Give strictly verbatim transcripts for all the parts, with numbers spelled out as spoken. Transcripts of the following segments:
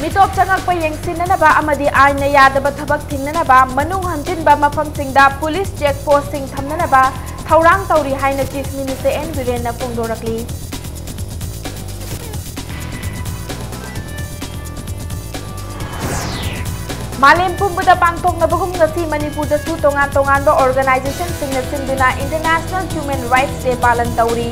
ꯃꯤꯇꯣꯞ ꯆꯪꯉꯛꯄ ꯌꯦꯡꯁꯤꯟꯅꯅꯕ ꯑꯃꯗꯤ ꯑꯥꯏꯟꯅ ꯌꯥꯗꯕ ꯊꯕꯛ ꯊꯤꯡꯅꯅꯕ ꯃꯅꯨꯡ ꯍꯟꯖꯤꯟꯕ ꯃꯐꯝꯁꯤꯡꯗ ꯄꯨꯂꯤꯁ ꯆꯦꯛ ꯄꯣꯁꯁꯤꯡ ꯊꯝꯅꯅꯕ ꯊꯧꯔꯥꯡ ꯇꯧꯔꯤ ꯍꯥꯏꯅ ꯆꯤꯐ ꯃꯤꯅꯤꯁꯇꯔ ꯑꯦꯟ ꯕꯤꯔꯦꯟꯅ ꯐꯣꯡꯗꯣꯔꯛꯂꯤ꯫ ꯃꯥꯂꯦꯝ ꯄꯨꯝꯕꯗ ꯄꯥꯡꯊꯣꯛꯅꯕꯒꯨꯝ ꯉꯁꯤ ꯃꯅꯤꯄꯨꯔꯗꯁꯨ ꯇꯣꯉꯥꯟ ꯇꯣꯉꯥꯟꯕ ꯑꯣꯔꯒꯅꯥꯏꯖꯦꯁꯟꯁꯤꯡꯅ ꯁꯤꯟꯗꯨꯅ International Human Rights Day ꯄꯥꯂꯟ ꯇꯧꯔꯤ꯫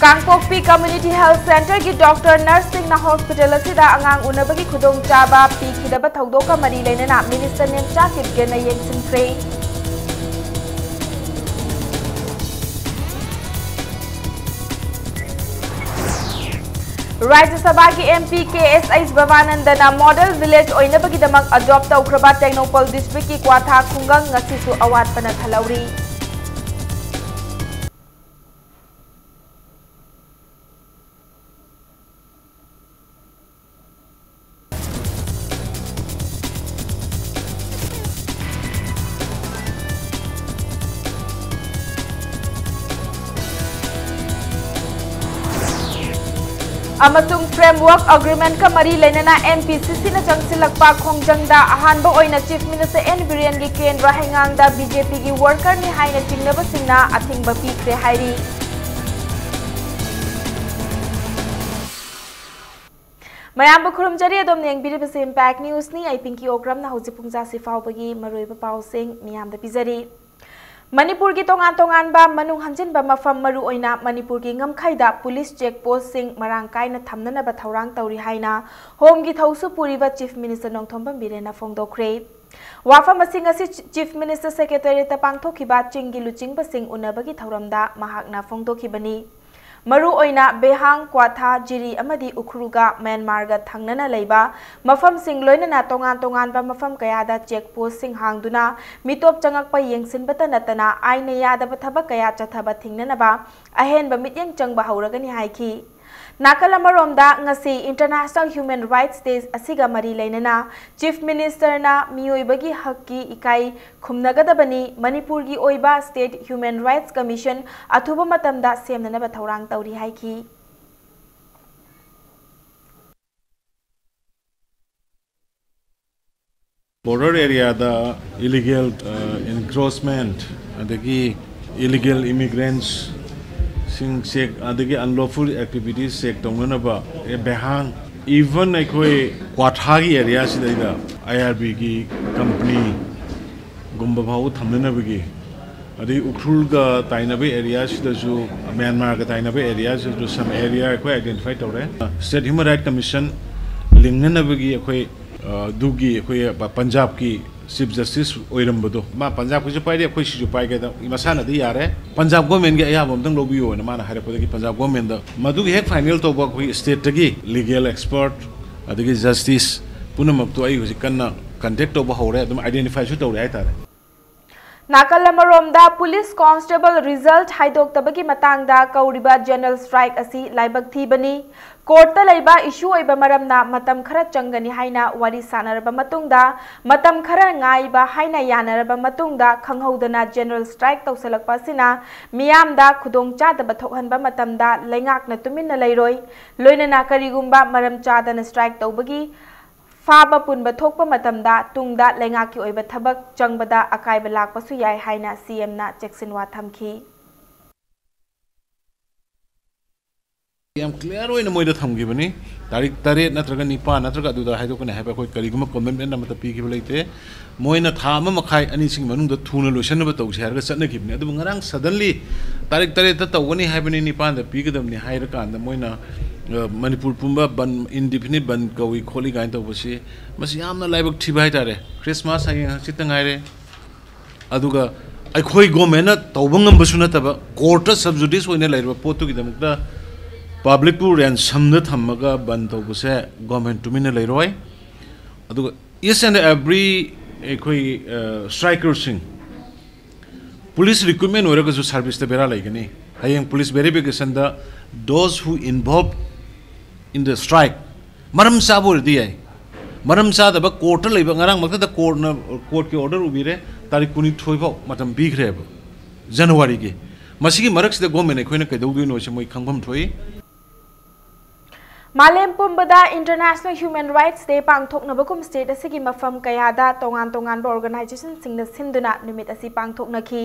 ꯀꯥꯡꯄꯣꯛꯄꯤ Community Health Centreꯒꯤ ꯗꯣꯛꯇꯔ ꯅꯔꯁꯁꯤꯡꯅ ꯍꯣꯁꯄꯤꯇꯥꯜ ꯑꯁꯤꯗ ꯑꯉꯥꯡ ꯎꯅꯕꯒꯤ ꯈꯨꯗꯣꯡꯆꯥꯕ ꯄꯤꯈꯤꯗꯕ ꯊꯧꯗꯣꯛꯀ ꯃꯔꯤ ꯂꯩꯅꯅ ꯃꯤꯅꯤꯁꯇꯔ ꯅꯦꯝꯆꯥ ꯀꯤꯞꯒꯦꯅ ꯌꯦꯡꯁꯤꯟꯈ꯭ꯔꯦ꯫ ꯔꯥꯖ꯭ꯌ ꯁꯚꯥꯒꯤ MP ꯀꯦ ꯑꯦꯁ ꯑꯩꯆ ꯚꯕꯥꯅꯟꯗꯅ ꯃꯣꯗꯦꯜ ꯚꯤꯂꯦꯖ ꯑꯣꯏꯅꯕꯒꯤꯗꯃꯛ ꯑꯦꯗꯣꯞ ꯇꯧꯈ꯭ꯔꯕ ꯇꯦꯡꯅꯧꯄꯜ ꯗꯤꯁꯇ꯭ꯔꯤꯛꯀꯤ ꯀ꯭ꯋꯥꯊꯥ ꯈꯨꯡꯒꯪ ꯉꯁꯤꯁꯨ ꯑꯋꯥꯠꯄꯅ ꯊꯜꯍꯧꯔꯤ꯫ ꯑꯃꯁꯨꯡ Framework Agreementꯀ ꯃꯔꯤ ꯂꯩꯅꯅ NPCCꯅ ꯆꯪꯁꯤꯜꯂꯛꯄ ꯈꯣꯡꯖꯪꯗ ꯑꯍꯥꯟꯕ ꯑꯣꯏꯅ Chief Minister N ꯕꯤꯔꯦꯟꯒꯤ ꯀꯦꯟꯗ꯭ꯔ ꯍꯩꯉꯥꯡꯗ BJPꯒꯤ workerꯅꯤ ꯍꯥꯏꯅ ꯆꯤꯡꯅꯕꯁꯤꯡꯅ ꯑꯊꯤꯡꯕ ꯄꯤꯈ꯭ꯔꯦ ꯍꯥꯏꯔꯤ꯫ ꯃꯌꯥꯝꯕꯨ ꯈꯨꯔꯨꯝꯖꯔꯤ꯫ ꯑꯗꯣꯝꯅ ꯌꯦꯡꯕꯤꯔꯤꯕꯁꯤ Impact Newsꯅꯤ꯫ ꯑꯩ ꯄꯤꯡꯀꯤ ꯑꯣꯀ꯭ꯔꯝꯅ ꯍꯧꯖꯤꯛ ꯄꯨꯡ ꯖꯥꯁꯤ ꯐꯥꯎꯕꯒꯤ ꯃꯔꯨꯑꯣꯏꯕ ꯄꯥꯎꯁꯤꯡ ꯃꯤꯌꯥꯝꯗ ꯄꯤꯖꯔꯤ꯫ ꯃꯅꯤꯄꯨꯔꯒꯤ ꯇꯣꯉꯥꯟ ꯇꯣꯉꯥꯟꯕ ꯃꯅꯨꯡ ꯍꯟꯖꯤꯟꯕ ꯃꯐꯝ, ꯃꯔꯨꯑꯣꯏꯅ ꯃꯅꯤꯄꯨꯔꯒꯤ ꯉꯝꯈꯩꯗ ꯄꯨꯂꯤꯁ ꯆꯦꯛ ꯄꯣꯁꯁꯤꯡ ꯃꯔꯥꯡ ꯀꯥꯏꯅ ꯊꯝꯅꯅꯕ ꯊꯧꯔꯥꯡ ꯇꯧꯔꯤ ꯍꯥꯏꯅ ꯍꯣꯝꯒꯤ ꯊꯧꯁꯨ ꯄꯨꯔꯤꯕ Chief Minister ꯅꯣꯡꯊꯣꯝꯕꯝ ꯕꯤꯔꯦꯟꯅ ꯐꯣꯡꯗꯣꯛꯈ꯭ꯔꯦ꯫ ꯋꯥꯐꯝ ꯑꯁꯤ ꯉꯁꯤ Chief Minister Secretariatꯇ ꯄꯥꯡꯊꯣꯛꯈꯤꯕ ꯆꯤꯡꯒꯤ ꯂꯨꯆꯤꯡꯕꯁꯤꯡ ꯎꯅꯕꯒꯤ ꯊꯧꯔꯝꯗ ꯃꯍꯥꯛꯅ ꯐꯣꯡꯗꯣꯛꯈꯤꯕꯅꯤ꯫ ꯃꯔꯨꯑꯣꯏꯅ ꯕꯦꯍꯥꯡ, ꯀ꯭ꯋꯥꯊꯥ, ꯖꯤꯔꯤ ꯑꯃꯗꯤ ꯎꯈ꯭ꯔꯨꯜꯒ ꯃ꯭ꯌꯥꯟꯃꯥꯔꯒ ꯊꯪꯅꯅ ꯂꯩꯕ ꯃꯐꯝꯁꯤꯡ, ꯂꯣꯏꯅꯅ ꯇꯣꯉꯥꯟ ꯇꯣꯉꯥꯟꯕ ꯃꯐꯝ ꯀꯌꯥꯗ ꯆꯦꯛ ꯄꯣꯁꯁꯤꯡ ꯍꯥꯡꯗꯨꯅ ꯃꯤꯇꯣꯞ ꯆꯪꯉꯛꯄ ꯌꯦꯡꯁꯤꯟꯕꯇ ꯅꯠꯇꯅ ꯑꯥꯏꯟꯅ ꯌꯥꯗꯕ ꯊꯕꯛ ꯀꯌꯥ ꯆꯠꯊꯕ ꯊꯤꯡꯅꯅꯕ ꯑꯍꯦꯟꯕ ꯃꯤꯠꯌꯦꯡ ꯆꯪꯕ ꯍꯧꯔꯒꯅꯤ ꯍꯥꯏꯈꯤ꯫ ꯅꯥꯀꯜ ꯑꯃꯔꯣꯝꯗ, ꯉꯁꯤ International Human Rights Day ꯑꯁꯤꯒ ꯃꯔꯤ ꯂꯩꯅꯅ Chief Ministerꯅ ꯃꯤꯑꯣꯏꯕꯒꯤ ꯍꯛꯀꯤ ꯏꯀꯥꯏ ꯈꯨꯝꯅꯒꯗꯕꯅꯤ, ꯃꯅꯤꯄꯨꯔꯒꯤ ꯑꯣꯏꯕ State Human Rights Commission ꯑꯊꯨꯕ ꯃꯇꯝꯗ ꯁꯦꯝꯅꯅꯕ ꯊꯧꯔꯥꯡ ꯇꯧꯔꯤ ꯍꯥꯏꯈꯤ꯫ Border areaꯗ illegal, ꯑ, encroachment, ꯑꯗꯒꯤ illegal immigrants ꯁꯤꯡ check, ꯑꯗꯒꯤ unlawful activities check ꯇꯧꯅꯅꯕ, ꯑꯦ, ꯕꯦꯍꯥꯡ, even ꯑꯩꯈꯣꯏ ꯀ꯭ꯋꯥꯊꯥꯒꯤ areaꯁꯤꯗꯩꯗ IRBꯒꯤ companyꯒꯨꯝꯕ ꯐꯥꯎꯕ ꯊꯝꯅꯅꯕꯒꯤ, ꯑꯗꯩ ꯎꯈ꯭ꯔꯨꯜꯒ ꯇꯥꯏꯅꯕ areaꯁꯤꯗꯁꯨ, ꯃ꯭ꯌꯥꯟꯃꯥꯔꯒ ꯇꯥꯏꯅꯕ areaꯁꯤꯗꯁꯨ some area ꯑꯩꯈꯣꯏ identify ꯇꯧꯔꯦ꯫ State Human Rights Commission ꯂꯤꯡꯅꯅꯕꯒꯤ ꯑꯩꯈꯣꯏ, ꯑ, ꯑꯗꯨꯒꯤ ꯑꯩꯈꯣꯏ ꯄ-, ꯄꯟꯖꯥꯕꯀꯤ Chief Justice ꯑꯣꯏꯔꯝꯕꯗꯣ, ꯃꯥ ꯄꯟꯖꯥꯕꯀꯤꯁꯨ ꯄꯥꯏꯔꯤ, ꯑꯩꯈꯣꯏ ꯁꯤꯁꯨ ꯄꯥꯏꯒꯦꯗ, ꯃꯁꯥꯅꯗꯤ ꯌꯥꯔꯦ, ꯄꯟꯖꯥꯕ governmentꯒꯤ ꯑꯌꯥꯕ ꯑꯝꯇꯪ ꯂꯧꯕꯤꯌꯣꯅ ꯃꯥꯅ ꯍꯥꯏꯔꯛꯄꯗꯒꯤ ꯄꯟꯖꯥꯕ governmentꯗ ꯃꯗꯨꯒꯤ ꯍꯦꯛ final ꯇꯧꯕ ꯑꯩꯈꯣꯏ stateꯇꯒꯤ legal expert ꯑꯗꯒꯤ justice ꯄꯨꯝꯅꯃꯛꯇꯣ ꯑꯩ ꯍꯧꯖꯤꯛ ꯀꯟꯅ contact ꯇꯧꯕ ꯍꯧꯔꯦ, ꯑꯗꯨꯝ identifyꯁꯨ ꯇꯧꯔꯦ ꯍꯥꯏꯇꯥꯔꯦ꯫ ꯅꯥꯀꯜ ꯑꯃꯔꯣꯝꯗ, police constable result ꯍꯥꯏꯗꯣꯛꯇꯕꯒꯤ ꯃꯇꯥꯡꯗ ꯀꯧꯔꯤꯕ general strike ꯑꯁꯤ ꯂꯥꯏꯕꯛ ꯊꯤꯕꯅꯤ꯫ Courtꯇ ꯂꯩꯕ issue ꯑꯣꯏꯕ ꯃꯔꯝꯅ ꯃꯇꯝ ꯈꯔ ꯆꯪꯒꯅꯤ ꯍꯥꯏꯅ ꯋꯥꯔꯤ ꯁꯥꯟꯅꯔꯕ ꯃꯇꯨꯡꯗ, ꯃꯇꯝ ꯈꯔ ꯉꯥꯏꯕ ꯍꯥꯏꯅ ꯌꯥꯅꯔꯕ ꯃꯇꯨꯡꯗ, ꯈꯪꯍꯧꯗꯅ general strike ꯇꯧꯁꯤꯜꯂꯛꯄ ꯑꯁꯤꯅ ꯃꯤꯌꯥꯝꯗ ꯈꯨꯗꯣꯡꯆꯥꯗꯕ ꯊꯣꯛꯍꯟꯕ ꯃꯇꯝꯗ ꯂꯩꯉꯥꯛꯅ ꯇꯨꯃꯤꯟꯅ ꯂꯩꯔꯣꯏ꯫ ꯂꯣꯏꯅꯅ ꯀꯔꯤꯒꯨꯝꯕ ꯃꯔꯝ ꯆꯥꯗꯅ strike ꯇꯧꯕꯒꯤ ꯐꯥꯕ ꯄꯨꯟꯕ ꯊꯣꯛꯄ ꯃꯇꯝꯗ ꯇꯨꯡꯗ ꯂꯩꯉꯥꯛꯀꯤ ꯑꯣꯏꯕ ꯊꯕꯛ ꯆꯪꯕꯗ ꯑꯀꯥꯏꯕ ꯂꯥꯛꯄꯁꯨ ꯌꯥꯏ ꯍꯥꯏꯅ CMꯅ ꯆꯦꯛꯁꯤꯟꯋꯥ ꯊꯝꯈꯤ꯫ ꯌꯥꯝ clear ꯑꯣꯏꯅ ꯃꯣꯏꯗ ꯊꯝꯈꯤꯕꯅꯤ꯫ ꯇꯥꯔꯤꯛ ꯇꯔꯦꯠ ꯅꯠꯇ꯭ꯔꯒ ꯅꯤꯄꯥꯟ ꯅꯠꯇ꯭ꯔꯒ ꯑꯗꯨꯗ ꯍꯥꯏꯗꯣꯛꯀꯅꯤ ꯍꯥꯏꯕ ꯑꯩꯈꯣꯏ ꯀꯔꯤꯒꯨꯝꯕ commitment ꯑꯃꯠꯇ ꯄꯤꯈꯤꯕ ꯂꯩꯇꯦ꯫ ꯃꯣꯏꯅ ꯊꯥ ꯑꯃ ꯃꯈꯥꯏ ꯑꯅꯤꯁꯤꯒꯤ ꯃꯅꯨꯡꯗ ꯊꯨꯅ ꯂꯣꯏꯁꯤꯟꯅꯕ ꯇꯧꯁꯦ ꯍꯥꯏꯔꯒ ꯆꯠꯅꯈꯤꯕꯅꯤ꯫ ꯑꯗꯨꯕꯨ ꯉꯔꯥꯡ suddenly ꯇꯥꯔꯤꯛ ꯇꯔꯦꯠꯇ ꯇꯧꯒꯅꯤ ꯍꯥꯏꯕꯅꯤ, ꯅꯤꯄꯥꯟꯗ ꯄꯤꯒꯗꯕꯅꯤ ꯍꯥꯏꯔꯀꯥꯟꯗ ꯃꯣꯏꯅ, ꯑ, ꯃꯅꯤꯄꯨꯔ ꯄꯨꯝꯕ ꯕꯟ, indefinite ꯕꯟ ꯀꯧꯏ ꯈꯣꯠꯂꯤ ꯀꯥꯏꯅ ꯇꯧꯕꯁꯤ, ꯃꯁꯤ ꯌꯥꯝꯅ ꯂꯥꯏꯕꯛ ꯊꯤꯕ ꯍꯥꯏꯇꯥꯔꯦ꯫ Christmas ꯍꯌꯦꯡ ꯍꯪꯆꯤꯠꯇ ꯉꯥꯏꯔꯦ꯫ ꯑꯗꯨꯒ ꯑꯩꯈꯣꯏ governmentꯅ ꯇꯧꯕ ꯉꯝꯕꯁꯨ ꯅꯠꯇꯕ, courtꯇ sub judice ꯑꯣꯏꯅ ꯂꯩꯔꯕ ꯄꯣꯠꯇꯨꯒꯤꯗꯃꯛꯇ publicꯄꯨ ransomꯗ ꯊꯝꯃꯒ ꯕꯟ ꯇꯧꯕꯁꯦ government ꯇꯨꯃꯤꯟꯅ ꯂꯩꯔꯣꯏ꯫ ꯑꯗꯨꯒ each and every ꯑꯩꯈꯣꯏ, ꯑ, strikerꯁꯤꯡ, police recruitment ꯑꯣꯏꯔꯒꯁꯨ serviceꯇ ꯕꯦꯔꯥ ꯂꯩꯒꯅꯤ꯫ ꯍꯌꯦꯡ police verificationꯗ those who involve the strike ꯃꯔꯝ ꯆꯥꯕ ꯑꯣꯏꯔꯗꯤ ꯌꯥꯏ꯫ ꯃꯔꯝ ꯆꯥꯗꯕ, ꯀꯣꯔꯠꯇ ꯂꯩꯕ, ꯉꯔꯥꯡꯃꯛꯇꯗ ꯀꯣꯔꯠꯅ, ꯀꯣꯔꯠꯀꯤ ꯑꯣꯔꯗꯔ ꯎꯕꯤꯔꯦ, ꯇꯥꯔꯤꯛ ꯀꯨꯟꯅꯤꯊꯣꯏ ꯐꯥꯎ ꯃꯇꯝ ꯄꯤꯈ꯭ꯔꯦꯕ ꯖꯅꯋꯥꯔꯤꯒꯤ꯫ ꯃꯁꯤꯒꯤ ꯃꯔꯛꯁꯤꯗ ꯒꯣꯔꯃꯦꯟ ꯑꯩꯈꯣꯏꯅ ꯀꯩꯗꯧꯗꯣꯏꯅꯣꯁꯦ ꯃꯣꯏ ꯈꯪꯐꯝ ꯊꯣꯛꯏ꯫ ꯃꯥꯂꯦꯝ ꯄꯨꯝꯕꯗ International Human Rights Day ꯄꯥꯡꯊꯣꯛꯅꯕꯒꯨꯝ ꯁ꯭ꯇꯦꯠ ꯑꯁꯤꯒꯤ ꯃꯐꯝ ꯀꯌꯥꯗ ꯇꯣꯉꯥꯟ ꯇꯣꯉꯥꯟꯕ ꯑꯣꯔꯒꯅꯥꯏꯖꯦꯁꯟꯁꯤꯡꯅ ꯁꯤꯟꯗꯨꯅ ꯅꯨꯃꯤꯠ ꯑꯁꯤ ꯄꯥꯡꯊꯣꯛꯅꯈꯤ꯫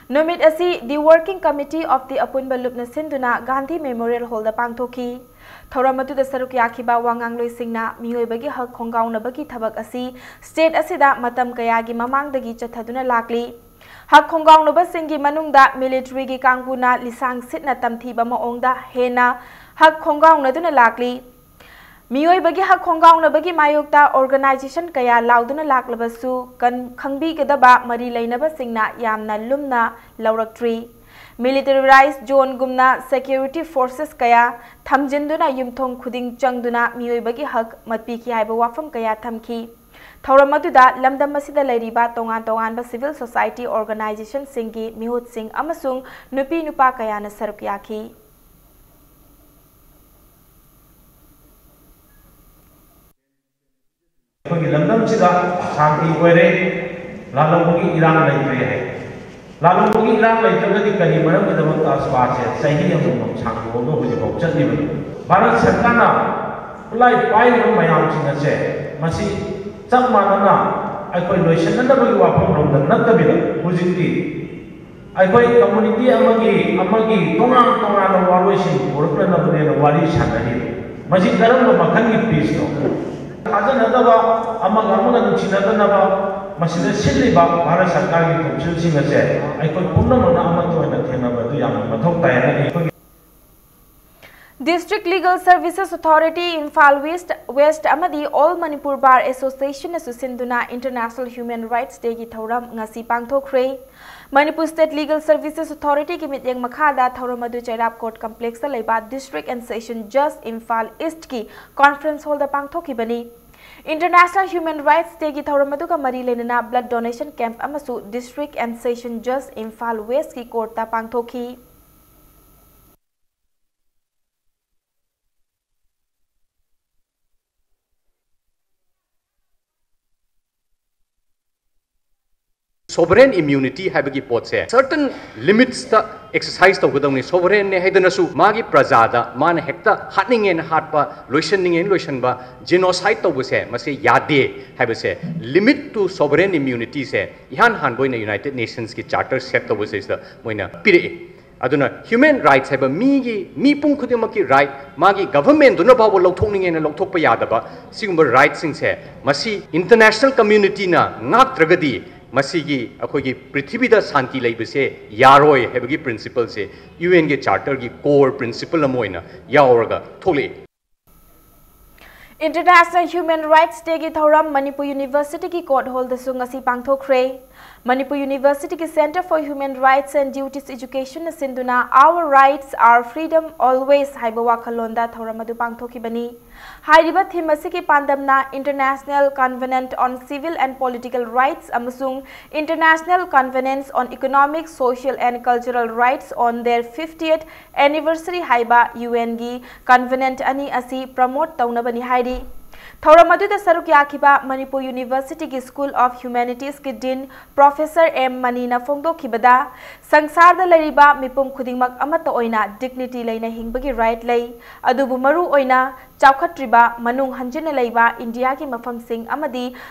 ꯅꯨꯃꯤꯠ ꯑꯁꯤ The Working Committee of the ꯑꯄꯨꯟꯕ ꯂꯨꯞꯅ ꯁꯤꯟꯗꯨꯅ ꯒꯥꯟꯙꯤ ꯃꯦꯃꯣꯔꯤꯌꯦꯜ ꯍꯣꯜꯗ ꯄꯥꯡꯊꯣꯛꯈꯤ꯫ ꯊꯧꯔꯝ ꯑꯗꯨꯗ ꯁꯔꯨꯛ ꯌꯥꯈꯤꯕ ꯋꯥꯉꯥꯡꯂꯣꯏꯁꯤꯡꯅ ꯃꯤꯑꯣꯏꯕꯒꯤ ꯍꯛ ꯈꯣꯡꯒꯥꯎꯅꯕꯒꯤ ꯊꯕꯛ ꯑꯁꯤ ꯁ꯭ꯇꯦꯠ ꯑꯁꯤꯗ ꯃꯇꯝ ꯀꯌꯥꯒꯤ ꯃꯃꯥꯡꯗꯒꯤ ꯆꯠꯊꯗꯨꯅ ꯂꯥꯛꯂꯤ꯫ ꯍꯛ ꯈꯣꯡꯒꯥꯎꯅꯕꯁꯤꯡꯒꯤ ꯃꯅꯨꯡꯗ ꯃꯤꯂꯤꯇꯔꯤꯒꯤ ꯀꯥꯡꯕꯨꯅ ꯂꯤꯁꯥꯡ ꯁꯤꯠꯅ ꯇꯝꯊꯤꯕ ꯃꯑꯣꯡꯗ ꯍꯦꯟꯅ ꯍꯛ ꯈꯣꯡꯒꯥꯎꯅꯗꯨꯅ ꯂꯥꯛꯂꯤ꯫ ꯃꯤꯑꯣꯏꯕꯒꯤ ꯍꯛ ꯈꯣꯡꯒꯥꯎꯅꯕꯒꯤ ꯃꯥꯌꯣꯛꯇ ꯑꯣꯔꯒꯅꯥꯏꯖꯦꯁꯟ ꯀꯌꯥ ꯂꯥꯎꯗꯨꯅ ꯂꯥꯛꯂꯕꯁꯨ, ꯀꯟ-, ꯈꯪꯕꯤꯒꯗꯕ ꯃꯔꯤ ꯂꯩꯅꯕꯁꯤꯡꯅ ꯌꯥꯝꯅ ꯂꯨꯝꯅ ꯂꯧꯔꯛꯇ꯭ꯔꯤ꯫ ꯃꯤꯂꯤꯇꯔꯤꯔꯥꯏꯖ ꯖꯣꯟꯒꯨꯝꯅ ꯁꯦꯀ꯭ꯌꯨꯔꯤꯇꯤ ꯐꯣꯔꯁꯦꯁ ꯀꯌꯥ ꯊꯝꯖꯤꯟꯗꯨꯅ ꯌꯨꯝꯊꯣꯡ ꯈꯨꯗꯤꯡ ꯆꯪꯗꯨꯅ ꯃꯤꯑꯣꯏꯕꯒꯤ ꯍꯛ ꯃꯠꯄꯤꯈꯤ ꯍꯥꯏꯕ ꯋꯥꯐꯝ ꯀꯌꯥ ꯊꯝꯈꯤ꯫ ꯊꯧꯔꯝ ꯑꯗꯨꯗ ꯂꯝꯗꯝ ꯑꯁꯤꯗ ꯂꯩꯔꯤꯕ ꯇꯣꯉꯥꯟ ꯇꯣꯉꯥꯟꯕ ꯁꯤꯚꯤꯜ ꯁꯣꯁꯥꯏꯇꯤ ꯑꯣꯔꯒꯅꯥꯏꯖꯦꯁꯟꯁꯤꯡꯒꯤ ꯃꯤꯍꯨꯠꯁꯤꯡ ꯑꯃꯁꯨꯡ ꯅꯨꯄꯤ ꯅꯨꯄꯥ ꯀꯌꯥꯅ ꯁꯔꯨꯛ ꯌꯥꯈꯤ꯫ ꯑꯩꯈꯣꯏꯒꯤ ꯂꯝꯗꯝꯁꯤꯗ ꯁꯥꯟꯇꯤ ꯑꯣꯏꯔꯦ, ꯂꯥꯜꯍꯧꯕꯒꯤ ꯏꯔꯥꯡ ꯂꯩꯇ꯭ꯔꯦ ꯍꯥꯏ꯫ ꯂꯥꯜꯍꯧꯕꯒꯤ ꯏꯔꯥꯡ ꯂꯩꯇ꯭ꯔꯒꯗꯤ ꯀꯔꯤ ꯃꯔꯝꯒꯤꯗꯃꯛꯇ ꯑꯁ꯭ꯋꯥꯁꯦ ꯆꯍꯤ ꯑꯃꯃꯝ ꯁꯥꯡꯗꯣꯛꯑꯒ ꯍꯧꯖꯤꯛꯐꯥꯎ ꯆꯠꯂꯤꯕꯅꯣ? ꯚꯥꯔꯠ ꯁꯔꯀꯥꯔꯅ ꯈꯨꯠꯂꯥꯏ ꯄꯥꯏꯔꯤꯕ ꯃꯌꯥꯝꯁꯤꯡ ꯑꯁꯦ ꯃꯁꯤ ꯆꯞ ꯃꯥꯟꯅꯅ ꯑꯩꯈꯣꯏ ꯂꯣꯏꯁꯤꯟꯅꯅꯕꯒꯤ ꯋꯥꯐꯝꯂꯣꯝꯗ ꯅꯠꯇꯕꯤꯗ, ꯍꯧꯖꯤꯛꯇꯤ ꯑꯩꯈꯣꯏ ꯀꯝꯃꯨꯅꯤꯇꯤ ꯑꯃꯒꯤ, ꯑꯃꯒꯤ ꯇꯣꯉꯥꯟ ꯇꯣꯉꯥꯟꯕ ꯋꯥꯔꯣꯏꯁꯤꯟ ꯄꯨꯔꯛꯅꯅꯕꯅꯦꯅ ꯋꯥꯔꯤ ꯁꯥꯟꯅꯔꯤ꯫ ꯃꯁꯤ ꯀꯔꯝꯕ ꯃꯈꯜꯒꯤ ꯄꯤꯁꯅꯣ? ꯊꯥꯖꯅꯗꯕ, ꯑꯃꯒ ꯑꯃꯒ ꯅꯨꯡꯁꯤꯅꯗꯅꯕ ꯃꯁꯤꯗ ꯁꯤꯜꯂꯤꯕ ꯚꯥꯔꯠ ꯁꯔꯀꯥꯔꯒꯤ ꯀꯥꯎꯟꯁꯤꯜꯁꯤꯡ ꯑꯁꯦ ꯑꯩꯈꯣꯏ ꯄꯨꯝꯅꯃꯛꯅ ꯑꯃꯠꯇ ꯑꯣꯏꯅ ꯊꯦꯡꯅꯕ ꯑꯗꯨ ꯌꯥꯝꯅ ꯃꯊꯧ ꯇꯥꯏ ꯍꯥꯏꯅ ꯑꯩꯈꯣꯏꯒꯤ District Legal Services Authority, Imphal West, West ꯑꯃꯗꯤ All Manipur Bar Association ꯅꯁꯨ ꯁꯤꯟꯗꯨꯅ International Human Rights Day ꯒꯤ ꯊꯧꯔꯝ ꯉꯁꯤ ꯄꯥꯡꯊꯣꯛꯈ꯭ꯔꯦ꯫ Manipur State Legal Services Authority ꯒꯤ ꯃꯤꯠꯌꯦꯡ ꯃꯈꯥꯗ ꯊꯧꯔꯝ ꯑꯗꯨ ꯆꯩꯔꯥꯞ Court Complex ꯇ ꯂꯩꯕ District and Session Judge Imphal East ꯀꯤ Conference Hall ꯗ ꯄꯥꯡꯊꯣꯛꯈꯤꯕꯅꯤ꯫ International Human Rights Day ꯒꯤ ꯊꯧꯔꯝ ꯑꯗꯨꯒ ꯃꯔꯤ ꯂꯩꯅꯅ blood donation camp ꯑꯃꯁꯨ District and Session Judge Imphal West ꯀꯤ court ꯇ ꯄꯥꯡꯊꯣꯛꯈꯤ꯫ Sovereign immunity ꯍꯥꯏꯕꯒꯤ ꯄꯣꯠꯁꯦ certain limitsꯇ exercise ꯇꯧꯒꯗꯧꯅꯤ꯫ Sovereignꯅꯦ ꯍꯥꯏꯗꯅꯁꯨ ꯃꯥꯒꯤ ꯄ꯭ꯔꯖꯥꯗ ꯃꯥꯅ ꯍꯦꯛꯇ ꯍꯥꯠꯅꯤꯡꯉꯦꯅ ꯍꯥꯠꯄ, ꯂꯣꯏꯁꯟꯅꯤꯡꯉꯦꯅ ꯂꯣꯏꯁꯟꯕ, genocide ꯇꯧꯕꯁꯦ ꯃꯁꯤ ꯌꯥꯗꯦ ꯍꯥꯏꯕꯁꯦ, limit to sovereign immunityꯁꯦ ꯏꯍꯥꯟ ꯍꯥꯟꯕ ꯑꯣꯏꯅ United Nationsꯀꯤ Charter set ꯇꯧꯕꯁꯤꯗ ꯃꯣꯏꯅ ꯄꯤꯔꯛꯏ꯫ ꯑꯗꯨꯅ human rights ꯍꯥꯏꯕ ꯃꯤꯒꯤ, ꯃꯤꯄꯨꯝ ꯈꯨꯗꯤꯡꯃꯛꯀꯤ right, ꯃꯥꯒꯤ governmentꯗꯨꯅ ꯐꯥꯎꯕ ꯂꯧꯊꯣꯛꯅꯤꯡꯉꯦꯅ ꯂꯧꯊꯣꯛꯄ ꯌꯥꯗꯕ ꯁꯤꯒꯨꯝꯕ rightꯁꯤꯡꯁꯦ ꯃꯁꯤ international communityꯅ ꯉꯥꯛꯇ꯭ꯔꯒꯗꯤ ꯃꯁꯤꯒꯤ ꯑꯩꯈꯣꯏꯒꯤ ꯄ꯭ꯔꯤꯊꯤꯕꯤꯗ ꯁꯥꯟꯇꯤ ꯂꯩꯕꯁꯦ ꯌꯥꯔꯣꯏ ꯍꯥꯏꯕꯒꯤ principleꯁꯦ UNꯒꯤ Charterꯒꯤ core principle ꯑꯃ ꯑꯣꯏꯅ ꯌꯥꯎꯔꯒ ꯊꯣꯛꯂꯛꯏ꯫ International Human Rights Dayꯒꯤ ꯊꯧꯔꯝ ꯃꯅꯤꯄꯨꯔ Universityꯒꯤ Court Hallꯗꯁꯨ ꯉꯁꯤ ꯄꯥꯡꯊꯣꯛꯈ꯭ꯔꯦ꯫ Manipur Universityꯒꯤ Center for Human Rights and Duties Educationꯅ ꯁꯤꯟꯗꯨꯅ Our Rights, Our Freedom, Always ꯍꯥꯏꯕ ꯋꯥꯈꯜꯂꯣꯟꯗ ꯊꯧꯔꯝ ꯑꯗꯨ ꯄꯥꯡꯊꯣꯛꯈꯤꯕꯅꯤ꯫ ꯍꯥꯏꯔꯤꯕ theme ꯑꯁꯤꯒꯤ ꯄꯥꯟꯗꯝꯅ International Covenant on Civil and Political Rights ꯑꯃꯁꯨꯡ International Covenants on Economic, Social and Cultural Rights on their fiftieth Anniversary ꯍꯥꯏꯕ UNꯒꯤ covenant ꯑꯅꯤ ꯑꯁꯤ promote ꯇꯧꯅꯕꯅꯤ ꯍꯥꯏꯔꯤ꯫ ꯊꯧꯔꯝ ꯑꯗꯨꯗ ꯁꯔꯨꯛ ꯌꯥꯈꯤꯕ Manipur Universityꯒꯤ School of Humanitiesꯀꯤ Dean Professor M ꯃꯅꯤꯅ ꯐꯣꯡꯗꯣꯛꯈꯤꯕꯗ, ꯁꯪꯁꯥꯔꯗ ꯂꯩꯔꯤꯕ ꯃꯤꯄꯨꯝ ꯈꯨꯗꯤꯡꯃꯛ ꯑꯃꯠꯇ ꯑꯣꯏꯅ dignity ꯂꯩꯅ ꯍꯤꯡꯕꯒꯤ right ꯂꯩ, ꯑꯗꯨꯕꯨ ꯃꯔꯨ ꯑꯣꯏꯅ ꯆꯥꯎꯈꯠꯇ꯭ꯔꯤꯕ ꯃꯅꯨꯡ ꯍꯟꯖꯤꯟꯅ ꯂꯩꯕ ꯏꯟꯗꯤꯌꯥꯒꯤ ꯃꯐꯝꯁꯤꯡ ꯑꯃꯗꯤ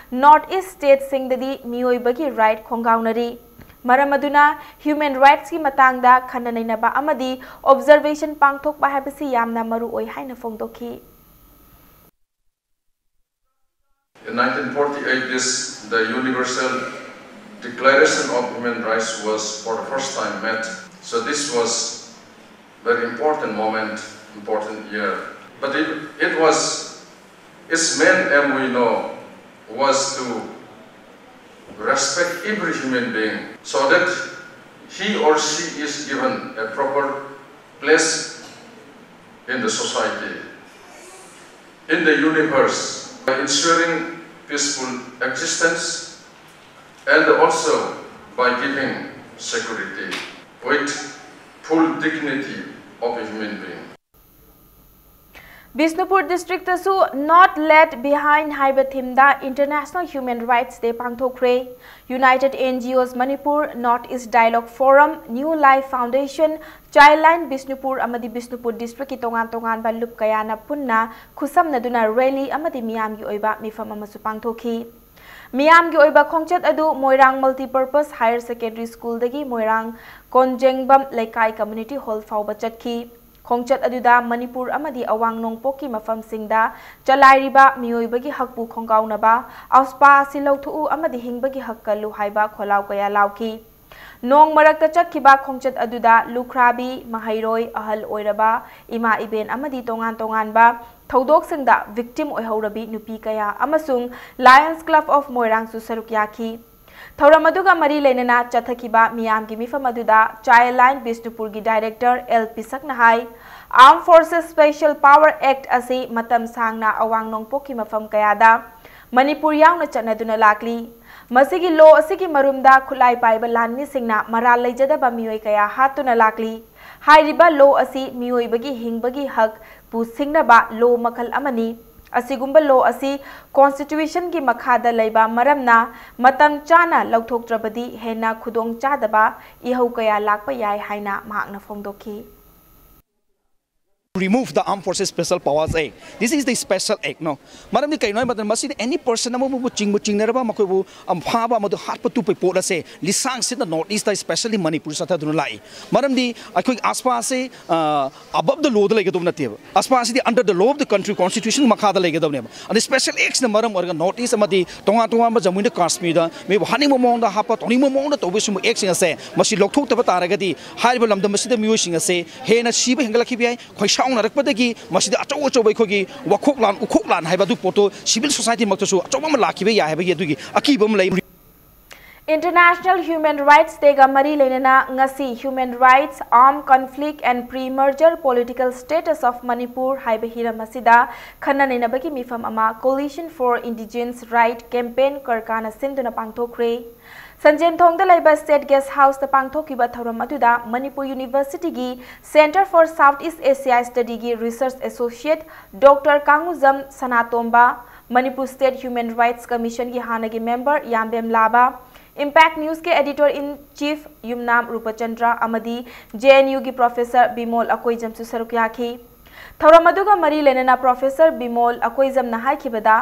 North East stateꯁꯤꯡꯗꯗꯤ ꯃꯤꯑꯣꯏꯕꯒꯤ right ꯈꯣꯡꯒꯥꯎꯅꯔꯤ꯫ ꯃꯔꯝ ꯑꯗꯨꯅ human rightsꯀꯤ ꯃꯇꯥꯡꯗ ꯈꯟꯅ ꯅꯩꯅꯕ ꯑꯃꯗꯤ observation ꯄꯥꯡꯊꯣꯛꯄ ꯍꯥꯏꯕꯁꯤ ꯌꯥꯝꯅ ꯃꯔꯨ ꯑꯣꯏ ꯍꯥꯏꯅ ꯐꯣꯡꯗꯣꯛꯈꯤ꯫ In nineteen forty-eight, this, the Universal Declaration of Human Rights was for the first time made. So this was very important moment, important year. But it, it was, its main aim, we know, was to respect every human being so that he or she is given a proper place in the society, in the universe, by ensuring peaceful existence and also by giving security with full dignity of a human being. Bishnupur ꯗꯤꯁꯇ꯭ꯔꯤꯛꯇꯁꯨ Not Left Behind ꯍꯥꯏꯕ ꯊꯤꯝꯗ International Human Rights Day ꯄꯥꯡꯊꯣꯛꯈ꯭ꯔꯦ꯫ United N G Os Manipur, North East Dialogue Forum, New Life Foundation, Childline Bishnupur ꯑꯃꯗꯤ ꯕꯤꯁꯅꯨꯄꯨꯔ ꯗꯤꯁꯇ꯭ꯔꯤꯛꯀꯤ ꯇꯣꯉꯥꯟ ꯇꯣꯉꯥꯟꯕ ꯂꯨꯞ ꯀꯌꯥꯅ ꯄꯨꯟꯅ ꯈꯨꯠꯁꯝꯅꯗꯨꯅ rally ꯑꯃꯗꯤ ꯃꯤꯌꯥꯝꯒꯤ ꯑꯣꯏꯕ ꯃꯤꯐꯝ ꯑꯃꯁꯨ ꯄꯥꯡꯊꯣꯛꯈꯤ꯫ ꯃꯤꯌꯥꯝꯒꯤ ꯑꯣꯏꯕ ꯈꯣꯡꯆꯠ ꯑꯗꯨ ꯃꯣꯏꯔꯥꯡ Multipurpose Higher Secondary Schoolꯗꯒꯤ ꯃꯣꯏꯔꯥꯡ ꯀꯣꯟꯖꯦꯡꯕꯝ ꯂꯩꯀꯥꯏ Community Hall ꯐꯥꯎꯕ ꯆꯠꯈꯤ꯫ ꯈꯣꯡꯆꯠ ꯑꯗꯨꯗ ꯃꯅꯤꯄꯨꯔ ꯑꯃꯗꯤ ꯑꯋꯥꯡ ꯅꯣꯡꯄꯣꯛꯀꯤ ꯃꯐꯝꯁꯤꯡꯗ ꯆꯂꯥꯏꯔꯤꯕ ꯃꯤꯑꯣꯏꯕꯒꯤ ꯍꯛꯄꯨ ꯈꯣꯡꯒꯥꯎꯅꯕ ꯑꯐꯁ꯭ꯄꯥ ꯑꯁꯤ ꯂꯧꯊꯣꯛꯎ ꯑꯃꯗꯤ ꯍꯤꯡꯕꯒꯤ ꯍꯛ ꯀꯜꯂꯨ ꯍꯥꯏꯕ ꯈꯣꯜꯂꯥꯎ ꯀꯌꯥ ꯂꯥꯎꯈꯤ꯫ ꯅꯣꯡ ꯃꯔꯛꯇ ꯆꯠꯈꯤꯕ ꯈꯣꯡꯆꯠ ꯑꯗꯨꯗ ꯂꯨꯈ꯭ꯔꯥꯕꯤ, ꯃꯍꯩꯔꯣꯏ, ꯑꯍꯜ ꯑꯣꯏꯔꯕ, ꯏꯃꯥ ꯏꯕꯦꯟ ꯑꯃꯗꯤ ꯇꯣꯉꯥꯟ ꯇꯣꯉꯥꯟꯕ ꯊꯧꯗꯣꯛꯁꯤꯡꯗ victim ꯑꯣꯏꯍꯧꯔꯕꯤ ꯅꯨꯄꯤ ꯀꯌꯥ ꯑꯃꯁꯨꯡ Lions Club of ꯃꯣꯏꯔꯥꯡꯁꯨ ꯁꯔꯨꯛ ꯌꯥꯈꯤ꯫ ꯊꯧꯔꯝ ꯑꯗꯨꯒ ꯃꯔꯤ ꯂꯩꯅꯅ ꯆꯠꯊꯈꯤꯕ ꯃꯤꯌꯥꯝꯒꯤ ꯃꯤꯐꯝ ꯑꯗꯨꯗ Childline ꯕꯤꯁꯅꯨꯄꯨꯔꯒꯤ Director ꯑꯦꯜ ꯄꯤꯁꯛꯅ ꯍꯥꯏ, Armed Forces Special Power Act ꯑꯁꯤ ꯃꯇꯝ ꯁꯥꯡꯅ ꯑꯋꯥꯡ ꯅꯣꯡꯄꯣꯛꯀꯤ ꯃꯐꯝ ꯀꯌꯥꯗ ꯃꯅꯤꯄꯨꯔ ꯌꯥꯎꯅ ꯆꯠꯅꯗꯨꯅ ꯂꯥꯛꯂꯤ꯫ ꯃꯁꯤꯒꯤ law ꯑꯁꯤꯒꯤ ꯃꯔꯨꯝꯗ ꯈꯨꯠꯂꯥꯏ ꯄꯥꯏꯕ ꯂꯥꯟꯃꯤꯁꯤꯡꯅ ꯃꯔꯥꯜ ꯂꯩꯖꯗꯕ ꯃꯤꯑꯣꯏ ꯀꯌꯥ ꯍꯥꯠꯇꯨꯅ ꯂꯥꯛꯂꯤ꯫ ꯍꯥꯏꯔꯤꯕ law ꯑꯁꯤ ꯃꯤꯑꯣꯏꯕꯒꯤ ꯍꯤꯡꯕꯒꯤ ꯍꯛꯄꯨ ꯁꯤꯡꯅꯕ law ꯃꯈꯜ ꯑꯃꯅꯤ꯫ ꯑꯁꯤꯒꯨꯝꯕ law ꯑꯁꯤ Constitutionꯒꯤ ꯃꯈꯥꯗ ꯂꯩꯕ ꯃꯔꯝꯅ ꯃꯇꯝ ꯆꯥꯅ ꯂꯧꯊꯣꯛꯇ꯭ꯔꯕꯗꯤ ꯍꯦꯟꯅ ꯈꯨꯗꯣꯡ ꯆꯥꯗꯕ ꯏꯍꯧ ꯀꯌꯥ ꯂꯥꯛꯄ ꯌꯥꯏ ꯍꯥꯏꯅ ꯃꯍꯥꯛꯅ ꯐꯣꯡꯗꯣꯛꯈꯤ꯫ Remove the Armed Forces Special Powers Act. This is the special act, no? ꯃꯔꯝꯗꯤ ꯀꯩꯅꯣ ꯍꯥꯏꯕ ꯃꯇꯝꯗ ꯃꯁꯤꯗ any person ꯑꯃꯕꯨ ꯆꯤꯡꯕꯨ ꯆꯤꯡꯅꯔꯕ ꯃꯈꯣꯏꯕꯨ ꯑꯝ, ꯐꯥꯕ ꯑꯃꯗꯨ ꯍꯥꯠꯄ ꯇꯨꯞꯄꯩ ꯄꯣꯠ ꯑꯁꯦ ꯂꯤꯁꯥꯡ ꯁꯤꯠꯅ North Eastꯇ, especially ꯃꯅꯤꯄꯨꯔ ꯆꯠꯊꯗꯨꯅ ꯂꯥꯛꯏ꯫ ꯃꯔꯝꯗꯤ ꯑꯩꯈꯣꯏꯒꯤ ꯑꯐꯁ꯭ꯄꯥ ꯑꯁꯤ ꯑ, above the lawꯗ ꯂꯩꯒꯗꯧꯕ ꯅꯠꯇꯦꯕ꯫ ꯑꯐꯁ꯭ꯄꯥ ꯑꯁꯤꯗꯤ under the law of the country, constitution ꯃꯈꯥꯗ ꯂꯩꯒꯗꯕꯅꯦꯕ꯫ ꯑꯗ special actsꯅ ꯃꯔꯝ ꯑꯣꯏꯔꯒ North East ꯑꯃꯗꯤ ꯇꯣꯉꯥꯟ ꯇꯣꯉꯥꯟꯕ ꯖꯃꯨ ꯑꯦꯟ ꯀꯥꯁꯃꯤꯔꯗ ꯃꯤꯕꯨ ꯍꯥꯠꯅꯤꯡꯕ ꯃꯑꯣꯡꯗ ꯍꯥꯠꯄ, ꯇꯧꯅꯤꯡꯕ ꯃꯑꯣꯡꯗ ꯇꯧꯕ ꯁꯤꯒꯨꯝꯕ actꯁꯤꯡ ꯑꯁꯦ ꯃꯁꯤ ꯂꯧꯊꯣꯛꯇꯕ ꯇꯥꯔꯒꯗꯤ ꯍꯥꯏꯔꯤꯕ ꯂꯝꯗꯝ ꯑꯁꯤꯗ ꯃꯤꯑꯣꯏꯁꯤꯡ ꯑꯁꯦ ꯍꯦꯟꯅ ꯁꯤꯕ ꯍꯦꯟꯒꯠꯂꯛꯈꯤꯕ ꯌꯥꯏ꯫ ꯈꯣꯏꯁꯥꯎꯅꯔꯛꯄꯗꯒꯤ ꯃꯁꯤꯗ ꯑꯆꯧ ꯑꯆꯧꯕ ꯑꯩꯈꯣꯏꯒꯤ ꯋꯥꯈꯣꯛ ꯂꯥꯟ, ꯎꯈꯣꯛ ꯂꯥꯟ ꯍꯥꯏꯕ ꯑꯗꯨ ꯄꯣꯠꯇꯣ civil societyꯃꯛꯇꯁꯨ ꯑꯆꯧꯕ ꯑꯃ ꯂꯥꯛꯈꯤꯕ ꯌꯥꯏ ꯍꯥꯏꯕꯒꯤ ꯑꯗꯨꯒꯤ ꯑꯀꯤꯕ ꯑꯃ ꯂꯩ꯫ International Human Rights Day ꯒ ꯃꯔꯤ ꯂꯩꯅꯅ ꯉꯁꯤ Human Rights, Armed Conflict and Pre-Merger Political Status of Manipur ꯍꯥꯏꯕ ꯍꯤꯔꯝ ꯑꯁꯤꯗ ꯈꯟꯅ ꯅꯩꯅꯕꯒꯤ ꯃꯤꯐꯝ ꯑꯃ Coalition for Indigenous Right Campaign, ꯀꯔꯀꯥꯅ ꯁꯤꯟꯗꯨꯅ ꯄꯥꯡꯊꯣꯛꯈ꯭ꯔꯦ꯫ ꯁꯟꯖꯦꯟꯊꯣꯡꯗ ꯂꯩꯕ State Guest House ꯇ ꯄꯥꯡꯊꯣꯛꯈꯤꯕ ꯊꯧꯔꯝ ꯑꯗꯨꯗ ꯃꯅꯤꯄꯨꯔ University ꯒꯤ Centre for South East Asia Study ꯒꯤ Research Associate Doctor ꯀꯥꯡꯉꯨꯖꯝ ꯁꯅꯥꯇꯣꯝꯕ, Manipur State Human Rights Commission ꯒꯤ ꯍꯥꯟꯅꯒꯤ member ꯌꯥꯝꯕꯦꯝ ꯂꯥꯕꯥ, Impact News ꯀꯤ Editor in Chief ꯌꯨꯝꯅꯥꯝ ꯔꯨꯄꯆꯟꯗ꯭ꯔ ꯑꯃꯗꯤ J N U ꯒꯤ Professor ꯕꯤꯃꯣꯜ ꯑꯀꯣꯏꯖꯝꯁꯨ ꯁꯔꯨꯛ ꯌꯥꯈꯤ꯫ ꯊꯧꯔꯝ ꯑꯗꯨꯒ ꯃꯔꯤ ꯂꯩꯅꯅ Professor Bimol ꯑꯀꯣꯏꯖꯝꯅ ꯍꯥꯏꯈꯤꯕꯗ,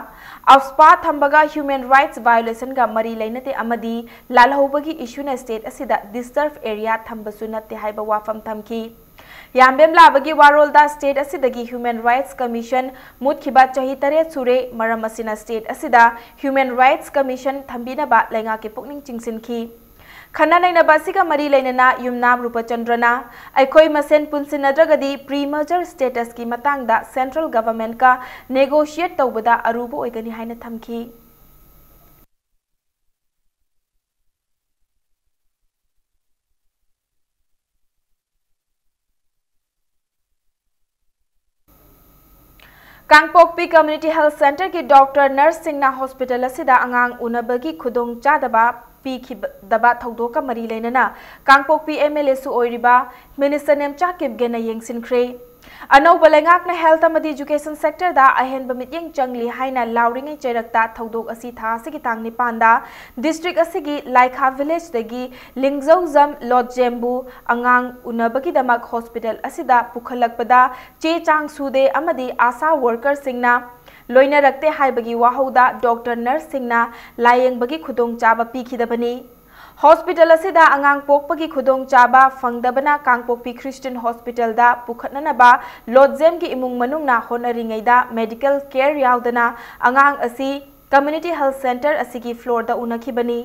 AFSPA ꯊꯝꯕꯒ human rights violation ꯒ ꯃꯔꯤ ꯂꯩꯅꯗꯦ ꯑꯃꯗꯤ ꯂꯥꯜꯍꯧꯕꯒꯤ issue ꯅ state ꯑꯁꯤꯗ disturb area ꯊꯝꯕꯁꯨ ꯅꯠꯇꯦ ꯍꯥꯏꯕ ꯋꯥꯐꯝ ꯊꯝꯈꯤ꯫ ꯌꯥꯝꯕꯦꯝ ꯂꯥꯕꯥꯒꯤ ꯋꯥꯔꯣꯜꯗ state ꯑꯁꯤꯗꯒꯤ Human Rights Commission ꯃꯨꯠꯈꯤꯕ ꯆꯍꯤ ꯇꯔꯦꯠ ꯁꯨꯔꯦ, ꯃꯔꯝ ꯑꯁꯤꯅ state ꯑꯁꯤꯗ Human Rights Commission ꯊꯝꯕꯤꯅꯕ ꯂꯩꯉꯥꯛꯀꯤ ꯄꯨꯛꯅꯤꯡ ꯆꯤꯡꯁꯤꯟꯈꯤ꯫ ꯈꯟꯅ ꯅꯩꯅꯕ ꯑꯁꯤꯒ ꯃꯔꯤ ꯂꯩꯅꯅ ꯌꯨꯝꯅꯥꯝ ꯔꯨꯄꯆꯟꯗ꯭ꯔꯅ ꯑꯩꯈꯣꯏ ꯃꯁꯦꯟ ꯄꯨꯟꯁꯤꯟꯅꯗ꯭ꯔꯒꯗꯤ pre-merger status ꯀꯤ ꯃꯇꯥꯡꯗ central government ꯀ negotiate ꯇꯧꯕꯗ ꯑꯔꯨꯕ ꯑꯣꯏꯒꯅꯤ ꯍꯥꯏꯅ ꯊꯝꯈꯤ꯫ ꯀꯥꯡꯄꯣꯛꯄꯤ Community Health Centre ꯒꯤ doctor nurse ꯁꯤꯡꯅ hospital ꯑꯁꯤꯗ ꯑꯉꯥꯡ ꯎꯅꯕꯒꯤ ꯈꯨꯗꯣꯡꯆꯥꯗꯕ ꯄꯤꯈꯤꯗꯕ ꯊꯧꯗꯣꯛꯀ ꯃꯔꯤ ꯂꯩꯅꯅ ꯀꯥꯡꯄꯣꯛꯄꯤ M L A ꯁꯨ ꯑꯣꯏꯔꯤꯕ Minister ꯅꯦꯝꯆꯥ ꯀꯤꯞꯒꯦꯅ ꯌꯦꯡꯁꯤꯟꯈ꯭ꯔꯦ꯫ ꯑꯅꯧꯕ ꯂꯩꯉꯥꯛꯅ health ꯑꯃꯗꯤ education sector ꯗ ꯑꯍꯦꯟꯕ ꯃꯤꯠꯌꯦꯡ ꯆꯪꯂꯤ ꯍꯥꯏꯅ ꯂꯥꯎꯔꯤꯉꯩ ꯆꯩꯔꯛꯇ ꯊꯧꯗꯣꯛ ꯑꯁꯤ ꯊꯥ ꯑꯁꯤꯒꯤ ꯇꯥꯡ ꯅꯤꯄꯥꯟꯗ district ꯑꯁꯤꯒꯤ ꯂꯥꯏꯈꯥ village ꯗꯒꯤ ꯂꯤꯡꯖꯧꯖꯝ ꯂꯣꯠꯖꯦꯝꯕꯨ ꯑꯉꯥꯡ ꯎꯅꯕꯒꯤꯗꯃꯛ hospital ꯑꯁꯤꯗ ꯄꯨꯈꯠꯂꯛꯄꯗ ꯆꯦ ꯆꯥꯡ ꯁꯨꯗꯦ ꯑꯃꯗꯤ ASHA worker ꯁꯤꯡꯅ ꯂꯣꯏꯅꯔꯛꯇꯦ ꯍꯥꯏꯕꯒꯤ ꯋꯥꯍꯧꯗ doctor nurse ꯁꯤꯡꯅ ꯂꯥꯌꯦꯡꯕꯒꯤ ꯈꯨꯗꯣꯡꯆꯥꯕ ꯄꯤꯈꯤꯗꯕꯅꯤ꯫ Hospital ꯑꯁꯤꯗ ꯑꯉꯥꯡ ꯄꯣꯛꯄꯒꯤ ꯈꯨꯗꯣꯡꯆꯥꯕ ꯐꯪꯗꯕꯅ ꯀꯥꯡꯄꯣꯛꯄꯤ Christian Hospital ꯗ ꯄꯨꯈꯠꯅꯅꯕ ꯂꯣꯠꯖꯦꯝꯒꯤ ꯏꯃꯨꯡ ꯃꯅꯨꯡꯅ ꯍꯣꯠꯅꯔꯤꯉꯩꯗ medical care ꯌꯥꯎꯗꯅ ꯑꯉꯥꯡ ꯑꯁꯤ Community Health Centre ꯑꯁꯤꯒꯤ floor ꯗ ꯎꯅꯈꯤꯕꯅꯤ꯫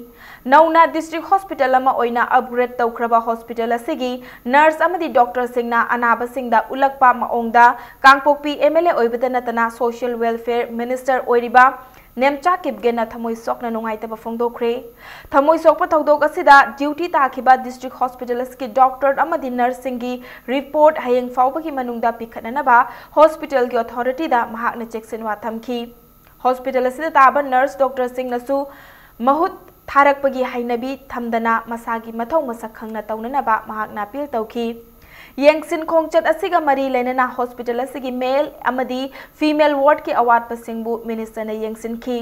ꯅꯧꯅ district hospital ꯑꯃ ꯑꯣꯏꯅ upgrade ꯇꯧꯈ꯭ꯔꯕ hospital ꯑꯁꯤꯒꯤ nurse ꯑꯃꯗꯤ doctor ꯁꯤꯡꯅ ꯑꯅꯥꯕꯁꯤꯡꯗ ꯎꯠꯂꯛꯄ ꯃꯑꯣꯡꯗ ꯀꯥꯡꯄꯣꯛꯄꯤ M L A ꯑꯣꯏꯕꯗ ꯅꯠꯇꯅ Social Welfare Minister ꯑꯣꯏꯔꯤꯕ ꯅꯦꯝꯆꯥ ꯀꯤꯞꯒꯦꯟꯅ ꯊꯃꯣꯏ ꯁꯣꯛꯅ ꯅꯨꯡꯉꯥꯏꯇꯕ ꯐꯣꯡꯗꯣꯛꯈ꯭ꯔꯦ꯫ ꯊꯃꯣꯏ ꯁꯣꯛꯄ ꯊꯧꯗꯣꯛ ꯑꯁꯤꯗ duty ꯇꯥꯈꯤꯕ district hospital ꯑꯁꯤꯒꯤ doctor ꯑꯃꯗꯤ nurse ꯁꯤꯡꯒꯤ report ꯍꯌꯦꯡ ꯐꯥꯎꯕꯒꯤ ꯃꯅꯨꯡꯗ ꯄꯤꯈꯠꯅꯅꯕ hospital ꯒꯤ authority ꯗ ꯃꯍꯥꯛꯅ ꯆꯦꯛꯁꯤꯟꯋꯥ ꯊꯝꯈꯤ꯫ Hospital ꯑꯁꯤꯗ ꯇꯥꯕ nurse doctor ꯁꯤꯡꯅꯁꯨ ꯃꯍꯨꯠ ꯊꯥꯔꯛꯄꯒꯤ ꯍꯩꯅꯕꯤ ꯊꯝꯗꯅ ꯃꯁꯥꯒꯤ ꯃꯊꯧ ꯃꯁꯛ ꯈꯪꯅ ꯇꯧꯅꯅꯕ ꯃꯍꯥꯛꯅ appeal ꯇꯧꯈꯤ꯫ ꯌꯦꯡꯁꯤꯟ ꯈꯣꯡꯆꯠ ꯑꯁꯤꯒ ꯃꯔꯤ ꯂꯩꯅꯅ hospital ꯑꯁꯤꯒꯤ male ꯑꯃꯗꯤ female ward ꯀꯤ ꯑꯋꯥꯠꯄꯁꯤꯡꯕꯨ minister ꯅ ꯌꯦꯡꯁꯤꯟꯈꯤ꯫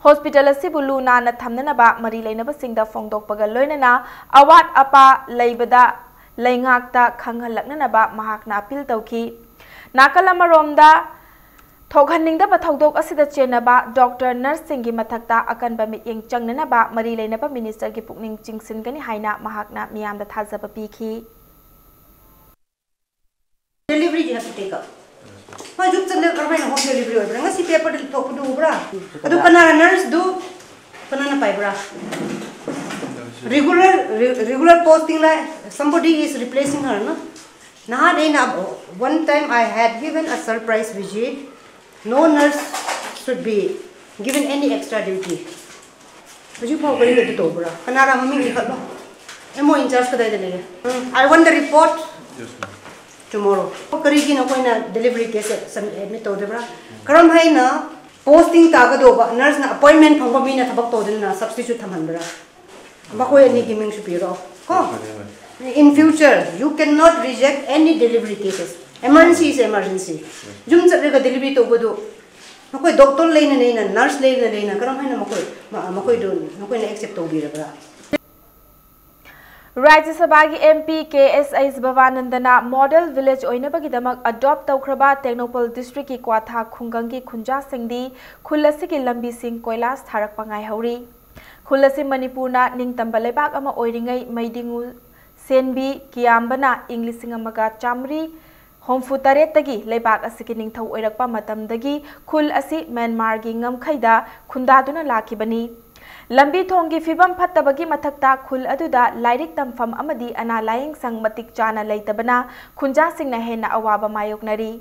Hospital ꯑꯁꯤꯕꯨ ꯂꯨ ꯅꯥꯟꯅ ꯊꯝꯅꯅꯕ ꯃꯔꯤ ꯂꯩꯅꯕꯁꯤꯡꯗ ꯐꯣꯡꯗꯣꯛꯄꯒ ꯂꯣꯏꯅꯅ ꯑꯋꯥꯠ ꯑꯄꯥ ꯂꯩꯕꯗ ꯂꯩꯉꯥꯛꯇ ꯈꯪꯍꯜꯂꯛꯅꯅꯕ ꯃꯍꯥꯛꯅ appeal ꯇꯧꯈꯤ꯫ ꯅꯥꯀꯜ ꯑꯃꯔꯣꯝꯗ, ꯊꯣꯛꯍꯟꯅꯤꯡꯗꯕ ꯊꯧꯗꯣꯛ ꯑꯁꯤꯗ ꯆꯦꯟꯅꯕ doctor, nurse ꯁꯤꯡꯒꯤ ꯃꯊꯛꯇ ꯑꯀꯟꯕ ꯃꯤꯠꯌꯦꯡ ꯆꯪꯅꯅꯕ ꯃꯔꯤ ꯂꯩꯅꯕ minister ꯒꯤ ꯄꯨꯛꯅꯤꯡ ꯆꯤꯡꯁꯤꯟꯒꯅꯤ ꯍꯥꯏꯅ ꯃꯍꯥꯛꯅ ꯃꯤꯌꯥꯝꯗ ꯊꯥꯖꯕ ꯄꯤꯈꯤ꯫ Delivery ꯒꯤ ꯉꯁꯤ take up꯫ ꯍꯣꯏ, ꯖꯨꯛ ꯆꯠꯂꯒ ꯀꯔꯝꯍꯥꯏꯅ home delivery ꯑꯣꯏꯕ꯭ꯔꯥ? ꯉꯁꯤ paper ꯗ ꯊꯣꯛꯄꯗꯨ ꯎꯕ꯭ꯔꯥ? ꯑꯗꯨ ꯀꯅꯥꯅ nurse ꯗꯨ ꯀꯅꯥꯅ ꯄꯥꯏꯕ꯭ꯔꯥ? Regular, re- regular posting Lai, somebody is replacing her, no? ꯅꯍꯥꯟ ꯑꯩꯅ, one time I had given a surprise visit, no nurse should be given any extra duty. ꯍꯧꯖꯤꯛ ꯐꯥꯎ ꯀꯔꯤ ꯑꯗꯨ ꯇꯧꯕ꯭ꯔꯥ? ꯀꯅꯥꯔ ꯃꯃꯤꯡ ꯏꯈꯠꯂꯣ꯫ M O in charge ꯀꯗꯥꯏꯗ ꯂꯩꯔꯦ? ꯎꯝ, I want the report tomorrow. ꯀꯔꯤꯒꯤ ꯅꯈꯣꯏꯅ delivery case admit ꯇꯧꯗꯕ꯭ꯔꯥ? ꯀꯔꯝ ꯍꯥꯏꯅ posting ꯇꯥꯒꯗꯧꯕ nurse ꯅ appointment ꯐꯪꯕ ꯃꯤꯅ ꯊꯕꯛ ꯇꯧꯗꯅ substitute ꯊꯝꯍꯟꯕ꯭ꯔꯥ? ꯃꯈꯣꯏ ꯑꯅꯤꯒꯤ ꯃꯤꯡꯁꯨ ꯄꯤꯔꯣ ꯀꯣ꯫ In future, you cannot reject any delivery cases. Emergency is emergency. ꯌꯨꯝ ꯆꯠꯂꯒ delivery ꯇꯧꯕꯗꯨ ꯅꯈꯣꯏ doctor ꯂꯩꯅ ꯂꯩꯅ, nurse ꯂꯩꯅ ꯂꯩꯅ ꯀꯔꯝ ꯍꯥꯏꯅ ꯃꯈꯣꯏ, ꯃ- ꯃꯈꯣꯏꯗꯨ ꯅꯈꯣꯏꯅ accept ꯇꯧꯕꯤꯔꯕ꯭ꯔꯥ? ꯔꯥꯖ꯭ꯌ ꯁꯚꯥꯒꯤ M P K S H ꯚꯕꯥꯅꯟꯗꯅ model village ꯑꯣꯏꯅꯕꯒꯤꯗꯃꯛ adopt ꯇꯧꯈ꯭ꯔꯕ ꯇꯦꯡꯅꯧꯄꯜ district ꯀꯤ ꯀ꯭ꯋꯥꯊꯥ ꯈꯨꯡꯒꯪꯒꯤ ꯈꯨꯟꯖꯥꯁꯤꯡꯗꯤ ꯈꯨꯜ ꯑꯁꯤꯒꯤ ꯂꯝꯕꯤꯁꯤꯡ ꯀꯣꯏꯂꯥꯁ ꯊꯥꯔꯛꯄ ꯉꯥꯏꯍꯧꯔꯤ꯫ ꯈꯨꯜ ꯑꯁꯤ ꯃꯅꯤꯄꯨꯔꯅ ꯅꯤꯡꯇꯝꯕ ꯂꯩꯕꯥꯛ ꯑꯃ ꯑꯣꯏꯔꯤꯉꯩ ꯃꯩꯗꯤꯡꯉꯨ ꯁꯦꯟꯕꯤ ꯀꯤꯌꯥꯝꯕꯅ ꯏꯪ ꯂꯤꯁꯤꯡ ꯑꯃꯒ ꯆꯥꯃꯔꯤ ꯍꯨꯝꯐꯨ ꯇꯔꯦꯠꯇꯒꯤ ꯂꯩꯕꯥꯛ ꯑꯁꯤꯒꯤ ꯅꯤꯡꯊꯧ ꯑꯣꯏꯔꯛꯄ ꯃꯇꯝꯗꯒꯤ ꯈꯨꯜ ꯑꯁꯤ ꯃ꯭ꯌꯥꯟꯃꯥꯔꯒꯤ ꯉꯝꯈꯩꯗ ꯈꯨꯟꯗꯥꯗꯨꯅ ꯂꯥꯛꯈꯤꯕꯅꯤ꯫ ꯂꯝꯕꯤ ꯊꯣꯡꯒꯤ ꯐꯤꯕꯝ ꯐꯠꯇꯕꯒꯤ ꯃꯊꯛꯇ ꯈꯨꯜ ꯑꯗꯨꯗ ꯂꯥꯏꯔꯤꯛ ꯇꯝꯐꯝ ꯑꯃꯗꯤ ꯑꯅꯥ ꯂꯥꯌꯦꯡ ꯁꯪ ꯃꯇꯤꯛ ꯆꯥꯅ ꯂꯩꯇꯕꯅ ꯈꯨꯟꯖꯥꯁꯤꯡꯅ ꯍꯦꯟꯅ ꯑꯋꯥꯕ ꯃꯥꯌꯣꯛꯅꯔꯤ꯫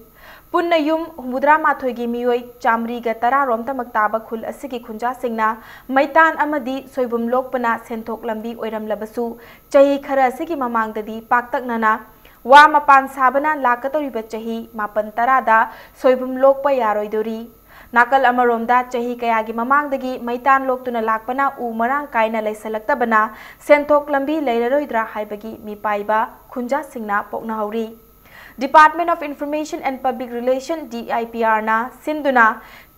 ꯄꯨꯟꯅ ꯌꯨꯝ ꯍꯨꯝꯐꯨꯇꯔꯥ ꯃꯥꯊꯣꯏꯒꯤ ꯃꯤꯑꯣꯏ ꯆꯥꯃꯔꯤꯒ ꯇꯔꯥ ꯔꯣꯝꯇꯃꯛ ꯇꯥꯕ ꯈꯨꯜ ꯑꯁꯤꯒꯤ ꯈꯨꯟꯖꯥꯁꯤꯡꯅ ꯃꯩꯇꯥꯟ ꯑꯃꯗꯤ ꯁꯣꯏꯕꯨꯝ ꯂꯣꯛꯄꯅ ꯁꯦꯟꯊꯣꯛ ꯂꯝꯕꯤ ꯑꯣꯏꯔꯝꯂꯕꯁꯨ, ꯆꯍꯤ ꯈꯔ ꯑꯁꯤꯒꯤ ꯃꯃꯥꯡꯗꯗꯤ ꯄꯥꯛꯇꯛꯅꯅ ꯋꯥ ꯃꯄꯥꯟ ꯁꯥꯕꯅ ꯂꯥꯛꯀꯗꯧꯔꯤꯕ ꯆꯍꯤ ꯃꯥꯄꯟ ꯇꯔꯥꯗ ꯁꯣꯏꯕꯨꯝ ꯂꯣꯛꯄ ꯌꯥꯔꯣꯏꯗꯧꯔꯤ꯫ ꯅꯥꯀꯜ ꯑꯃꯔꯣꯝꯗ ꯆꯍꯤ ꯀꯌꯥꯒꯤ ꯃꯃꯥꯡꯗꯒꯤ ꯃꯩꯇꯥꯟ ꯂꯣꯛꯇꯨꯅ ꯂꯥꯛꯄꯅ ꯎ ꯃꯔꯥꯡ ꯀꯥꯏꯅ ꯂꯩꯁꯜꯂꯛꯇꯕꯅ ꯁꯦꯟꯊꯣꯛ ꯂꯝꯕꯤ ꯂꯩꯔꯔꯣꯏꯗ꯭ꯔꯥ ꯍꯥꯏꯕꯒꯤ ꯃꯤꯄꯥꯏꯕ ꯈꯨꯟꯖꯥꯁꯤꯡꯅ ꯄꯣꯛꯅꯍꯧꯔꯤ꯫ Department of Information and Public Relation, D I P R ꯅ ꯁꯤꯟꯗꯨꯅ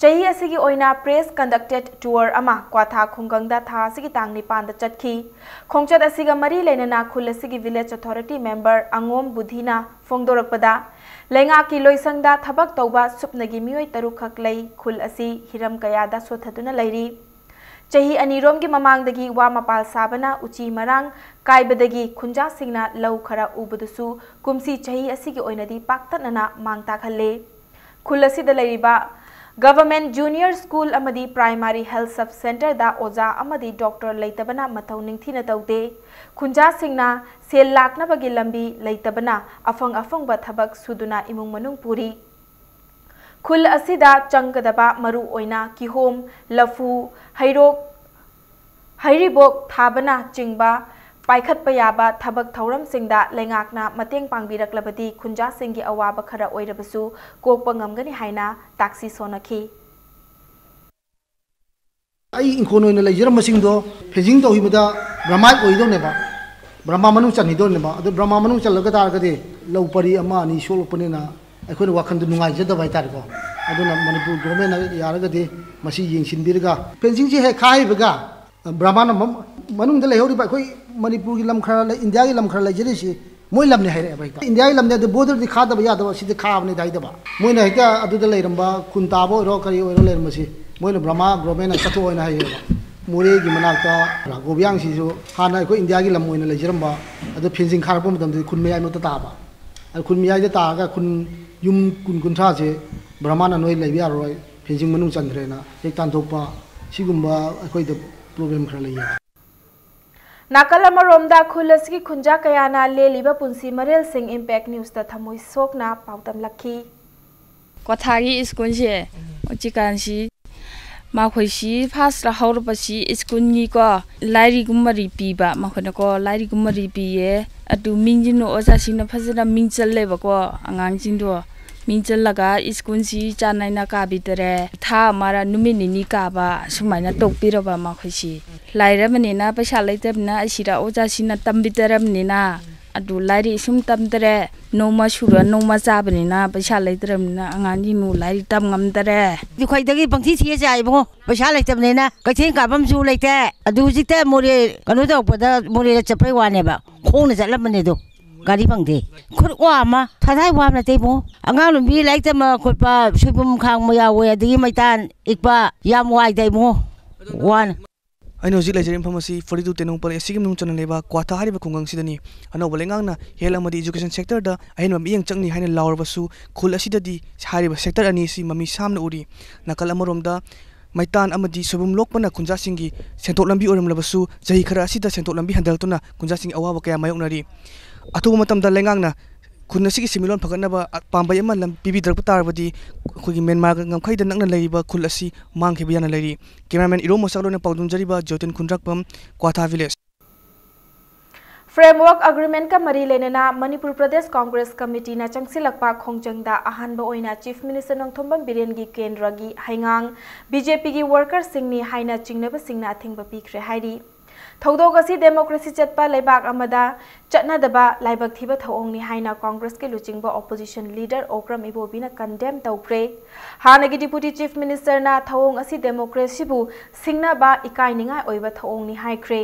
ꯆꯍꯤ ꯑꯁꯤꯒꯤ ꯑꯣꯏꯅ press conducted tour ꯑꯃ ꯀ꯭ꯋꯥꯊꯥ ꯈꯨꯡꯒꯪꯗ ꯊꯥ ꯑꯁꯤꯒꯤ ꯇꯥꯡ ꯅꯤꯄꯥꯟꯗ ꯆꯠꯈꯤ꯫ ꯈꯣꯡꯆꯠ ꯑꯁꯤꯒ ꯃꯔꯤ ꯂꯩꯅꯅ ꯈꯨꯜ ꯑꯁꯤꯒꯤ village authority member ꯑꯉꯣꯝ ꯕꯨꯙꯤꯅ ꯐꯣꯡꯗꯣꯔꯛꯄꯗ, ꯂꯩꯉꯥꯛꯀꯤ ꯂꯣꯏꯁꯪꯗ ꯊꯕꯛ ꯇꯧꯕ ꯁꯨꯞꯅꯒꯤ ꯃꯤꯑꯣꯏ ꯇꯔꯨꯛꯈꯛ ꯂꯩ꯫ ꯈꯨꯜ ꯑꯁꯤ ꯍꯤꯔꯝ ꯀꯌꯥꯗ ꯁꯣꯠꯊꯗꯨꯅ ꯂꯩꯔꯤ꯫ ꯆꯍꯤ ꯑꯅꯤꯔꯣꯝꯒꯤ ꯃꯃꯥꯡꯗꯒꯤ ꯋꯥ ꯃꯄꯥꯜ ꯁꯥꯕꯅ ꯎꯆꯤ ꯃꯔꯥꯡ ꯀꯥꯏꯕꯗꯒꯤ ꯈꯨꯟꯖꯥꯁꯤꯡꯅ ꯂꯧ ꯈꯔ ꯎꯕꯗꯨꯁꯨ ꯀꯨꯝꯁꯤ ꯆꯍꯤ ꯑꯁꯤꯒꯤ ꯑꯣꯏꯅꯗꯤ ꯄꯥꯛꯇꯛꯅꯅ ꯃꯥꯡ ꯇꯥꯛꯍꯜꯂꯦ꯫ ꯈꯨꯜ ꯑꯁꯤꯗ ꯂꯩꯔꯤꯕ Government Junior School ꯑꯃꯗꯤ Primary Health Sub Centreꯗ ꯑꯣꯖꯥ ꯑꯃꯗꯤ doctor ꯂꯩꯇꯕꯅ ꯃꯊꯧ ꯅꯤꯡꯊꯤꯅ ꯇꯧꯗꯦ꯫ ꯈꯨꯟꯖꯥꯁꯤꯡꯅ ꯁꯦꯜ ꯂꯥꯛꯅꯕꯒꯤ ꯂꯝꯕꯤ ꯂꯩꯇꯕꯅ ꯑꯐꯪ ꯑꯐꯪꯕ ꯊꯕꯛ ꯁꯨꯗꯨꯅ ꯏꯃꯨꯡ ꯃꯅꯨꯡ ꯄꯨꯔꯤ꯫ ꯈꯨꯜ ꯑꯁꯤꯗ ꯆꯪꯒꯗꯕ ꯃꯔꯨ ꯑꯣꯏꯅ ꯀꯤꯍꯣꯝ, ꯂꯐꯨ, ꯍꯩꯔꯣꯛ, ꯍꯩꯔꯤꯕꯣꯛ ꯊꯥꯕꯅꯆꯤꯡꯕ ꯄꯥꯏꯈꯠꯄ ꯌꯥꯕ ꯊꯕꯛ ꯊꯧꯔꯝꯁꯤꯡꯗ ꯂꯩꯉꯥꯛꯅ ꯃꯇꯦꯡ ꯄꯥꯡꯕꯤꯔꯛꯂꯕꯗꯤ ꯈꯨꯟꯖꯥꯁꯤꯡꯒꯤ ꯑꯋꯥꯕ ꯈꯔ ꯑꯣꯏꯔꯕꯁꯨ ꯀꯣꯛꯄ ꯉꯝꯒꯅꯤ ꯍꯥꯏꯅ ꯇꯥꯛꯁꯤ ꯁꯣꯟꯅꯈꯤ꯫ ꯑꯩ ꯏꯪꯈꯣꯜ ꯑꯣꯏꯅ ꯂꯩꯖꯔꯝꯕꯁꯤꯡꯗꯣ fencing ꯇꯧꯈꯤꯕꯗ ꯕ꯭ꯔꯍꯃꯥ ꯑꯣꯏꯗꯧꯅꯦꯕ, ꯕ꯭ꯔꯍꯃꯥ ꯃꯅꯨꯡ ꯆꯟꯈꯤꯗꯧꯅꯦꯕ꯫ ꯑꯗꯨ ꯕ꯭ꯔꯍꯃꯥ ꯃꯅꯨꯡ ꯆꯜꯂꯒ ꯇꯥꯔꯒꯗꯤ ꯂꯧ ꯄꯔꯤ ꯑꯃ ꯑꯅꯤ ꯁꯣꯛꯂꯛꯄꯅꯤꯅ ꯑꯩꯈꯣꯏꯅ ꯋꯥꯈꯜꯗꯨ ꯅꯨꯡꯉꯥꯏꯖꯗꯕ ꯍꯥꯏꯇꯥꯔꯦꯀꯣ꯫ ꯑꯗꯨꯅ ꯃꯅꯤꯄꯨꯔ governmentꯅ ꯌꯥꯔꯒꯗꯤ ꯃꯁꯤ ꯌꯦꯡꯁꯤꯟꯕꯤꯔꯒ fencingꯁꯦ ꯍꯦꯛ ꯈꯥꯏꯕꯒ ꯕ꯭ꯔꯍꯃꯥꯅ ꯃ-, ꯃꯅꯨꯡꯗ ꯂꯩꯍꯧꯔꯤꯕ ꯑꯩꯈꯣꯏ ꯃꯅꯤꯄꯨꯔꯒꯤ ꯂꯝ ꯈꯔ ꯂꯩ, ꯏꯟꯗꯤꯌꯥꯒꯤ ꯂꯝ ꯈꯔ ꯂꯩꯖꯔꯤꯁꯤ ꯃꯣꯏ ꯂꯝꯅꯤ ꯍꯥꯏꯔꯛꯑꯦꯕ ꯍꯦꯛꯇ꯫ ꯏꯟꯗꯤꯌꯥꯒꯤ ꯂꯝꯅꯦ ꯑꯗꯨ borderꯗꯤ ꯈꯥꯗꯕ ꯌꯥꯗꯕ, ꯁꯤꯗꯤ ꯈꯥꯕꯅꯤꯗ ꯍꯥꯏꯗꯕ꯫ ꯃꯣꯏꯅ ꯍꯦꯛꯇ ꯑꯗꯨꯗ ꯂꯩꯔꯝꯕ ꯈꯨꯟ ꯇꯥꯕ ꯑꯣꯏꯔꯣ ꯀꯔꯤ ꯑꯣꯏꯔꯣ ꯂꯩꯔꯝꯕꯁꯤ ꯃꯣꯏꯅ ꯕ꯭ꯔꯍꯃꯥ governmentꯅ ꯆꯠꯊꯣꯛꯑꯣꯅ ꯍꯥꯏꯌꯦꯕ꯫ ꯃꯣꯔꯦꯒꯤ ꯃꯅꯥꯛꯇ ꯒꯣꯕꯤꯌꯥꯡꯁꯤꯁꯨ ꯍꯥꯟꯅ ꯑꯩꯈꯣꯏ ꯏꯟꯗꯤꯌꯥꯒꯤ ꯂꯝ ꯑꯣꯏꯅ ꯂꯩꯖꯔꯝꯕ, ꯑꯗꯨ fencing ꯈꯥꯔꯛꯄ ꯃꯇꯝꯗꯗꯤ ꯈꯨꯟ ꯃꯌꯥꯏꯃꯛꯇ ꯇꯥꯕ꯫ ꯑꯗꯨ ꯈꯨꯟ ꯃꯌꯥꯏꯗ ꯇꯥꯔꯒ ꯈꯨꯟ ꯌꯨꯝ ꯀꯨꯟ ꯀꯨꯟꯊ꯭ꯔꯥꯁꯦ ꯕ꯭ꯔꯍꯃꯥꯅ ꯅꯣꯏ ꯂꯩꯕ ꯌꯥꯔꯔꯣꯏ, fencing ꯃꯅꯨꯡ ꯆꯟꯈ꯭ꯔꯦꯅ ꯍꯦꯛ ꯇꯥꯟꯊꯣꯛꯄ, ꯁꯤꯒꯨꯝꯕ ꯑꯩꯈꯣꯏꯗ ꯄ꯭ꯔꯣꯕ꯭ꯂꯦꯝ ꯈꯔ ꯂꯩꯌꯦ꯫ ꯅꯥꯀꯜ ꯑꯃꯔꯣꯝꯗ ꯈꯨꯜ ꯑꯁꯤꯒꯤ ꯈꯨꯟꯖꯥ ꯀꯌꯥꯅ ꯂꯦꯜꯂꯤꯕ ꯄꯨꯟꯁꯤ ꯃꯔꯦꯜꯁꯤꯡ ꯏꯝꯄꯦꯛ ꯅ꯭ꯌꯨꯁꯇ ꯊꯃꯣꯏ ꯁꯣꯛꯅ ꯄꯥꯎꯗꯝꯂꯛꯈꯤ꯫ ꯀ꯭ꯋꯥꯊꯥꯒꯤ ꯁ꯭ꯀꯨꯜꯁꯦ ꯍꯧꯖꯤꯛꯀꯥꯟꯁꯤ ꯃꯈꯣꯏꯁꯤ ꯐꯥꯁꯇ ꯍꯧꯔꯛꯄꯁꯤ ꯁ꯭ꯀꯨꯜꯒꯤꯀꯣ ꯂꯥꯏꯔꯤꯛꯀꯨꯝꯕꯗꯤ ꯄꯤꯕ, ꯃꯈꯣꯏꯅꯀꯣ ꯂꯥꯏꯔꯤꯛꯀꯨꯝꯕꯗꯤ ꯄꯤꯌꯦ꯫ ꯑꯗꯨ ꯃꯤꯡꯁꯤꯡꯅ ꯑꯣꯖꯥꯁꯤꯡꯅ ꯐꯖꯅ ꯃꯤꯡ ꯆꯜꯂꯦꯕꯀꯣ꯫ ꯑꯉꯥꯡꯁꯤꯡꯗꯣ ꯃꯤꯡ ꯆꯜꯂꯒ ꯁ꯭ꯀꯨꯜꯁꯤ ꯆꯥꯡ ꯅꯥꯏꯅ ꯀꯥꯕꯤꯗꯔꯦ꯫ ꯊꯥ ꯑꯃꯔ ꯅꯨꯃꯤꯠ ꯅꯤꯅꯤ ꯀꯥꯕ ꯁꯨꯃꯥꯏꯅ ꯇꯣꯛꯄꯤꯔꯕ ꯃꯈꯣꯏꯁꯤ꯫ ꯂꯥꯏꯔꯕꯅꯤꯅ, ꯄꯩꯁꯥ ꯂꯩꯇꯕꯅꯤꯅ ꯑꯁꯤꯗ ꯑꯣꯖꯥꯁꯤꯡꯅ ꯇꯝꯕꯤꯗꯔꯕꯅꯤꯅ ꯑꯗꯨ ꯂꯥꯏꯔꯤꯛ ꯁꯨꯝ ꯇꯝꯗꯔꯦ꯫ ꯅꯣꯡꯃ ꯁꯨꯔ ꯅꯣꯡꯃ ꯆꯥꯕꯅꯤꯅ ꯄꯩꯁꯥ ꯂꯩꯇ꯭ꯔꯕꯅꯤꯅ ꯑꯉꯥꯡꯁꯤꯡꯕꯨ ꯂꯥꯏꯔꯤꯛ ꯇꯝ ꯉꯝꯗꯔꯦ꯫ ꯑꯩꯈꯣꯏꯗꯒꯤ ꯄꯪꯊꯤ ꯊꯤꯌꯦ ꯆꯥꯏ ꯏꯕꯨꯡꯉꯣ꯫ ꯄꯩꯁꯥ ꯂꯩꯇꯕꯅꯤꯅ ꯀꯩꯊꯦꯜ ꯀꯥꯐꯝꯁꯨ ꯂꯩꯇꯦ꯫ ꯑꯗꯨ ꯍꯧꯖꯤꯛꯇ ꯃꯣꯔꯦ ꯀꯩꯅꯣ ꯇꯧꯔꯛꯄꯗ ꯃꯣꯔꯦꯗ ꯆꯠꯄꯩ ꯋꯥꯅꯦꯕ꯫ ꯈꯣꯡꯅ ꯆꯠꯂꯝꯕꯅꯦ ꯑꯗꯣ꯫ ꯒꯥꯔꯤ ꯐꯪꯗꯦ꯫ ꯈꯨꯠ ꯋꯥ ꯑꯃ ꯊꯥꯗꯥꯏ ꯋꯥ ꯑꯃ ꯅꯠꯇꯦ ꯏꯕꯨꯡꯉꯣ꯫ ꯑꯉꯥꯡ ꯅꯨꯄꯤ ꯂꯥꯏꯔꯤꯛ ꯇꯝꯕ ꯈꯣꯠꯄ ꯁꯣꯏꯕꯨꯝ ꯈꯥꯡꯕ ꯌꯥꯎꯋꯦ, ꯑꯗꯒꯤ ꯃꯩꯇꯥꯟ ꯏꯛꯄ ꯌꯥꯝ ꯋꯥꯏꯗ ꯏꯕꯨꯡꯉꯣ꯫ ꯋꯥꯅ꯫ ꯑꯩꯅ ꯍꯧꯖꯤꯛ ꯂꯩꯖꯔꯤꯕ ꯃꯐꯝ ꯑꯁꯤ ꯐꯣꯔꯇꯤ ꯇꯨ ꯇꯦꯡꯅꯧꯄꯜ ꯑꯦꯁꯤꯒꯤ ꯃꯅꯨꯡ ꯆꯟꯅ ꯂꯩꯕ ꯀ꯭ꯋꯥꯊꯥ ꯍꯥꯏꯔꯤꯕ ꯈꯨꯡꯒꯪꯁꯤꯗꯅꯤ꯫ ꯑꯅꯧꯕ ꯂꯩꯉꯥꯛꯅ ꯍꯦꯜꯊ ꯑꯃꯗꯤ ꯏꯖꯨꯀꯦꯁꯟ ꯁꯦꯛꯇꯔꯗ ꯑꯍꯦꯟꯕ ꯃꯤꯠꯌꯦꯡ ꯆꯪꯅꯤ ꯍꯥꯏꯅ ꯂꯥꯎꯔꯕꯁꯨ ꯈꯨꯜ ꯑꯁꯤꯗꯗꯤ ꯍꯥꯏꯔꯤꯕ ꯁꯦꯛꯇꯔ ꯑꯅꯤ ꯑꯁꯤ ꯃꯃꯤ ꯁꯥꯝꯅ ꯎꯔꯤ꯫ ꯅꯥꯀꯜ ꯑꯃꯔꯣꯝꯗ ꯃꯩꯇꯥꯟ ꯑꯃꯗꯤ ꯁꯣꯏꯕꯨꯝ ꯂꯣꯛꯄꯅ ꯈꯨꯟꯖꯥꯁꯤꯡꯒꯤ ꯁꯦꯟꯊꯣꯛ ꯂꯝꯕꯤ ꯑꯣꯏꯔꯝꯂꯕꯁꯨ ꯆꯍꯤ ꯈꯔ ꯑꯁꯤꯗ ꯁꯦꯟꯊꯣꯛ ꯂꯝꯕꯤ ꯍꯟꯊꯔꯛꯇꯨꯅ ꯈꯨꯟꯖꯥꯁꯤꯡꯒꯤ ꯑꯋꯥꯕ ꯀꯌꯥ ꯃꯥꯌꯣꯛꯅꯔꯤ꯫ ꯑꯊꯨꯕ ꯃꯇꯝꯗ ꯂꯩꯉꯥꯛꯅ ꯈꯨꯟ ꯑꯁꯤꯒꯤ ꯁꯦꯟꯃꯤꯠꯂꯣꯟ ꯐꯒꯠꯅꯕ ꯄꯥꯝꯕꯩ ꯑꯃ ꯂꯝ ꯄꯤꯕꯤꯗ꯭ꯔꯛꯄ ꯇꯥꯔꯕꯗꯤ ꯑꯩꯈꯣꯏꯒꯤ ꯃ꯭ꯌꯥꯟꯃꯥꯔꯒ ꯉꯝꯈꯩꯗ ꯅꯛꯅ ꯂꯩꯔꯤꯕ ꯈꯨꯜ ꯑꯁꯤ ꯃꯥꯡꯈꯤꯕ ꯌꯥꯅ ꯂꯩꯔꯤ꯫ ꯀꯦꯃꯦꯔꯥꯃꯦꯟ ꯏꯔꯣꯝ ꯃꯣꯁꯥꯛ ꯂꯣꯏꯅ ꯄꯥꯎꯗꯝꯖꯔꯤꯕ ꯖꯣꯇꯤꯟ ꯈꯨꯟꯗ꯭ꯔꯥꯛꯄꯝ, ꯀ꯭ꯋꯥꯊꯥ ꯚꯤꯂꯦꯖ꯫ ꯐ꯭ꯔꯦꯝꯋꯔꯛ ꯑꯦꯒ꯭ꯔꯤꯃꯦꯟꯠꯀ ꯃꯔꯤ ꯂꯩꯅꯅ ꯃꯅꯤꯄꯨꯔ ꯄ꯭ꯔꯗꯦꯁ ꯀꯣꯡꯒ꯭ꯔꯦꯁ ꯀꯃꯤꯇꯤꯅ ꯆꯪꯁꯤꯜꯂꯛꯄ ꯈꯣꯡꯖꯪꯗ ꯑꯍꯥꯟꯕ ꯑꯣꯏꯅ ꯆꯤꯐ ꯃꯤꯅꯤꯁꯇꯔ ꯅꯣꯡꯊꯣꯝꯕꯝ ꯕꯤꯔꯦꯟꯒꯤ ꯀꯦꯟꯗ꯭ꯔꯒꯤ ꯍꯩꯉꯥꯡ ꯕꯤ ꯖꯦ ꯄꯤꯒꯤ ꯋꯥꯔꯀꯔꯁꯤꯡꯅꯤ ꯍꯥꯏꯅ ꯆꯤꯡꯅꯕꯁꯤꯡꯅ ꯑꯊꯤꯡꯕ ꯄꯤꯈ꯭ꯔꯦ ꯍꯥꯏꯔꯤ꯫ ꯊꯧꯗꯣꯛ ꯑꯁꯤ ꯗꯦꯃꯣꯀ꯭ꯔꯦꯁꯤ ꯆꯠꯄ ꯂꯩꯕꯥꯛ ꯑꯃꯗ ꯆꯠꯅꯗꯕ ꯂꯥꯏꯕꯛ ꯊꯤꯕ ꯊꯧꯑꯣꯡꯅꯤ ꯍꯥꯏꯅ ꯀꯣꯡꯒ꯭ꯔꯦꯁꯀꯤ ꯂꯨꯆꯤꯡꯕ ꯑꯣꯄꯣꯖꯤꯁꯟ ꯂꯤꯗꯔ ꯑꯣꯀ꯭ꯔꯝ ꯏꯕꯣꯕꯤꯅ ꯀꯟꯗꯦꯝ ꯇꯧꯈ꯭ꯔꯦ꯫ ꯍꯥꯟꯅꯒꯤ ꯗꯤꯄꯨꯇꯤ ꯆꯤꯐ ꯃꯤꯅꯤꯁꯇꯔꯅ ꯊꯧꯑꯣꯡ ꯑꯁꯤ ꯗꯦꯃꯣꯀ꯭ꯔꯦꯁꯤꯕꯨ ꯁꯤꯡꯅꯕ ꯏꯀꯥꯏꯅꯤꯡꯉꯥꯏ ꯑꯣꯏꯕ ꯊꯧꯑꯣꯡꯅꯤ ꯍꯥꯏꯈ꯭ꯔꯦ꯫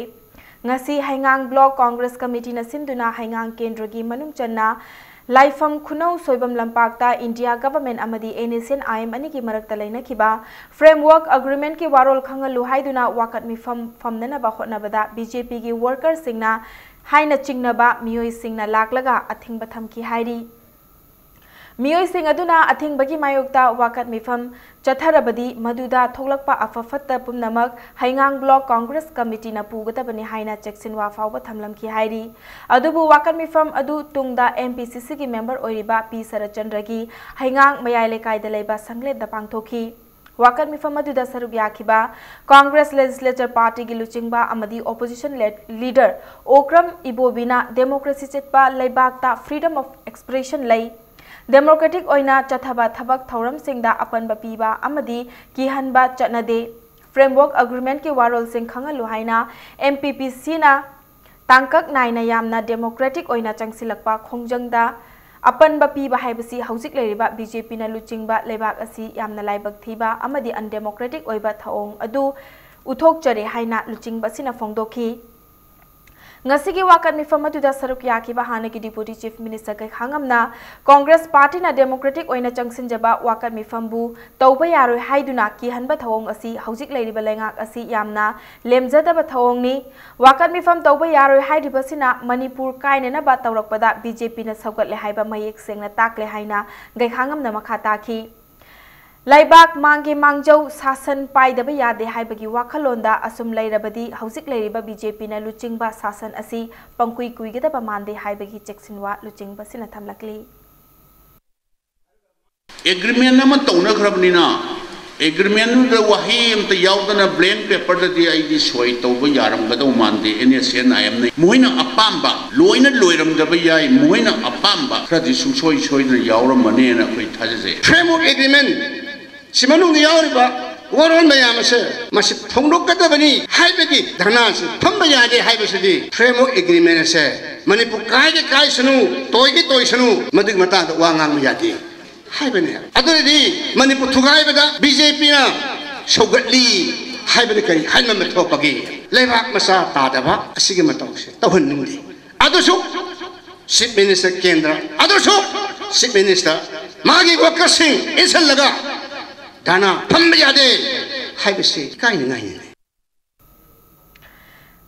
ꯉꯁꯤ ꯍꯩꯉꯥꯡ ꯕ꯭ꯂꯣꯛ ꯀꯣꯡꯒ꯭ꯔꯦꯁ ꯀꯃꯤꯇꯤꯅ ꯁꯤꯟꯗꯨꯅ ꯍꯩꯉꯥꯡ ꯀꯦꯟꯗ꯭ꯔꯒꯤ ꯃꯅꯨꯡ ꯆꯟꯅ ꯂꯥꯏꯐꯝ ꯈꯨꯅꯧ ꯁꯣꯏꯕꯝ ꯂꯝꯄꯥꯛꯇ ꯏꯟꯗꯤꯌꯥ ꯒꯚꯔꯟꯃꯦꯟꯠ ꯑꯃꯗꯤ N S N I M ꯑꯅꯤꯒꯤ ꯃꯔꯛꯇ ꯂꯩꯅꯈꯤꯕ ꯐ꯭ꯔꯦꯝꯋꯔꯛ ꯑꯦꯒ꯭ꯔꯤꯃꯦꯟꯠꯀꯤ ꯋꯥꯔꯣꯜ ꯈꯪꯍꯜꯂꯨ ꯍꯥꯏꯗꯨꯅ ꯋꯥꯀꯠ ꯃꯤꯐꯝ ꯐꯝꯅꯅꯕ ꯍꯣꯠꯅꯕꯗ ꯕꯤ ꯖꯦ ꯄꯤꯒꯤ ꯋꯥꯔꯀꯔꯁꯤꯡꯅ ꯍꯥꯏꯅ ꯆꯤꯡꯅꯕ ꯃꯤꯑꯣꯏꯁꯤꯡꯅ ꯂꯥꯛꯂꯒ ꯑꯊꯤꯡꯕ ꯊꯝꯈꯤ ꯍꯥꯏꯔꯤ꯫ ꯃꯤꯑꯣꯏꯁꯤꯡ ꯑꯗꯨꯅ ꯑꯊꯤꯡꯕꯒꯤ ꯃꯥꯌꯣꯛꯇ ꯋꯥꯀꯠ ꯃꯤꯐꯝ ꯆꯠꯊꯔꯕꯗꯤ ꯃꯗꯨꯗ ꯊꯣꯛꯂꯛꯄ ꯑꯐ ꯐꯠꯇ ꯄꯨꯝꯅꯃꯛ ꯍꯩꯉꯥꯡ ꯕ꯭ꯂꯣꯛ ꯀꯣꯡꯒ꯭ꯔꯦꯁ ꯀꯃꯤꯇꯤꯅ ꯄꯨꯒꯗꯕꯅꯤ ꯍꯥꯏꯅ ꯆꯦꯛꯁꯤꯟꯋꯥ ꯐꯥꯎꯕ ꯊꯝꯂꯝꯈꯤ ꯍꯥꯏꯔꯤ꯫ ꯑꯗꯨꯕꯨ ꯋꯥꯀꯠ ꯃꯤꯐꯝ ꯑꯗꯨ ꯇꯨꯡꯗ ꯑꯦꯝ ꯄꯤ ꯁꯤ ꯁꯤꯒꯤ ꯃꯦꯝꯕꯔ ꯑꯣꯏꯔꯤꯕ ꯄꯤ ꯁꯔꯠꯆꯟꯗ꯭ꯔꯒꯤ ꯍꯩꯉꯥꯡ ꯃꯌꯥꯏ ꯂꯩꯀꯥꯏꯗ ꯂꯩꯕ ꯁꯪꯂꯦꯟꯗ ꯄꯥꯡꯊꯣꯛꯈꯤ꯫ ꯋꯥꯀꯠ ꯃꯤꯐꯝ ꯑꯗꯨꯗ ꯁꯔꯨꯛ ꯌꯥꯈꯤꯕ ꯀꯣꯡꯒ꯭ꯔꯦꯁ ꯂꯦꯖꯤꯁꯂꯦꯆꯔ ꯄꯥꯔꯇꯤꯒꯤ ꯂꯨꯆꯤꯡꯕ ꯑꯃꯗꯤ ꯑꯣꯄꯣꯖꯤꯁꯟ ꯂꯦ-, ꯂꯤꯗꯔ ꯑꯣꯀ꯭ꯔꯝ ꯏꯕꯣꯕꯤꯅ ꯗꯦꯃꯣꯀ꯭ꯔꯦꯁꯤ ꯆꯠꯄ ꯂꯩꯕꯥꯛꯇ freedom of expression ꯂꯩ꯫ ꯗꯦꯃꯣꯀ꯭ꯔꯦꯇꯤꯛ ꯑꯣꯏꯅ ꯆꯠꯊꯕ ꯊꯕꯛ ꯊꯧꯔꯝꯁꯤꯡꯗ ꯑꯄꯟꯕ ꯄꯤꯕ ꯑꯃꯗꯤ ꯀꯤꯍꯟꯕ ꯆꯠꯅꯗꯦ꯫ ꯐ꯭ꯔꯦꯝꯋꯔꯛ ꯑꯦꯒ꯭ꯔꯤꯃꯦꯟꯠꯀꯤ ꯋꯥꯔꯣꯜꯁꯤꯡ ꯈꯪꯍꯜꯂꯨ ꯍꯥꯏꯅ ꯑꯦꯝ ꯄꯤ ꯄꯤ ꯁꯤꯅ ꯇꯥꯡꯀꯛ ꯅꯥꯏꯅ ꯌꯥꯝꯅ ꯗꯦꯃꯣꯀ꯭ꯔꯦꯇꯤꯛ ꯑꯣꯏꯅ ꯆꯪꯁꯤꯜꯂꯛꯄ ꯈꯣꯡꯖꯪꯗ ꯑꯄꯟꯕ ꯄꯤꯕ ꯍꯥꯏꯕꯁꯤ ꯍꯧꯖꯤꯛ ꯂꯩꯔꯤꯕ ꯕꯤ ꯖꯦ ꯄꯤꯅ ꯂꯨꯆꯤꯡꯕ ꯂꯩꯕꯥꯛ ꯑꯁꯤ ꯌꯥꯝꯅ ꯂꯥꯏꯕꯛ ꯊꯤꯕ ꯑꯃꯗꯤ undemocratic ꯑꯣꯏꯕ ꯊꯧꯑꯣꯡ ꯑꯗꯨ ꯎꯠꯊꯣꯛꯆꯔꯦ ꯍꯥꯏꯅ ꯂꯨꯆꯤꯡꯕ ꯑꯁꯤꯅ ꯐꯣꯡꯗꯣꯛꯈꯤ꯫ ꯉꯁꯤꯒꯤ ꯋꯥꯀꯠ ꯃꯤꯐꯝ ꯑꯗꯨꯗ ꯁꯔꯨꯛ ꯌꯥꯈꯤꯕ ꯍꯥꯟꯅꯒꯤ ꯗꯤꯄꯨꯇꯤ ꯆꯤꯐ ꯃꯤꯅꯤꯁꯇꯔ ꯀꯩꯈꯥꯉꯝꯅ ꯀꯣꯡꯒ꯭ꯔꯦꯁ ꯄꯥꯔꯇꯤꯅ ꯗꯦꯃꯣꯀ꯭ꯔꯦꯇꯤꯛ ꯑꯣꯏꯅ ꯆꯪꯁꯤꯟꯖꯕ ꯋꯥꯀꯠ ꯃꯤꯐꯝꯕꯨ ꯇꯧꯕ ꯌꯥꯔꯣꯏ ꯍꯥꯏꯗꯨꯅ ꯀꯤꯍꯟꯕ ꯊꯧꯑꯣꯡ ꯑꯁꯤ ꯍꯧꯖꯤꯛ ꯂꯩꯔꯤꯕ ꯂꯩꯉꯥꯛ ꯑꯁꯤ ꯌꯥꯝꯅ ꯂꯦꯝꯖꯗꯕ ꯊꯧꯑꯣꯡꯅꯤ꯫ ꯋꯥꯀꯠ ꯃꯤꯐꯝ ꯇꯧꯕ ꯌꯥꯔꯣꯏ ꯍꯥꯏꯔꯤꯕꯁꯤꯅ ꯃꯅꯤꯄꯨꯔ ꯀꯥꯏꯅꯅꯕ ꯇꯧꯔꯛꯄꯗ ꯕꯤ ꯖꯦ ꯄꯤꯅ ꯁꯧꯒꯠꯂꯦ ꯍꯥꯏꯕ ꯃꯌꯦꯛ ꯁꯦꯡꯅ ꯇꯥꯛꯂꯦ ꯍꯥꯏꯅ ꯒꯩꯈꯥꯉꯝꯅ ꯃꯈꯥ ꯇꯥꯈꯤ꯫ ꯂꯩꯕꯥꯛ ꯃꯥꯡꯒꯤ ꯃꯥꯡꯖꯧ ꯁꯥꯁꯟ ꯄꯥꯏꯗꯕ ꯌꯥꯗꯦ ꯍꯥꯏꯕꯒꯤ ꯋꯥꯈꯜꯂꯣꯟꯗ ꯑꯁꯨꯝ ꯂꯩꯔꯕꯗꯤ ꯍꯧꯖꯤꯛ ꯂꯩꯔꯤꯕ ꯕꯤ ꯖꯦ ꯄꯤꯅ ꯂꯨꯆꯤꯡꯕ ꯁꯥꯁꯟ ꯑꯁꯤ ꯄꯪꯀꯨꯏ ꯀꯨꯏꯒꯗꯕ ꯃꯥꯟꯗꯦ ꯍꯥꯏꯕꯒꯤ ꯆꯦꯛꯁꯤꯟꯋꯥ ꯂꯨꯆꯤꯡꯕꯁꯤꯅ ꯊꯝꯂꯛꯂꯤ꯫ ꯑꯦꯒ꯭ꯔꯤꯃꯦꯟ ꯑꯃ ꯇꯧꯅꯈ꯭ꯔꯕꯅꯤꯅ, ꯑꯦꯒ꯭ꯔꯤꯃꯦꯟꯗꯨꯗ ꯋꯥꯍꯩ ꯑꯃꯇ ꯌꯥꯎꯗꯅ blank paperꯗꯗꯤ ꯑꯩꯗꯤ ꯁꯣꯏ ꯇꯧꯕ ꯌꯥꯔꯝꯒꯗꯧ ꯃꯥꯟꯗꯦ, ꯑꯦꯟ ꯑꯦꯁ ꯑꯦꯟ ꯑꯥꯏ ꯑꯦꯝꯅ꯫ ꯃꯈꯣꯏꯅ ꯑꯄꯥꯝꯕ ꯂꯣꯏꯅ ꯂꯣꯏꯔꯝꯗꯕ ꯌꯥꯏ, ꯃꯈꯣꯏꯅ ꯑꯄꯥꯝꯕ ꯈꯔꯗꯤ ꯁꯨꯡꯁꯣꯏ ꯁꯣꯏꯗꯅ ꯌꯥꯎꯔꯝꯃꯅꯦꯅ ꯑꯩꯈꯣꯏ ꯊꯥꯖꯖꯩ꯫ Framework Agreement ꯁꯤ ꯃꯅꯨꯡꯗ ꯌꯥꯎꯔꯤꯕ ꯋꯥꯔꯣꯜ ꯃꯌꯥꯝ ꯑꯁꯦ ꯃꯁꯤ ꯐꯣꯡꯗꯣꯛꯀꯗꯕꯅꯤ ꯍꯥꯏꯕꯒꯤ ꯙꯔꯅꯥꯁꯤ ꯐꯝꯕ ꯌꯥꯗꯦ ꯍꯥꯏꯕꯁꯤꯗꯤ Framework Agreement ꯑꯁꯦ ꯃꯅꯤꯄꯨꯔ ꯀꯥꯏꯒꯦ ꯀꯥꯏꯁꯅꯨ, ꯇꯣꯏꯒꯦ ꯇꯣꯏꯁꯅꯨ, ꯃꯗꯨꯒꯤ ꯃꯇꯥꯡꯗ ꯋꯥ ꯉꯥꯡꯕ ꯌꯥꯗꯦ ꯍꯥꯏꯕꯅꯦ꯫ ꯑꯗꯨꯅꯗꯤ ꯃꯅꯤꯄꯨꯔ ꯊꯨꯒꯥꯏꯕꯗ ꯕꯤ ꯖꯦ ꯄꯤꯅ ꯁꯧꯒꯠꯂꯤ ꯍꯥꯏꯕꯗ ꯀꯔꯤ ꯍꯥꯏꯃꯟꯕ ꯊꯣꯛꯄꯒꯦ? ꯂꯩꯕꯥꯛ ꯃꯆꯥ ꯇꯥꯗꯕ ꯑꯁꯤꯒꯤ ꯃꯇꯧꯁꯦ ꯇꯧꯍꯟꯅꯤꯡꯗꯦ꯫ ꯑꯗꯨꯁꯨ ꯆꯤꯐ ꯃꯤꯅꯤꯁꯇꯔ ꯀꯦꯟꯗ꯭ꯔ, ꯑꯗꯨꯁꯨ ꯆꯤꯐ ꯃꯤꯅꯤꯁꯇꯔ ꯃꯥꯒꯤ ꯋꯥꯀꯔꯁꯤꯡ ꯏꯟꯁꯤꯜꯂꯒ ꯙꯔꯅꯥ ꯐꯝꯕ ꯌꯥꯗꯦ ꯍꯥꯏꯕꯁꯤ ꯏꯀꯥꯏꯅꯤꯡꯉꯥꯏꯅꯤ꯫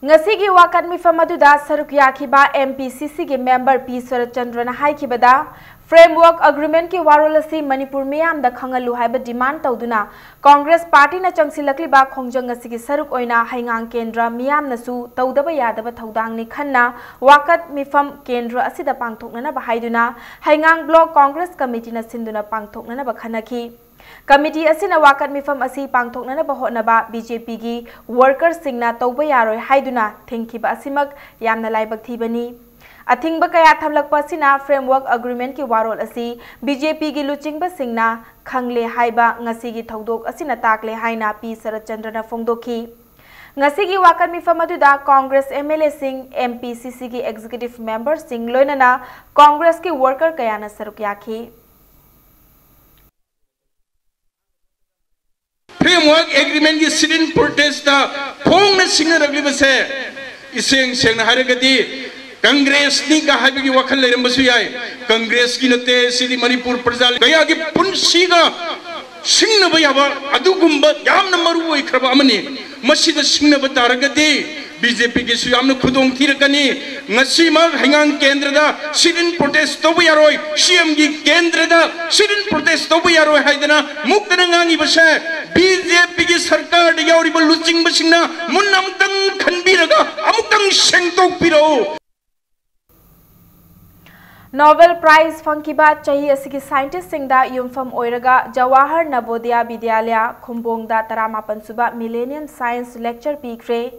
ꯉꯁꯤꯒꯤ ꯋꯥꯀꯠ ꯃꯤꯐꯝ ꯑꯗꯨꯗ ꯁꯔꯨꯛ ꯌꯥꯈꯤꯕ ꯑꯦꯝ ꯄꯤ ꯁꯤ ꯁꯤꯒꯤ ꯃꯦꯝꯕꯔ ꯄꯤ ꯁꯔꯠꯆꯟꯗ꯭ꯔꯅ ꯍꯥꯏꯈꯤꯕꯗ, Framework Agreement ꯀꯤ ꯋꯥꯔꯣꯜ ꯑꯁꯤ ꯃꯅꯤꯄꯨꯔ ꯃꯤꯌꯥꯝꯗ ꯈꯪꯍꯜꯂꯨ ꯍꯥꯏꯕ demand ꯇꯧꯗꯨꯅ ꯀꯣꯡꯒ꯭ꯔꯦꯁ ꯄꯥꯔꯇꯤꯅ ꯆꯪꯁꯤꯜꯂꯛꯂꯤꯕ ꯈꯣꯡꯖꯪ ꯑꯁꯤꯒꯤ ꯁꯔꯨꯛ ꯑꯣꯏꯅ ꯍꯩꯉꯥꯡ ꯀꯦꯟꯗ꯭ꯔ ꯃꯤꯌꯥꯝꯅꯁꯨ ꯇꯧꯗꯕ ꯌꯥꯗꯕ ꯊꯧꯗꯥꯡꯅꯤ ꯈꯟꯅ ꯋꯥꯀꯠ ꯃꯤꯐꯝ ꯀꯦꯟꯗ꯭ꯔ ꯑꯁꯤꯗ ꯄꯥꯡꯊꯣꯛꯅꯅꯕ ꯍꯥꯏꯗꯨꯅ ꯍꯩꯉꯥꯡ Block Congress Committee ꯅ ꯁꯤꯟꯗꯨꯅ ꯄꯥꯡꯊꯣꯛꯅꯅꯕ ꯈꯟꯅꯈꯤ꯫ Committee ꯑꯁꯤꯅ ꯋꯥꯀꯠ ꯃꯤꯐꯝ ꯑꯁꯤ ꯄꯥꯡꯊꯣꯛꯅꯅꯕ ꯍꯣꯠꯅꯕ B J P ꯒꯤ worker ꯁꯤꯡꯅ ꯇꯧꯕ ꯌꯥꯔꯣꯏ ꯍꯥꯏꯗꯨꯅ ꯊꯤꯡꯈꯤꯕ ꯑꯁꯤꯃꯛ ꯌꯥꯝꯅ ꯂꯥꯏꯕꯛ ꯊꯤꯕꯅꯤ꯫ ꯑꯊꯤꯡꯕ ꯀꯌꯥ ꯊꯝꯂꯛꯄ ꯑꯁꯤꯅ Framework Agreement ꯀꯤ ꯋꯥꯔꯣꯜ ꯑꯁꯤ B J P ꯒꯤ ꯂꯨꯆꯤꯡꯕꯁꯤꯡꯅ ꯈꯪꯂꯦ ꯍꯥꯏꯕ ꯉꯁꯤꯒꯤ ꯊꯧꯗꯣꯛ ꯑꯁꯤꯅ ꯇꯥꯛꯂꯦ ꯍꯥꯏꯅ P ꯁꯔꯠꯆꯟꯗ꯭ꯔꯅ ꯐꯣꯡꯗꯣꯛꯈꯤ꯫ ꯉꯁꯤꯒꯤ ꯋꯥꯀꯠ ꯃꯤꯐꯝ ꯑꯗꯨꯗ ꯀꯣꯡꯒ꯭ꯔꯦꯁ M L A ꯁꯤꯡ, M P C C ꯒꯤ executive member ꯁꯤꯡ ꯂꯣꯏꯅꯅ ꯀꯣꯡꯒ꯭ꯔꯦꯁꯀꯤ worker ꯀꯌꯥꯅ ꯁꯔꯨꯛ ꯌꯥꯈꯤ꯫ Framework Agreement ꯀꯤ sit-in protest ꯇ ꯐꯣꯡꯅ ꯁꯤꯡꯅꯔꯛꯂꯤꯕꯁꯦ, ꯏꯁꯦꯡ ꯁꯦꯡꯅ ꯍꯥꯏꯔꯒꯗꯤ, ꯀꯪꯒ꯭ꯔꯦꯁꯅꯤꯒ ꯍꯥꯏꯕꯒꯤ ꯋꯥꯈꯜ ꯂꯩꯔꯝꯕꯁꯨ ꯌꯥꯏ, ꯀꯪꯒ꯭ꯔꯦꯁꯀꯤ ꯅꯠꯇꯦ, ꯁꯤꯗꯤ ꯃꯅꯤꯄꯨꯔ ꯄ꯭ꯔꯖꯥ ꯀꯌꯥꯒꯤ ꯄꯨꯟꯁꯤꯒ ꯁꯤꯡꯅꯕ ꯌꯥꯕ ꯑꯗꯨꯒꯨꯝꯕ ꯌꯥꯝꯅ ꯃꯔꯨ ꯑꯣꯏꯈ꯭ꯔꯕ ꯑꯃꯅꯤ꯫ ꯃꯁꯤꯗ ꯁꯤꯡꯅꯕ ꯇꯥꯔꯒꯗꯤ B J P ꯒꯤꯁꯨ ꯌꯥꯝꯅ ꯈꯨꯗꯣꯡ ꯊꯤꯔꯛꯀꯅꯤ꯫ ꯉꯁꯤꯃꯛ ꯍꯩꯉꯥꯡ ꯀꯦꯟꯗ꯭ꯔꯗ sit-in protest ꯇꯧꯕ ꯌꯥꯔꯣꯏ, C M ꯒꯤ ꯀꯦꯟꯗ꯭ꯔꯗ sit-in protest ꯇꯧꯕ ꯌꯥꯔꯣꯏ ꯍꯥꯏꯗꯅ ꯃꯨꯛꯇꯅ ꯉꯥꯡꯉꯤꯕꯁꯦ B J P ꯒꯤ ꯁꯔꯀꯥꯔꯗ ꯌꯥꯎꯔꯤꯕ ꯂꯨꯆꯤꯡꯕꯁꯤꯡꯅ ꯃꯨꯟꯅ ꯑꯃꯨꯛꯇꯪ ꯈꯟꯕꯤꯔꯒ ꯑꯃꯨꯛꯇꯪ ꯁꯦꯡꯗꯣꯛꯄꯤꯔꯛꯎ꯫ Nobel Prize ꯐꯪꯈꯤꯕ ꯆꯍꯤ ꯑꯁꯤꯒꯤ scientist ꯁꯤꯡꯗ ꯌꯨꯝꯐꯝ ꯑꯣꯏꯔꯒ ꯖꯋꯥꯍꯔ ꯅꯕꯣꯗꯤꯌꯥ ꯕꯤꯗ꯭ꯌꯥꯂꯌ ꯈꯨꯝꯕꯣꯡꯗ ꯇꯔꯥꯃꯥꯄꯟ ꯁꯨꯕ Millennium Science Lecture ꯄꯤꯈ꯭ꯔꯦ꯫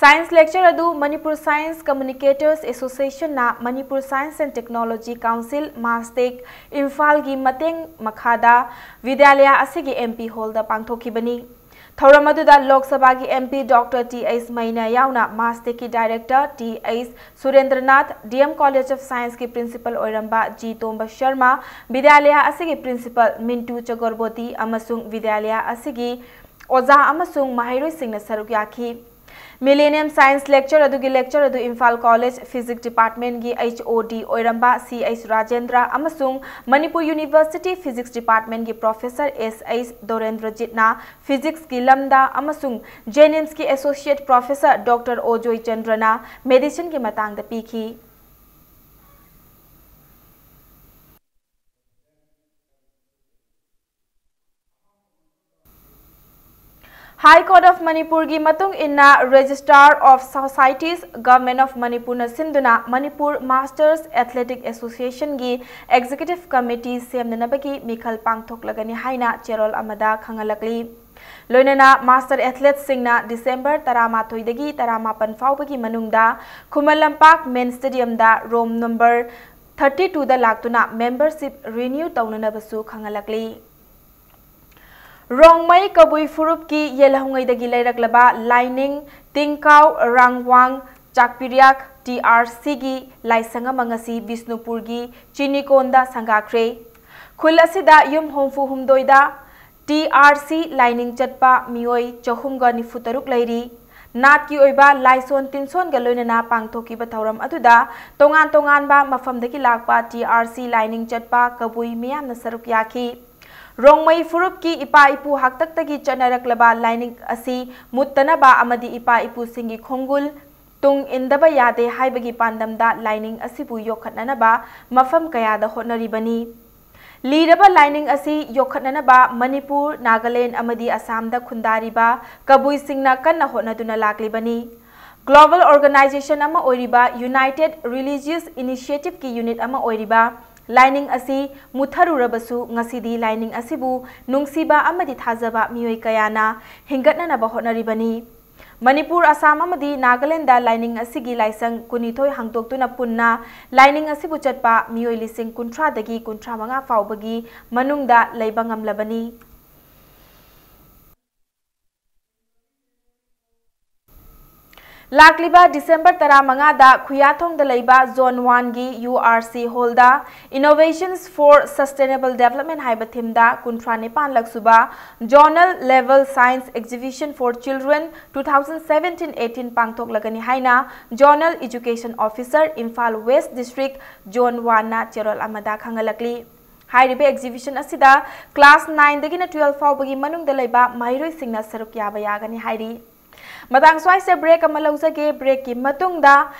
Science lecture ꯑꯗꯨ Manipur Science Communicators Association ꯅ Manipur Science and Technology Council, MASTEC, ꯏꯝꯐꯥꯜꯒꯤ ꯃꯇꯦꯡ ꯃꯈꯥꯗ ꯕꯤꯗ꯭ꯌꯥꯂꯌ ꯑꯁꯤꯒꯤ M P hall ꯗ ꯄꯥꯡꯊꯣꯛꯈꯤꯕꯅꯤ꯫ ꯊꯧꯔꯝ ꯑꯗꯨꯗ ꯂꯣꯛ ꯁꯚꯥꯒꯤ M P Doctor T H ꯃꯩꯅꯥ ꯌꯥꯎꯅ MASTEC ꯀꯤ director T H ꯁꯨꯔꯦꯟꯗ꯭ꯔꯅꯥꯊ, D M College of Science ꯀꯤ principal ꯑꯣꯏꯔꯝꯕ G ꯇꯣꯝꯕ ꯁꯔꯃ, ꯕꯤꯗ꯭ꯌꯥꯂꯌ ꯑꯁꯤꯒꯤ principal ꯃꯤꯟꯇꯨ ꯆꯀꯔꯕꯣꯇꯤ ꯑꯃꯁꯨꯡ ꯕꯤꯗ꯭ꯌꯥꯂꯌ ꯑꯁꯤꯒꯤ ꯑꯣꯖꯥ ꯑꯃꯁꯨꯡ ꯃꯍꯩꯔꯣꯏꯁꯤꯡꯅ ꯁꯔꯨꯛ ꯌꯥꯈꯤ꯫ Millennium Science Lecture ꯑꯗꯨꯒꯤ lecture ꯑꯗꯨ ꯏꯝꯐꯥꯜ College Physics Department ꯒꯤ H O D ꯑꯣꯏꯔꯝꯕ C H ꯔꯥꯖꯦꯟꯗ꯭ꯔ ꯑꯃꯁꯨꯡ ꯃꯅꯤꯄꯨꯔ University Physics Department ꯒꯤ Professor S H ꯗꯣꯔꯦꯟꯗ꯭ꯔꯖꯤꯠꯅ Physics ꯀꯤ ꯂꯝꯗ ꯑꯃꯁꯨꯡ JNIMS ꯀꯤ Associate Professor Doctor ꯑꯣ ꯖꯣꯏꯆꯟꯗ꯭ꯔꯅ Medicine ꯒꯤ ꯃꯇꯥꯡꯗ ꯄꯤꯈꯤ꯫ High Court of Manipurꯒꯤ ꯃꯇꯨꯡ ꯏꯟꯅ Registrar of Societies, Government of Manipurꯅ ꯁꯤꯟꯗꯨꯅ Manipur Masters Athletic Associationꯒꯤ Executive Committee ꯁꯦꯝꯅꯅꯕꯒꯤ ꯃꯤꯈꯜ ꯄꯥꯡꯊꯣꯛꯂꯒꯅꯤ ꯍꯥꯏꯅ ꯆꯦꯔꯣꯜ ꯑꯃꯗ ꯈꯪꯍꯜꯂꯛꯂꯤ꯫ ꯂꯣꯏꯅꯅ Master Athleteꯁꯤꯡꯅ December ꯇꯔꯥꯃꯥꯊꯣꯏꯗꯒꯤ ꯇꯔꯥꯃꯥꯄꯟ ꯐꯥꯎꯕꯒꯤ ꯃꯅꯨꯡꯗ Khuman Lampak Main Stadiumꯗ room number thirty twoꯗ ꯂꯥꯛꯇꯨꯅ membership renew ꯇꯧꯅꯅꯕꯁꯨ ꯈꯪꯍꯜꯂꯛꯂꯤ꯫ ꯔꯣꯡꯃꯩ ꯀꯕꯨꯏ ꯐꯨꯔꯨꯞꯀꯤ ꯌꯦꯜꯍꯧꯉꯩꯗꯒꯤ ꯂꯩꯔꯛꯂꯕ ꯂꯥꯏꯅꯤꯡ ꯇꯤꯡꯀꯥꯎ ꯔꯥꯡꯋꯥꯡ ꯆꯥꯛꯄꯤꯔꯤꯌꯥꯛ T R Cꯒꯤ ꯂꯥꯏꯁꯪ ꯑꯃ ꯉꯁꯤ ꯕꯤꯁꯅꯨꯄꯨꯔꯒꯤ ꯆꯤꯅꯤꯀꯣꯟꯗ ꯁꯪꯒꯥꯈ꯭ꯔꯦ꯫ ꯈꯨꯜ ꯑꯁꯤꯗ ꯌꯨꯝ ꯍꯨꯝꯐꯨ ꯍꯨꯝꯗꯣꯏꯗ T R C ꯂꯥꯏꯅꯤꯡ ꯆꯠꯄ ꯃꯤꯑꯣꯏ ꯆꯍꯨꯝꯒ ꯅꯤꯐꯨ ꯇꯔꯨꯛ ꯂꯩꯔꯤ꯫ ꯅꯥꯠꯀꯤ ꯑꯣꯏꯕ ꯂꯥꯏꯁꯣꯟ ꯇꯤꯟꯁꯣꯟꯒ ꯂꯣꯏꯅꯅ ꯄꯥꯡꯊꯣꯛꯈꯤꯕ ꯊꯧꯔꯝ ꯑꯗꯨꯗ ꯇꯣꯉꯥꯟ ꯇꯣꯉꯥꯟꯕ ꯃꯐꯝꯗꯒꯤ ꯂꯥꯛꯄ T R C ꯂꯥꯏꯅꯤꯡ ꯆꯠꯄ ꯀꯕꯨꯏ ꯃꯤꯌꯥꯝꯅ ꯁꯔꯨꯛ ꯌꯥꯈꯤ꯫ ꯔꯣꯡꯃꯩ ꯐꯨꯔꯨꯞꯀꯤ ꯏꯄꯥ ꯏꯄꯨ ꯍꯥꯛꯇꯛꯇꯒꯤ ꯆꯠꯅꯔꯛꯂꯕ ꯂꯥꯏꯅꯤꯡ ꯑꯁꯤ ꯃꯨꯠꯇꯅꯕ ꯑꯃꯗꯤ ꯏꯄꯥ ꯏꯄꯨꯁꯤꯡꯒꯤ ꯈꯣꯡꯒꯨꯜ ꯇꯨꯡ ꯏꯟꯗꯕ ꯌꯥꯗꯦ ꯍꯥꯏꯕꯒꯤ ꯄꯥꯟꯗꯝꯗ ꯂꯥꯏꯅꯤꯡ ꯑꯁꯤꯕꯨ ꯌꯣꯛꯈꯠꯅꯅꯕ ꯃꯐꯝ ꯀꯌꯥꯗ ꯍꯣꯠꯅꯔꯤꯕꯅꯤ꯫ ꯂꯤꯔꯕ ꯂꯥꯏꯅꯤꯡ ꯑꯁꯤ ꯌꯣꯛꯈꯠꯅꯅꯕ ꯃꯅꯤꯄꯨꯔ, ꯅꯥꯒꯥꯂꯦꯟ ꯑꯃꯗꯤ ꯑꯁꯥꯝꯗ ꯈꯨꯟꯗꯥꯔꯤꯕ ꯀꯕꯨꯏꯁꯤꯡꯅ ꯀꯟꯅ ꯍꯣꯠꯅꯗꯨꯅ ꯂꯥꯛꯂꯤꯕꯅꯤ꯫ Global organization ꯑꯃ ꯑꯣꯏꯔꯤꯕ United Religious Initiativeꯀꯤ unit ꯑꯃ ꯑꯣꯏꯔꯤꯕ ꯂꯥꯏꯅꯤꯡ ꯑꯁꯤ ꯃꯨꯠꯊꯔꯨꯔꯕꯁꯨ, ꯉꯁꯤꯗꯤ ꯂꯥꯏꯅꯤꯡ ꯑꯁꯤꯕꯨ ꯅꯨꯡꯁꯤꯕ ꯑꯃꯗꯤ ꯊꯥꯖꯕ ꯃꯤꯑꯣꯏ ꯀꯌꯥꯅ ꯍꯤꯡꯒꯠꯅꯅꯕ ꯍꯣꯠꯅꯔꯤꯕꯅꯤ꯫ ꯃꯅꯤꯄꯨꯔ, ꯑꯁꯥꯝ ꯑꯃꯗꯤ ꯅꯥꯒꯥꯂꯦꯟꯗ ꯂꯥꯏꯅꯤꯡ ꯑꯁꯤꯒꯤ ꯂꯥꯏꯁꯪ ꯀꯨꯟꯅꯤꯊꯣꯏ ꯍꯥꯡꯗꯣꯛꯇꯨꯅ ꯄꯨꯟꯅ ꯂꯥꯏꯅꯤꯡ ꯑꯁꯤꯕꯨ ꯆꯠꯄ ꯃꯤꯑꯣꯏ ꯂꯤꯁꯤꯡ ꯀꯨꯟꯊ꯭ꯔꯥꯗꯒꯤ ꯀꯨꯟꯊ꯭ꯔꯥ ꯃꯉꯥ ꯐꯥꯎꯕꯒꯤ ꯃꯅꯨꯡꯗ ꯂꯩꯕ ꯉꯝꯂꯕꯅꯤ꯫ ꯂꯥꯛꯂꯤꯕ December ꯇꯔꯥꯃꯉꯥꯗ ꯈꯨꯌꯥꯊꯣꯡꯗ ꯂꯩꯕ Zone Oneꯒꯤ U R C Hallꯗ Innovations for Sustainable Development ꯍꯥꯏꯕ themeꯗ ꯀꯨꯟꯊ꯭ꯔꯥ ꯅꯤꯄꯥꯟꯂꯛ ꯁꯨꯕ Zonal Level Science Exhibition for Children two thousand seventeen eighteen ꯄꯥꯡꯊꯣꯛꯂꯒꯅꯤ ꯍꯥꯏꯅ Zonal Education Officer, Imphal West District, Zone Oneꯅ ꯆꯦꯔꯣꯜ ꯑꯃꯗ ꯈꯪꯍꯜꯂꯛꯂꯤ꯫ ꯍꯥꯏꯔꯤꯕ exhibition ꯑꯁꯤꯗ class nineꯗꯒꯤꯅ twelve ꯐꯥꯎꯕꯒꯤ ꯃꯅꯨꯡꯗ ꯂꯩꯕ ꯃꯍꯩꯔꯣꯏꯁꯤꯡꯅ ꯁꯔꯨꯛ ꯌꯥꯕ ꯌꯥꯒꯅꯤ ꯍꯥꯏꯔꯤ꯫ ꯃꯇꯥꯡ ꯁ꯭ꯋꯥꯏꯁꯦ ꯕ꯭ꯔꯦꯛ ꯑꯃ ꯂꯧꯖꯒꯦ꯫ ꯕ꯭ꯔꯦꯛꯀꯤ ꯃꯇꯨꯡꯗ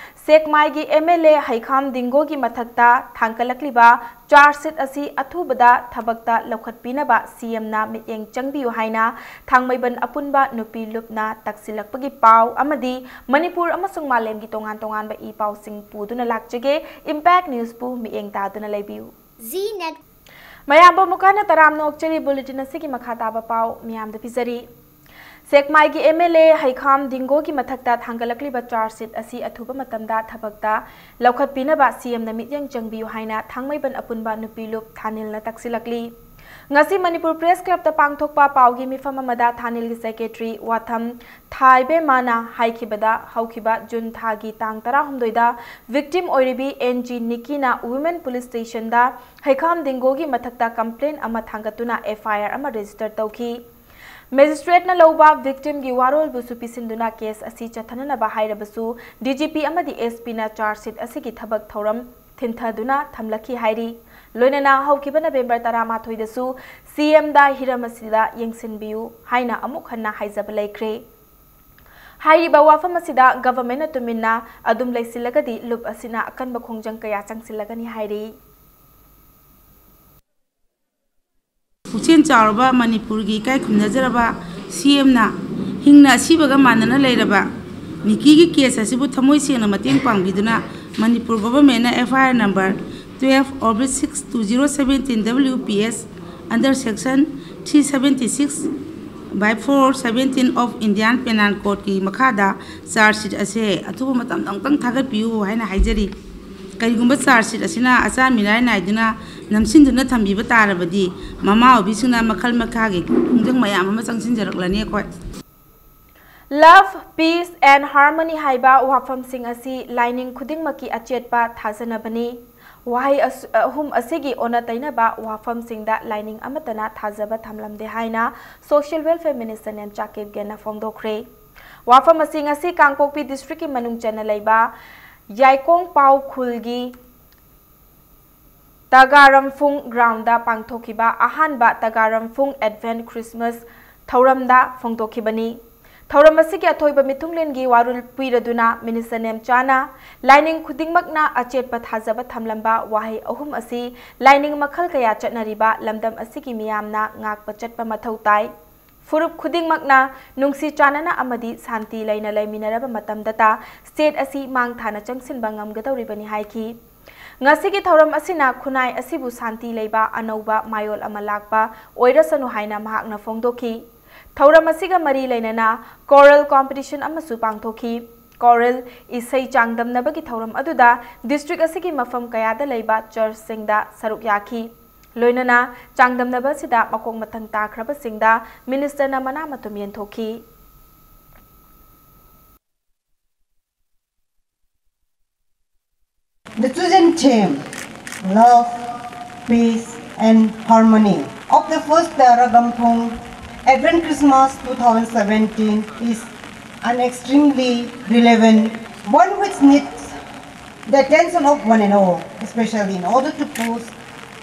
ꯁꯦꯛꯃꯥꯏꯒꯤ ꯑꯦꯝ ꯑꯦꯜ ꯑꯦ ꯍꯩꯈꯥꯝ ꯗꯤꯡꯒꯣꯒꯤ ꯃꯊꯛꯇ ꯊꯥꯡꯒꯠꯂꯛꯂꯤꯕ ꯆꯥꯔꯖ ꯁꯤꯠ ꯑꯁꯤ ꯑꯊꯨꯕꯗ ꯊꯕꯛꯇ ꯂꯧꯈꯠꯄꯤꯅꯕ ꯁꯤ ꯑꯦꯝꯅ ꯃꯤꯠꯌꯦꯡ ꯆꯪꯕꯤꯌꯨ ꯍꯥꯏꯅ ꯊꯥꯡꯃꯩꯕꯟ ꯑꯄꯨꯟꯕ ꯅꯨꯄꯤ ꯂꯨꯞꯅ ꯇꯛꯁꯤꯜꯂꯛꯄꯒꯤ ꯄꯥꯎ ꯑꯃꯗꯤ ꯃꯅꯤꯄꯨꯔ ꯑꯃꯁꯨꯡ ꯃꯥꯂꯦꯝꯒꯤ ꯇꯣꯉꯥꯟ ꯇꯣꯉꯥꯟꯕ ꯏ ꯄꯥꯎꯁꯤꯡ ꯄꯨꯗꯨꯅ ꯂꯥꯛꯆꯒꯦ꯫ ꯏꯝꯄꯦꯛ ꯅ꯭ꯌꯨꯁꯄꯨ ꯃꯤꯠꯌꯦꯡ ꯇꯥꯗꯨꯅ ꯂꯩꯕꯤꯌꯨ꯫ ꯃꯌꯥꯝꯕꯨ ꯑꯃꯨꯛ ꯍꯟꯅ ꯇꯔꯥꯝꯅ ꯑꯣꯛꯆꯔꯤ꯫ ꯕꯨꯂꯦꯇꯤꯟ ꯑꯁꯤꯒꯤ ꯃꯈꯥ ꯇꯥꯕ ꯄꯥꯎ ꯃꯤꯌꯥꯝꯗ ꯄꯤꯖꯔꯤ꯫ ꯁꯦꯛꯃꯥꯏꯒꯤ ꯑꯦꯝ ꯑꯦꯜ ꯑꯦ ꯍꯩꯈꯥꯝ ꯗꯤꯡꯒꯣꯒꯤ ꯃꯊꯛꯇ ꯊꯥꯡꯒꯠꯂꯛꯂꯤꯕ ꯆꯥꯔꯖ ꯁꯤꯠ ꯑꯁꯤ ꯑꯊꯨꯕ ꯃꯇꯝꯗ ꯊꯕꯛꯇ ꯂꯧꯈꯠꯄꯤꯅꯕ ꯁꯤ ꯑꯦꯝꯅ ꯃꯤꯠꯌꯦꯡ ꯆꯪꯕꯤꯌꯨ ꯍꯥꯏꯅ ꯊꯥꯡꯃꯩꯕꯟ ꯑꯄꯨꯟꯕ ꯅꯨꯄꯤ ꯂꯨꯞ ꯊꯥꯅꯤꯜꯅ ꯇꯛꯁꯤꯜꯂꯛꯂꯤ꯫ ꯉꯁꯤ ꯃꯅꯤꯄꯨꯔ ꯄ꯭ꯔꯦꯁ ꯀ꯭ꯂꯕꯇ ꯄꯥꯡꯊꯣꯛꯄ ꯄꯥꯎꯒꯤ ꯃꯤꯐꯝ ꯑꯃꯗ ꯊꯥꯅꯤꯜꯒꯤ ꯁꯦꯀ꯭ꯔꯦꯇꯔꯤ ꯋꯥꯊꯝ ꯊꯥꯏꯕꯦꯝꯃꯅ ꯍꯥꯏꯈꯤꯕꯗ, ꯍꯧꯈꯤꯕ ꯖꯨꯟ ꯊꯥꯒꯤ ꯇꯥꯡ ꯇꯔꯥꯍꯨꯝꯗꯣꯏꯗ ꯚꯤꯛꯇꯤꯝ ꯑꯣꯏꯔꯤꯕꯤ ꯑꯦꯟ ꯖꯤ ꯅꯤꯀꯤꯅ ꯋꯨꯃꯦꯟ ꯄꯨꯂꯤꯁ ꯁ꯭ꯇꯦꯁꯟꯗ ꯍꯩꯈꯥꯝ ꯗꯤꯡꯒꯣꯒꯤ ꯃꯊꯛꯇ ꯀꯝꯄ꯭ꯂꯦꯟ ꯑꯃ ꯊꯥꯡꯒꯠꯇꯨꯅ ꯑꯦꯐ ꯑꯥꯏ ꯑꯥꯔ ꯑꯃ ꯔꯦꯖꯤꯁꯇꯔ ꯇꯧꯈꯤ꯫ ꯃꯦꯖꯤꯁꯇ꯭ꯔꯦꯠꯅ ꯂꯧꯕ ꯚꯤꯛꯇꯤꯝꯒꯤ ꯋꯥꯔꯣꯜꯕꯨꯁꯨ ꯄꯤꯁꯤꯟꯗꯨꯅ ꯀꯦꯁ ꯑꯁꯤ ꯆꯠꯊꯅꯅꯕ ꯍꯥꯏꯔꯕꯁꯨ, ꯗꯤ ꯖꯤ ꯄꯤ ꯑꯃꯗꯤ ꯑꯦꯁ ꯄꯤꯅ ꯆꯥꯔꯖ ꯁꯤꯠ ꯑꯁꯤꯒꯤ ꯊꯕꯛ ꯊꯧꯔꯝ ꯊꯤꯟꯊꯗꯨꯅ ꯊꯝꯂꯛꯈꯤ ꯍꯥꯏꯔꯤ꯫ ꯂꯣꯏꯅꯅ ꯍꯧꯈꯤꯕ ꯅꯕꯦꯝꯕꯔ ꯇꯔꯥꯃꯥꯊꯣꯏꯗꯁꯨ ꯁꯤ ꯑꯦꯝꯗ ꯍꯤꯔꯝ ꯑꯁꯤꯗ ꯌꯦꯡꯁꯤꯟꯕꯤꯌꯨ ꯍꯥꯏꯅ ꯑꯃꯨꯛ ꯍꯟꯅ ꯍꯥꯏꯖꯕ ꯂꯩꯈ꯭ꯔꯦ꯫ ꯍꯥꯏꯔꯤꯕ ꯋꯥꯐꯝ ꯑꯁꯤꯗ ꯒꯚꯔꯟꯃꯦꯟꯠꯅ ꯇꯨꯃꯤꯟꯅ ꯑꯗꯨꯝ ꯂꯩꯁꯤꯜꯂꯒꯗꯤ ꯂꯨꯞ ꯑꯁꯤꯅ ꯑꯀꯟꯕ ꯈꯣꯡꯖꯪ ꯀꯌꯥ ꯆꯪꯁꯤꯜꯂꯒꯅꯤ ꯍꯥꯏꯔꯤ꯫ ꯄꯨꯛꯆꯦꯜ ꯆꯥꯎꯔꯕ ꯃꯅꯤꯄꯨꯔꯒꯤ ꯏꯀꯥꯏ ꯈꯨꯝꯅꯖꯔꯕ ꯁꯤ ꯑꯦꯝꯅ ꯍꯤꯡꯅ ꯑꯁꯤꯕꯒ ꯃꯥꯟꯅꯅ ꯂꯩꯔꯕ ꯅꯤꯀꯤꯒꯤ ꯀꯦꯁ ꯑꯁꯤꯕꯨ ꯊꯃꯣꯏ ꯁꯦꯡꯅ ꯃꯇꯦꯡ ꯄꯥꯡꯕꯤꯗꯨꯅ ꯃꯅꯤꯄꯨꯔ ꯒꯣꯚꯔꯟꯃꯦꯟꯠꯅ F I R number twelve oblique six two zero seventeen W P S under section three seventy six by four seventeen of Indian Penal Codeꯀꯤ ꯃꯈꯥꯗ ꯆꯥꯔꯖ ꯁꯤꯠ ꯑꯁꯦ ꯑꯊꯨꯕ ꯃꯇꯝꯗ ꯑꯃꯨꯛꯇꯪ ꯊꯥꯒꯠꯄꯤꯌꯨ ꯍꯥꯏꯅ ꯍꯥꯏꯖꯔꯤ꯫ ꯀꯔꯤꯒꯨꯝꯕ ꯆꯥꯔꯖ ꯁꯤꯠ ꯑꯁꯤꯅ ꯑꯆꯥ ꯃꯤꯔꯥꯏ ꯅꯥꯏꯗꯨꯅ ꯅꯝꯁꯤꯟꯗꯨꯅ ꯊꯝꯕꯤꯕ ꯇꯥꯔꯕꯗꯤ ꯃꯃꯥ ꯑꯣꯏꯕꯤꯁꯤꯡꯅ ꯃꯈꯜ ꯃꯈꯥꯒꯤ ꯈꯣꯡꯖꯪ ꯃꯌꯥꯝ ꯑꯃ ꯆꯪꯁꯤꯟꯖꯔꯛꯂꯅꯤ꯫ ꯑꯩꯈꯣꯏ Love, peace and harmony ꯍꯥꯏꯕ ꯋꯥꯐꯝꯁꯤꯡ ꯑꯁꯤ ꯂꯥꯏꯅꯤꯡ ꯈꯨꯗꯤꯡꯃꯛꯀꯤ ꯑꯆꯦꯠꯄ ꯊꯥꯖꯅꯕꯅꯤ꯫ ꯋꯥꯍꯩ ꯑꯁ-, ꯑꯍꯨꯝ ꯑꯁꯤꯒꯤ ꯑꯣꯟꯅ ꯇꯩꯅꯕ ꯋꯥꯐꯝꯁꯤꯡꯗ ꯂꯥꯏꯅꯤꯡ ꯑꯃꯠꯇꯅ ꯊꯥꯖꯕ ꯊꯝꯂꯝꯗꯦ ꯍꯥꯏꯅ Social Welfare Minister ꯅꯦꯟꯆꯥ ꯀꯤꯞꯒꯦꯟꯅ ꯐꯣꯡꯗꯣꯛꯈ꯭ꯔꯦ꯫ ꯋꯥꯐꯝ ꯑꯁꯤ ꯉꯁꯤ ꯀꯥꯡꯄꯣꯛꯄꯤ ꯗꯤꯁꯇ꯭ꯔꯤꯛꯀꯤ ꯃꯅꯨꯡ ꯆꯟꯅ ꯂꯩꯕ ꯌꯥꯏꯀꯣꯡ ꯄꯥꯎ ꯈꯨꯜꯒꯤ ꯇꯒꯥꯔꯝꯐꯨꯡ ꯒ꯭ꯔꯥꯎꯟꯗ ꯄꯥꯡꯊꯣꯛꯈꯤꯕ ꯑꯍꯥꯟꯕ ꯇꯒꯥꯔꯝꯐꯨꯡ ꯑꯦꯗꯚꯦꯟꯠ ꯈ꯭ꯔꯤꯁꯃꯁ ꯊꯧꯔꯝꯗ ꯐꯣꯡꯗꯣꯛꯈꯤꯕꯅꯤ꯫ ꯊꯧꯔꯝ ꯑꯁꯤꯒꯤ ꯑꯊꯣꯏꯕ ꯃꯤꯊꯨꯡꯂꯦꯟꯒꯤ ꯋꯥꯔꯣꯜ ꯄꯤꯔꯗꯨꯅ Minister ꯅꯦꯝꯆꯥꯅ ꯂꯥꯏꯅꯤꯡ ꯈꯨꯗꯤꯡꯃꯛꯅ ꯑꯆꯦꯠꯄ ꯊꯥꯖꯕ ꯊꯝꯂꯝꯕ ꯋꯥꯍꯩ ꯑꯍꯨꯝ ꯑꯁꯤ ꯂꯥꯏꯅꯤꯡ ꯃꯈꯜ ꯀꯌꯥ ꯆꯠꯅꯔꯤꯕ ꯂꯝꯗꯝ ꯑꯁꯤꯒꯤ ꯃꯤꯌꯥꯝꯅ ꯉꯥꯛꯄ ꯆꯠꯄ ꯃꯊꯧ ꯇꯥꯏ꯫ ꯐꯨꯔꯨꯞ ꯈꯨꯗꯤꯡꯃꯛꯅ ꯅꯨꯡꯁꯤ ꯆꯥꯟꯅꯅ ꯑꯃꯗꯤ ꯁꯥꯟꯇꯤ ꯂꯩꯅ ꯂꯩꯃꯤꯟꯅꯔꯕ ꯃꯇꯝꯗꯇ state ꯑꯁꯤ ꯃꯥꯡ ꯊꯥꯅ ꯆꯪꯁꯤꯟꯕ ꯉꯝꯒꯗꯧꯔꯤꯕꯅꯤ ꯍꯥꯏꯈꯤ꯫ ꯉꯁꯤꯒꯤ ꯊꯧꯔꯝ ꯑꯁꯤꯅ ꯈꯨꯟꯅꯥꯏ ꯑꯁꯤꯕꯨ ꯁꯥꯟꯇꯤ ꯂꯩꯕ ꯑꯅꯧꯕ ꯃꯌꯣꯜ ꯑꯃ ꯂꯥꯛꯄ ꯑꯣꯏꯔꯁꯅꯨ ꯍꯥꯏꯅ ꯃꯍꯥꯛꯅ ꯐꯣꯡꯗꯣꯛꯈꯤ꯫ ꯊꯧꯔꯝ ꯑꯁꯤꯒ ꯃꯔꯤ ꯂꯩꯅꯅ choral competition ꯑꯃꯁꯨ ꯄꯥꯡꯊꯣꯛꯈꯤ꯫ Choral ꯏꯁꯩ ꯆꯥꯡꯗꯝꯅꯕꯒꯤ ꯊꯧꯔꯝ ꯑꯗꯨꯗ district ꯑꯁꯤꯒꯤ ꯃꯐꯝ ꯀꯌꯥꯗ ꯂꯩꯕ churchꯁꯤꯡꯗ ꯁꯔꯨꯛ ꯌꯥꯈꯤ꯫ ꯂꯣꯏꯅꯅ ꯆꯥꯡꯗꯝꯅꯕ ꯑꯁꯤꯗ ꯃꯀꯣꯛ ꯃꯊꯪ ꯇꯥꯈ꯭ꯔꯕꯁꯤꯡꯗ Ministerꯅ ꯃꯅꯥ ꯃꯊꯨꯝ ꯌꯦꯟꯊꯣꯛꯈꯤ꯫ The chosen theme, love, peace and harmony, of the first Tara Gamphung Advent Christmas two thousand seventeen is an extremely relevant one which needs the attention of one and all, especially in order to push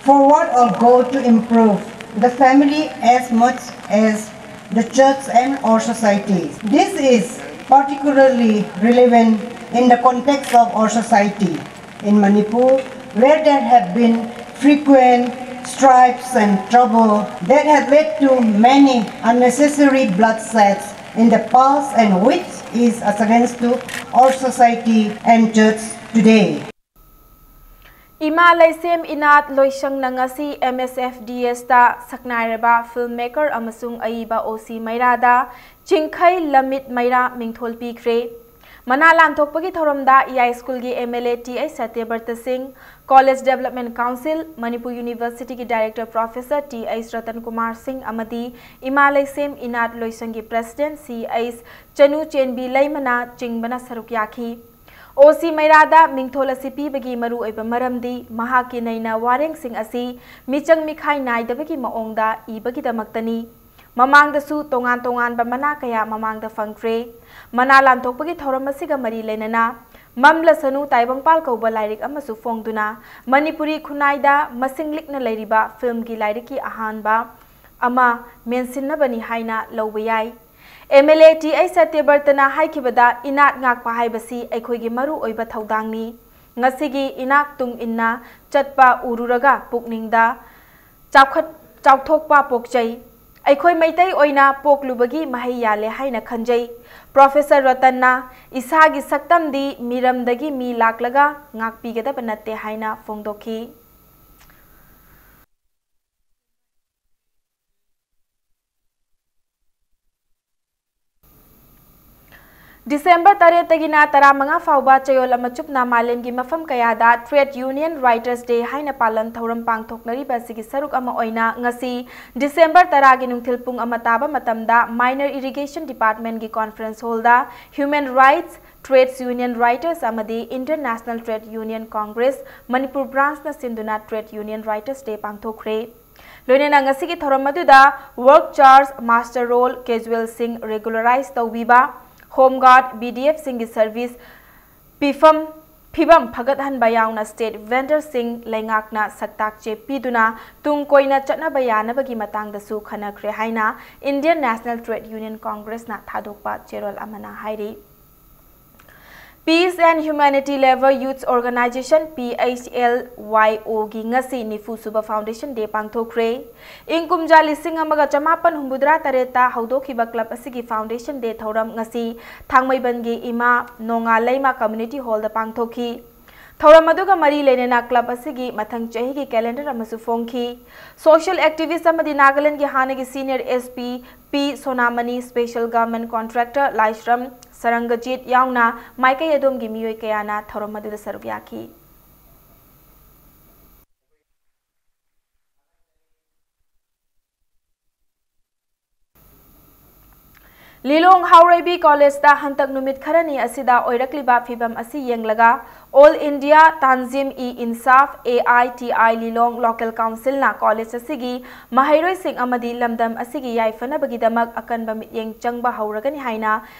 forward our goal to improve the family as much as the church and our society. This is particularly relevant in the context of our society in Manipur, where there have been frequent strifes and trouble that have led to many unnecessary bloodsheds in the past, and which is a challenge to our society and church today. ꯏꯃꯥ ꯂꯩꯁꯦꯝ ꯏꯅꯥꯠ ꯂꯣꯏꯁꯪꯅ ꯉꯁꯤ MSFDSꯇ ꯁꯛꯅꯥꯏꯔꯕ filmmaker ꯑꯃꯁꯨꯡ ꯑꯏꯕ O C ꯃꯩꯔꯥꯗ ꯆꯤꯡꯈꯩ ꯂꯝꯃꯤꯠ ꯃꯩꯔꯥ ꯃꯤꯡꯊꯣꯜ ꯄꯤꯈ꯭ꯔꯦ꯫ ꯃꯅꯥ ꯂꯥꯟꯊꯣꯛꯄꯒꯤ ꯊꯧꯔꯝꯗ ꯏꯌꯥꯏ ꯁ꯭ꯀꯨꯜꯒꯤ MLA Th ꯁꯇ꯭ꯌꯕ꯭ꯔꯇ ꯁꯤꯡ, College Development Council, Manipur Universityꯒꯤ Director Professor Th Ratan Kumar ꯁꯤꯡ ꯑꯃꯗꯤ ꯏꯃꯥ ꯂꯩꯁꯦꯝ ꯏꯅꯥꯠ ꯂꯣꯏꯁꯪꯒꯤ President Ch ꯆꯅꯨ ꯆꯦꯟꯕꯤ ꯂꯩꯃꯅ ꯆꯤꯡꯕꯅ ꯁꯔꯨꯛ ꯌꯥꯈꯤ꯫ O C ꯃꯩꯔꯥꯗ ꯃꯤꯡꯊꯣꯜ ꯑꯁꯤ ꯄꯤꯕꯒꯤ ꯃꯔꯨꯑꯣꯏꯕ ꯃꯔꯝꯗꯤ ꯃꯍꯥꯛꯀꯤ ꯅꯩꯅ ꯋꯥꯔꯦꯡꯁꯤꯡ ꯑꯁꯤ ꯃꯤꯆꯪ ꯃꯤꯈꯥꯏ ꯅꯥꯏꯗꯕꯒꯤ ꯃꯑꯣꯡꯗ ꯏꯕꯒꯤꯗꯃꯛꯇꯅꯤ꯫ ꯃꯃꯥꯡꯗꯁꯨ ꯇꯣꯉꯥꯟ ꯇꯣꯉꯥꯟꯕ ꯃꯅꯥ ꯀꯌꯥ ꯃꯃꯥꯡꯗ ꯐꯪꯈ꯭ꯔꯦ꯫ ꯃꯅꯥ ꯂꯥꯟꯊꯣꯛꯄꯒꯤ ꯊꯧꯔꯝ ꯑꯁꯤꯒ ꯃꯔꯤ ꯂꯩꯅꯅ ꯃꯝꯂꯁꯅꯨ ꯇꯥꯏꯕꯪꯄꯥꯜ ꯀꯧꯕ ꯂꯥꯏꯔꯤꯛ ꯑꯃꯁꯨ ꯐꯣꯡꯗꯨꯅ ꯃꯅꯤꯄꯨꯔꯤ ꯈꯨꯟꯅꯥꯏꯗ ꯃꯁꯤꯡ ꯂꯤꯛꯅ ꯂꯩꯔꯤꯕ filmꯒꯤ ꯂꯥꯏꯔꯤꯛꯀꯤ ꯑꯍꯥꯟꯕ ꯑꯃ ꯃꯦꯟꯁꯤꯟꯅꯕꯅꯤ ꯍꯥꯏꯅ ꯂꯧꯕ ꯌꯥꯏ꯫ M L A T H ꯁꯇ꯭ꯌꯕ꯭ꯔꯇꯅ ꯍꯥꯏꯈꯤꯕꯗ, ꯏꯅꯥꯠ ꯉꯥꯛꯄ ꯍꯥꯏꯕꯁꯤ ꯑꯩꯈꯣꯏꯒꯤ ꯃꯔꯨ ꯑꯣꯏꯕ ꯊꯧꯗꯥꯡꯅꯤ꯫ ꯉꯁꯤꯒꯤ ꯏꯅꯥꯠ ꯇꯨꯡ ꯏꯟꯅ ꯆꯠꯄ ꯎꯔꯨꯔꯒ ꯄꯨꯛꯅꯤꯡꯗ ꯆꯥꯎꯈꯠ-, ꯆꯥꯎꯊꯣꯛꯄ ꯄꯣꯛꯆꯩ꯫ ꯑꯩꯈꯣꯏ ꯃꯩꯇꯩ ꯑꯣꯏꯅ ꯄꯣꯛꯂꯨꯕꯒꯤ ꯃꯍꯩ ꯌꯥꯜꯂꯦ ꯍꯥꯏꯅ ꯈꯟꯖꯩ꯫ ꯄ꯭ꯔꯣꯐꯦꯁꯔ ꯔꯇꯟꯅ ꯏꯁꯥꯒꯤ ꯁꯛꯇꯝꯗꯤ ꯃꯤꯔꯝꯗꯒꯤ ꯃꯤ ꯂꯥꯛꯂꯒ ꯉꯥꯛꯄꯤꯒꯗꯕ ꯅꯠꯇꯦ ꯍꯥꯏꯅ ꯐꯣꯡꯗꯣꯛꯈꯤ꯫ ꯗꯤꯁꯦꯝꯕꯔ ꯇꯔꯦꯠꯇꯒꯤꯅ ꯇꯔꯥꯃꯉꯥ ꯐꯥꯎꯕ ꯆꯌꯣꯜ ꯑꯃ ꯆꯨꯞꯅ ꯃꯥꯂꯦꯝꯒꯤ ꯃꯐꯝ ꯀꯌꯥꯗ Trade Union Writers Day ꯍꯥꯏꯅ ꯄꯥꯂꯟ ꯊꯧꯔꯝ ꯄꯥꯡꯊꯣꯛꯅꯔꯤꯕ ꯑꯁꯤꯒꯤ ꯁꯔꯨꯛ ꯑꯃ ꯑꯣꯏꯅ ꯉꯁꯤ ꯗꯤꯁꯦꯝꯕꯔ ꯇꯔꯥꯒꯤ ꯅꯨꯡꯊꯤꯜ ꯄꯨꯡ ꯑꯃ ꯇꯥꯕ ꯃꯇꯝꯗ Minor Irrigation Departmentꯀꯤ conference hallꯗ Human Rights, Trades Union Writers ꯑꯃꯗꯤ Indian National Trade Union Congress Manipur branchꯅ ꯁꯤꯟꯗꯨꯅ Trade Union Writers Day ꯄꯥꯡꯊꯣꯛꯈ꯭ꯔꯦ꯫ ꯂꯣꯏꯅꯅ ꯉꯁꯤꯒꯤ ꯊꯧꯔꯝ ꯑꯗꯨꯗ work charge, muster roll, casualꯁꯤꯡ regularize ꯇꯧꯕꯤꯕ, home guard, B D Fꯁꯤꯡꯒꯤ service ꯄꯤꯐꯝ, ꯐꯤꯕꯝ ꯐꯒꯠꯍꯟꯕ ꯌꯥꯎꯅ state vendorꯁꯤꯡ ꯂꯩꯉꯥꯛꯅ ꯁꯛꯇꯥꯛ ꯆꯦ ꯄꯤꯗꯨꯅ ꯇꯨꯡ ꯀꯣꯏꯅ ꯆꯠꯅꯕ ꯌꯥꯅꯕꯒꯤ ꯃꯇꯥꯡꯗꯁꯨ ꯈꯟꯅꯈ꯭ꯔꯦ ꯍꯥꯏꯅ Indian National Trade Union Congressꯅ ꯊꯥꯗꯣꯛꯄ ꯆꯦꯔꯣꯜ ꯑꯃꯅ ꯍꯥꯏꯔꯤ꯫ Peace and Humanity Labour Youth Organisation, P H L Y Oꯒꯤ ꯉꯁꯤ ꯅꯤꯐꯨ ꯁꯨꯕ Foundation Day ꯄꯥꯡꯊꯣꯛꯈ꯭ꯔꯦ꯫ ꯏꯪ ꯀꯨꯝꯖꯥ ꯂꯤꯁꯤꯡ ꯑꯃꯒ ꯆꯃꯥꯄꯟ ꯍꯨꯝꯐꯨꯇꯔꯥ ꯇꯔꯦꯠꯇ ꯍꯧꯗꯣꯛꯈꯤꯕ club ꯑꯁꯤꯒꯤ Foundation Day ꯊꯧꯔꯝ ꯉꯁꯤ ꯊꯥꯡꯃꯩꯕꯟꯒꯤ ꯏꯃꯥ ꯅꯣꯡꯉꯥ ꯂꯩꯃ Community Hallꯗ ꯄꯥꯡꯊꯣꯛꯈꯤ꯫ ꯊꯧꯔꯝ ꯑꯗꯨꯒ ꯃꯔꯤ ꯂꯩꯅꯅ club ꯑꯁꯤꯒꯤ ꯃꯊꯪ ꯆꯍꯤꯒꯤ calendar ꯑꯃꯁꯨ ꯐꯣꯡꯈꯤ꯫ Social activist ꯑꯃꯗꯤ ꯅꯥꯒꯥꯂꯦꯟꯗꯒꯤ ꯍꯥꯟꯅꯒꯤ senior S P P ꯁꯣꯅꯥꯃꯅꯤ, special government contractor ꯂꯥꯏꯁ꯭ꯔꯝ ꯁꯔꯪꯒꯖꯤꯠ ꯌꯥꯎꯅ ꯃꯥꯏꯀꯩ ꯑꯗꯣꯝꯒꯤ ꯃꯤꯑꯣꯏ ꯀꯌꯥꯅ ꯊꯧꯔꯝ ꯑꯗꯨꯗ ꯁꯔꯨꯛ ꯌꯥꯈꯤ꯫ ꯂꯤꯂꯣꯡ ꯍꯥꯎꯔꯩꯕꯤ ꯀꯣꯂꯦꯖꯇ ꯍꯟꯇꯛ ꯅꯨꯃꯤꯠ ꯈꯔꯅꯤ ꯑꯁꯤꯗ ꯑꯣꯏꯔꯛꯂꯤꯕ ꯐꯤꯕꯝ ꯑꯁꯤ ꯌꯦꯡꯂꯒ All India Tanzim-e-Insaf, A I T I Lilong Local Councilꯅ ꯀꯣꯂꯦꯖ ꯑꯁꯤꯒꯤ ꯃꯍꯩꯔꯣꯏꯁꯤꯡ ꯑꯃꯗꯤ ꯂꯝꯗꯝ ꯑꯁꯤꯒꯤ ꯌꯥꯏꯐꯅꯕꯒꯤꯗꯃꯛ ꯑꯀꯟꯕ ꯃꯤꯠꯌꯦꯡ ꯆꯪꯕ ꯍꯧꯔꯒꯅꯤ ꯍꯥꯏꯅ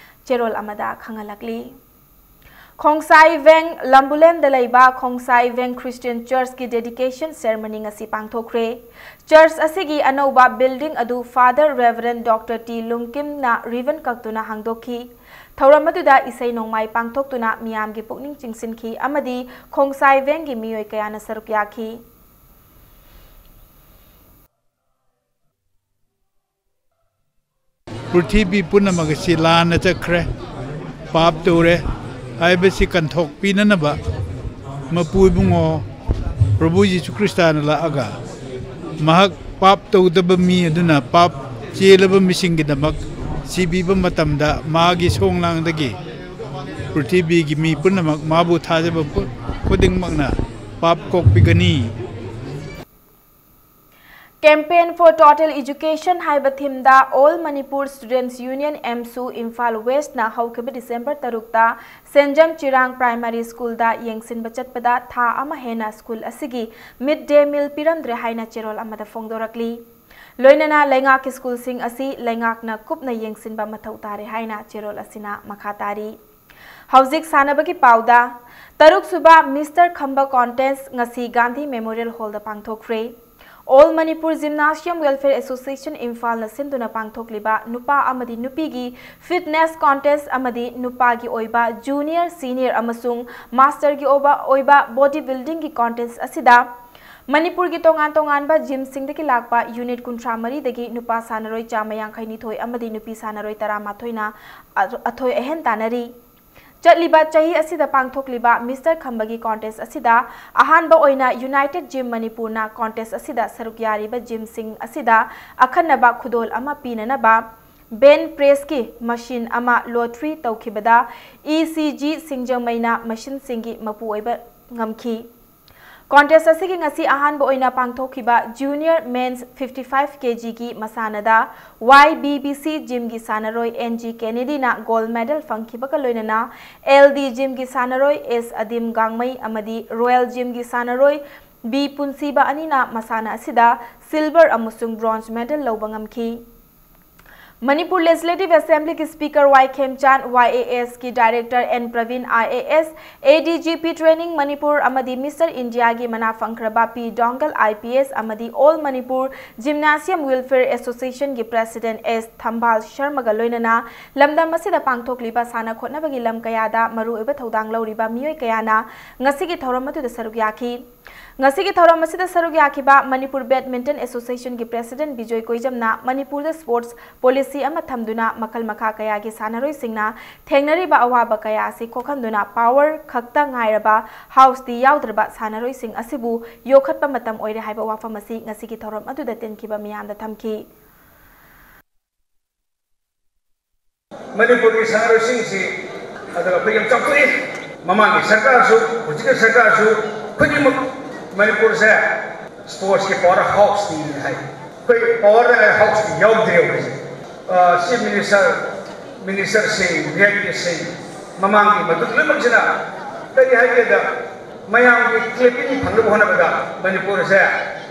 ꯆꯦꯔꯣꯜ ꯑꯃꯗ ꯈꯪꯍꯜꯂꯛꯂꯤ꯫ ꯈꯣꯡꯁꯥꯏ ꯚꯦꯡ ꯂꯝꯕꯨꯂꯦꯟꯗ ꯂꯩꯕ ꯈꯣꯡꯁꯥꯏ ꯚꯦꯡ Christian Churchꯀꯤ dedication ceremony ꯉꯁꯤ ꯄꯥꯡꯊꯣꯛꯈ꯭ꯔꯦ꯫ Church ꯑꯁꯤꯒꯤ ꯑꯅꯧꯕ building ꯑꯗꯨ Father Reverend Doctor T ꯂꯨꯡꯀꯤꯝꯅ ribbon ꯀꯛꯇꯨꯅ ꯍꯥꯡꯗꯣꯛꯈꯤ꯫ ꯊꯧꯔꯝ ꯑꯗꯨꯗ ꯏꯁꯩ ꯅꯣꯡꯃꯥꯏ ꯄꯥꯡꯊꯣꯛꯇꯨꯅ ꯃꯤꯌꯥꯝꯒꯤ ꯄꯨꯛꯅꯤꯡ ꯆꯤꯡꯁꯤꯟꯈꯤ ꯑꯃꯗꯤ ꯈꯣꯡꯁꯥꯏ ꯚꯦꯡꯒꯤ ꯃꯤꯑꯣꯏ ꯀꯌꯥꯅ ꯁꯔꯨꯛ ꯌꯥꯈꯤ꯫ ꯄ꯭ꯔꯤꯊꯤꯕꯤ ꯄꯨꯝꯅꯃꯛ ꯑꯁꯤ ꯂꯥꯟꯅ ꯆꯠꯈ꯭ꯔꯦ, ꯄꯥꯞ ꯇꯧꯔꯦ ꯍꯥꯏꯕꯁꯤ ꯀꯟꯊꯣꯛꯄꯤꯅꯅꯕ ꯃꯄꯨ ꯏꯕꯨꯡꯉꯣ ꯄ꯭ꯔꯚꯨ ꯖꯤꯁꯨ ꯈ꯭ꯔꯤꯁꯇꯥꯅ ꯂꯥꯛꯑꯒ ꯃꯍꯥꯛ ꯄꯥꯞ ꯇꯧꯗꯕ ꯃꯤ ꯑꯗꯨꯅ ꯄꯥꯞ ꯆꯦꯜꯂꯕ ꯃꯤꯁꯤꯡꯒꯤꯗꯃꯛ ꯁꯤꯕꯤꯕ ꯃꯇꯝꯗ ꯃꯥꯒꯤ ꯁꯣꯡꯂꯥꯡꯗꯒꯤ ꯄ꯭ꯔꯤꯊꯤꯕꯤꯒꯤ ꯃꯤ ꯄꯨꯝꯅꯃꯛ ꯃꯥꯕꯨ ꯊꯥꯖꯕ ꯄꯨ-, ꯈꯨꯗꯤꯡꯃꯛꯅ ꯄꯥꯞ ꯀꯣꯛꯄꯤꯒꯅꯤ꯫ Campaign for Total Education ꯍꯥꯏꯕ themeꯗ All Manipur Students Union, ꯑꯦꯝꯁꯨ, Imphal Westꯅ ꯍꯧꯈꯤꯕ December ꯇꯔꯨꯛꯇ ꯁꯦꯟꯖꯝ ꯆꯤꯔꯥꯡ Primary Schoolꯗ ꯌꯦꯡꯁꯤꯟꯕ ꯆꯠꯄꯗ ꯊꯥ ꯑꯃ ꯍꯦꯟꯅ school ꯑꯁꯤꯒꯤ mid day meal ꯄꯤꯔꯝꯗ꯭ꯔꯦ ꯍꯥꯏꯅ ꯆꯦꯔꯣꯜ ꯑꯃꯗ ꯐꯣꯡꯗꯣꯔꯛꯂꯤ꯫ ꯂꯣꯏꯅꯅ ꯂꯩꯉꯥꯛꯀꯤ schoolꯁꯤꯡ ꯑꯁꯤ ꯂꯩꯉꯥꯛꯅ ꯀꯨꯞꯅ ꯌꯦꯡꯁꯤꯟꯕ ꯃꯊꯧ ꯇꯥꯔꯦ ꯍꯥꯏꯅ ꯆꯦꯔꯣꯜ ꯑꯁꯤꯅ ꯃꯈꯥ ꯇꯥꯔꯤ꯫ ꯍꯧꯖꯤꯛ ꯁꯥꯟꯅꯕꯒꯤ ꯄꯥꯎꯗ, ꯇꯔꯨꯛꯁꯨꯕ Mister ꯈꯝꯕ contest ꯉꯁꯤ Gandhi Memorial Hallꯗ ꯄꯥꯡꯊꯣꯛꯈ꯭ꯔꯦ꯫ All Manipur Gymnasium Welfare Association ꯏꯝꯐꯥꯜꯅ ꯁꯤꯟꯗꯨꯅ ꯄꯥꯡꯊꯣꯛꯂꯤꯕ ꯅꯨꯄꯥ ꯑꯃꯗꯤ ꯅꯨꯄꯤꯒꯤ fitness contest ꯑꯃꯗꯤ ꯅꯨꯄꯥꯒꯤ ꯑꯣꯏꯕ junior, senior ꯑꯃꯁꯨꯡ masterꯒꯤ ꯑꯣꯏꯕ, ꯑꯣꯏꯕ body buildingꯒꯤ contest ꯑꯁꯤꯗ ꯃꯅꯤꯄꯨꯔꯒꯤ ꯇꯣꯉꯥꯟ ꯇꯣꯉꯥꯟꯕ gymꯁꯤꯡꯗꯒꯤ ꯂꯥꯛꯄ unit ꯀꯨꯟꯊ꯭ꯔꯥ ꯃꯔꯤꯗꯒꯤ ꯅꯨꯄꯥ ꯁꯥꯟꯅꯔꯣꯏ ꯆꯥꯝꯃ ꯌꯥꯡꯈꯩ ꯅꯤꯊꯣꯏ ꯑꯃꯗꯤ ꯅꯨꯄꯤ ꯁꯥꯟꯅꯔꯣꯏ ꯇꯔꯥꯃꯥꯊꯣꯏꯅ ꯑ-, ꯑꯊꯣꯏ ꯑꯍꯦꯟ ꯇꯥꯟꯅꯔꯤ꯫ ꯆꯠꯂꯤꯕ ꯆꯍꯤ ꯑꯁꯤꯗ ꯄꯥꯡꯊꯣꯛꯂꯤꯕ Mister ꯈꯝꯕꯒꯤ contest ꯑꯁꯤꯗ ꯑꯍꯥꯟꯕ ꯑꯣꯏꯅ United Gym ꯃꯅꯤꯄꯨꯔꯅ contest ꯑꯁꯤꯗ ꯁꯔꯨꯛ ꯌꯥꯔꯤꯕ gymꯁꯤꯡ ꯑꯁꯤꯗ ꯑꯈꯟꯅꯕ ꯈꯨꯗꯣꯜ ꯑꯃ ꯄꯤꯅꯅꯕ bench pressꯀꯤ machine ꯑꯃ lottery ꯇꯧꯈꯤꯕꯗ ECG ꯁꯤꯡꯖꯃꯩꯅ machineꯁꯤꯡꯒꯤ ꯃꯄꯨ ꯑꯣꯏꯕ ꯉꯝꯈꯤ꯫ Contest ꯑꯁꯤꯒꯤ ꯉꯁꯤ ꯑꯍꯥꯟꯕ ꯑꯣꯏꯅ ꯄꯥꯡꯊꯣꯛꯈꯤꯕ Junior Men's fifty five kgꯒꯤ ꯃꯁꯥꯟꯅꯗ YBBC Gymꯒꯤ ꯁꯥꯟꯅꯔꯣꯏ N G Kennedyꯅ gold medal ꯐꯪꯈꯤꯕꯒ ꯂꯣꯏꯅꯅ LD Gymꯒꯤ ꯁꯥꯟꯅꯔꯣꯏ S ꯑꯗꯤꯝ ꯒꯥꯡꯃꯩ ꯑꯃꯗꯤ Royal Gymꯒꯤ ꯁꯥꯟꯅꯔꯣꯏ B ꯄꯨꯟꯁꯤꯕ ꯑꯅꯤꯅ ꯃꯁꯥꯟꯅ ꯑꯁꯤꯗ silver ꯑꯃꯁꯨꯡ bronze medal ꯂꯧꯕ ꯉꯝꯈꯤ꯫ ꯃꯅꯤꯄꯨꯔ Legislative Assembly ꯒꯤ Speaker ꯋꯥꯏ ꯈꯦꯝꯆꯥꯟ, ꯋꯥꯏ ꯑꯦ ꯑꯦꯁ ꯀꯤ Director N Prabin, I A S, A D G P Training Manipur ꯑꯃꯗꯤ Mister India ꯒꯤ ꯃꯅꯥ ꯐꯪꯈ꯭ꯔꯕ ꯄꯤ ꯗꯣꯡꯒꯜ, ꯑꯥꯏ ꯄꯤ ꯑꯦꯁ, ꯑꯃꯗꯤ All Manipur Gymnasium Welfare Association ꯒꯤ President ꯑꯦꯁ ꯊꯝꯕꯥꯜ ꯁꯔꯃꯒ ꯂꯣꯏꯅꯅ ꯂꯝꯗꯝ ꯑꯁꯤꯗ ꯄꯥꯡꯊꯣꯛꯂꯤꯕ ꯁꯥꯟꯅ ꯈꯣꯠꯅꯕꯒꯤ ꯂꯝ ꯀꯌꯥꯗ ꯃꯔꯨꯑꯣꯏꯕ ꯊꯧꯗꯥꯡ ꯂꯧꯔꯤꯕ ꯃꯤꯑꯣꯏ ꯀꯌꯥꯅ ꯉꯁꯤꯒꯤ ꯊꯧꯔꯝ ꯑꯗꯨꯗ ꯁꯔꯨꯛ ꯌꯥꯈꯤ꯫ ꯉꯁꯤꯒꯤ ꯊꯧꯔꯝ ꯑꯁꯤꯗ ꯁꯔꯨꯛ ꯌꯥꯈꯤꯕ ꯃꯅꯤꯄꯨꯔ Badminton Association ꯒꯤ President ꯕꯤꯖꯣꯏ ꯀꯣꯏꯖꯝꯅ ꯃꯅꯤꯄꯨꯔꯗ sports policy ꯑꯃ ꯊꯝꯗꯨꯅ ꯃꯈꯜ ꯃꯈꯥ ꯀꯌꯥꯒꯤ ꯁꯥꯟꯅꯔꯣꯏꯁꯤꯡꯅ ꯊꯦꯡꯅꯔꯤꯕ ꯑꯋꯥꯕ ꯀꯌꯥ ꯑꯁꯤ ꯀꯣꯛꯍꯟꯗꯨꯅ power ꯈꯛꯇ ꯉꯥꯏꯔꯕ house ꯇꯤ ꯌꯥꯎꯗ꯭ꯔꯕ ꯁꯥꯟꯅꯔꯣꯏꯁꯤꯡ ꯑꯁꯤꯕꯨ ꯌꯣꯛꯈꯠꯄ ꯃꯇꯝ ꯑꯣꯏꯔꯦ ꯍꯥꯏꯕ ꯋꯥꯐꯝ ꯑꯁꯤ ꯉꯁꯤꯒꯤ ꯊꯧꯔꯝ ꯑꯗꯨꯗ ꯇꯤꯟꯈꯤꯕ ꯃꯤꯌꯥꯝꯗ ꯊꯝꯈꯤ꯫ ꯃꯅꯤꯄꯨꯔꯒꯤ ꯁꯥꯟꯅꯔꯣꯏꯁꯤꯡꯁꯤ ꯑꯗꯨꯒ ꯑꯩꯈꯣꯏ ꯌꯥꯝ ꯆꯥꯎꯊꯣꯛꯏ꯫ ꯃꯃꯥꯡꯒꯤ ꯁꯔꯀꯥꯔꯁꯨ, ꯍꯧꯖꯤꯛꯀꯤ ꯁꯔꯀꯥꯔꯁꯨ ꯈꯨꯗꯤꯡꯃꯛ ꯃꯅꯤꯄꯨꯔꯁꯦ sports ꯀꯤ power house ꯅꯤ ꯍꯥꯏ꯫ ꯑꯩꯈꯣꯏ power house ꯇꯤ ꯌꯥꯎꯗ꯭ꯔꯦ ꯍꯧꯖꯤꯛ꯫ ꯑ, Chief Minister, Minister ꯁꯤꯡ, V I P ꯁꯤꯡ, ꯃꯃꯥꯡꯒꯤ ꯃꯇꯨꯡ ꯂꯣꯏꯅꯃꯛꯁꯤꯅ ꯀꯔꯤ ꯍꯥꯏꯒꯦꯗ, ꯃꯌꯥꯝꯒꯤ clapping ꯐꯪꯅꯕ ꯍꯣꯠꯅꯕꯗ ꯃꯅꯤꯄꯨꯔꯁꯦ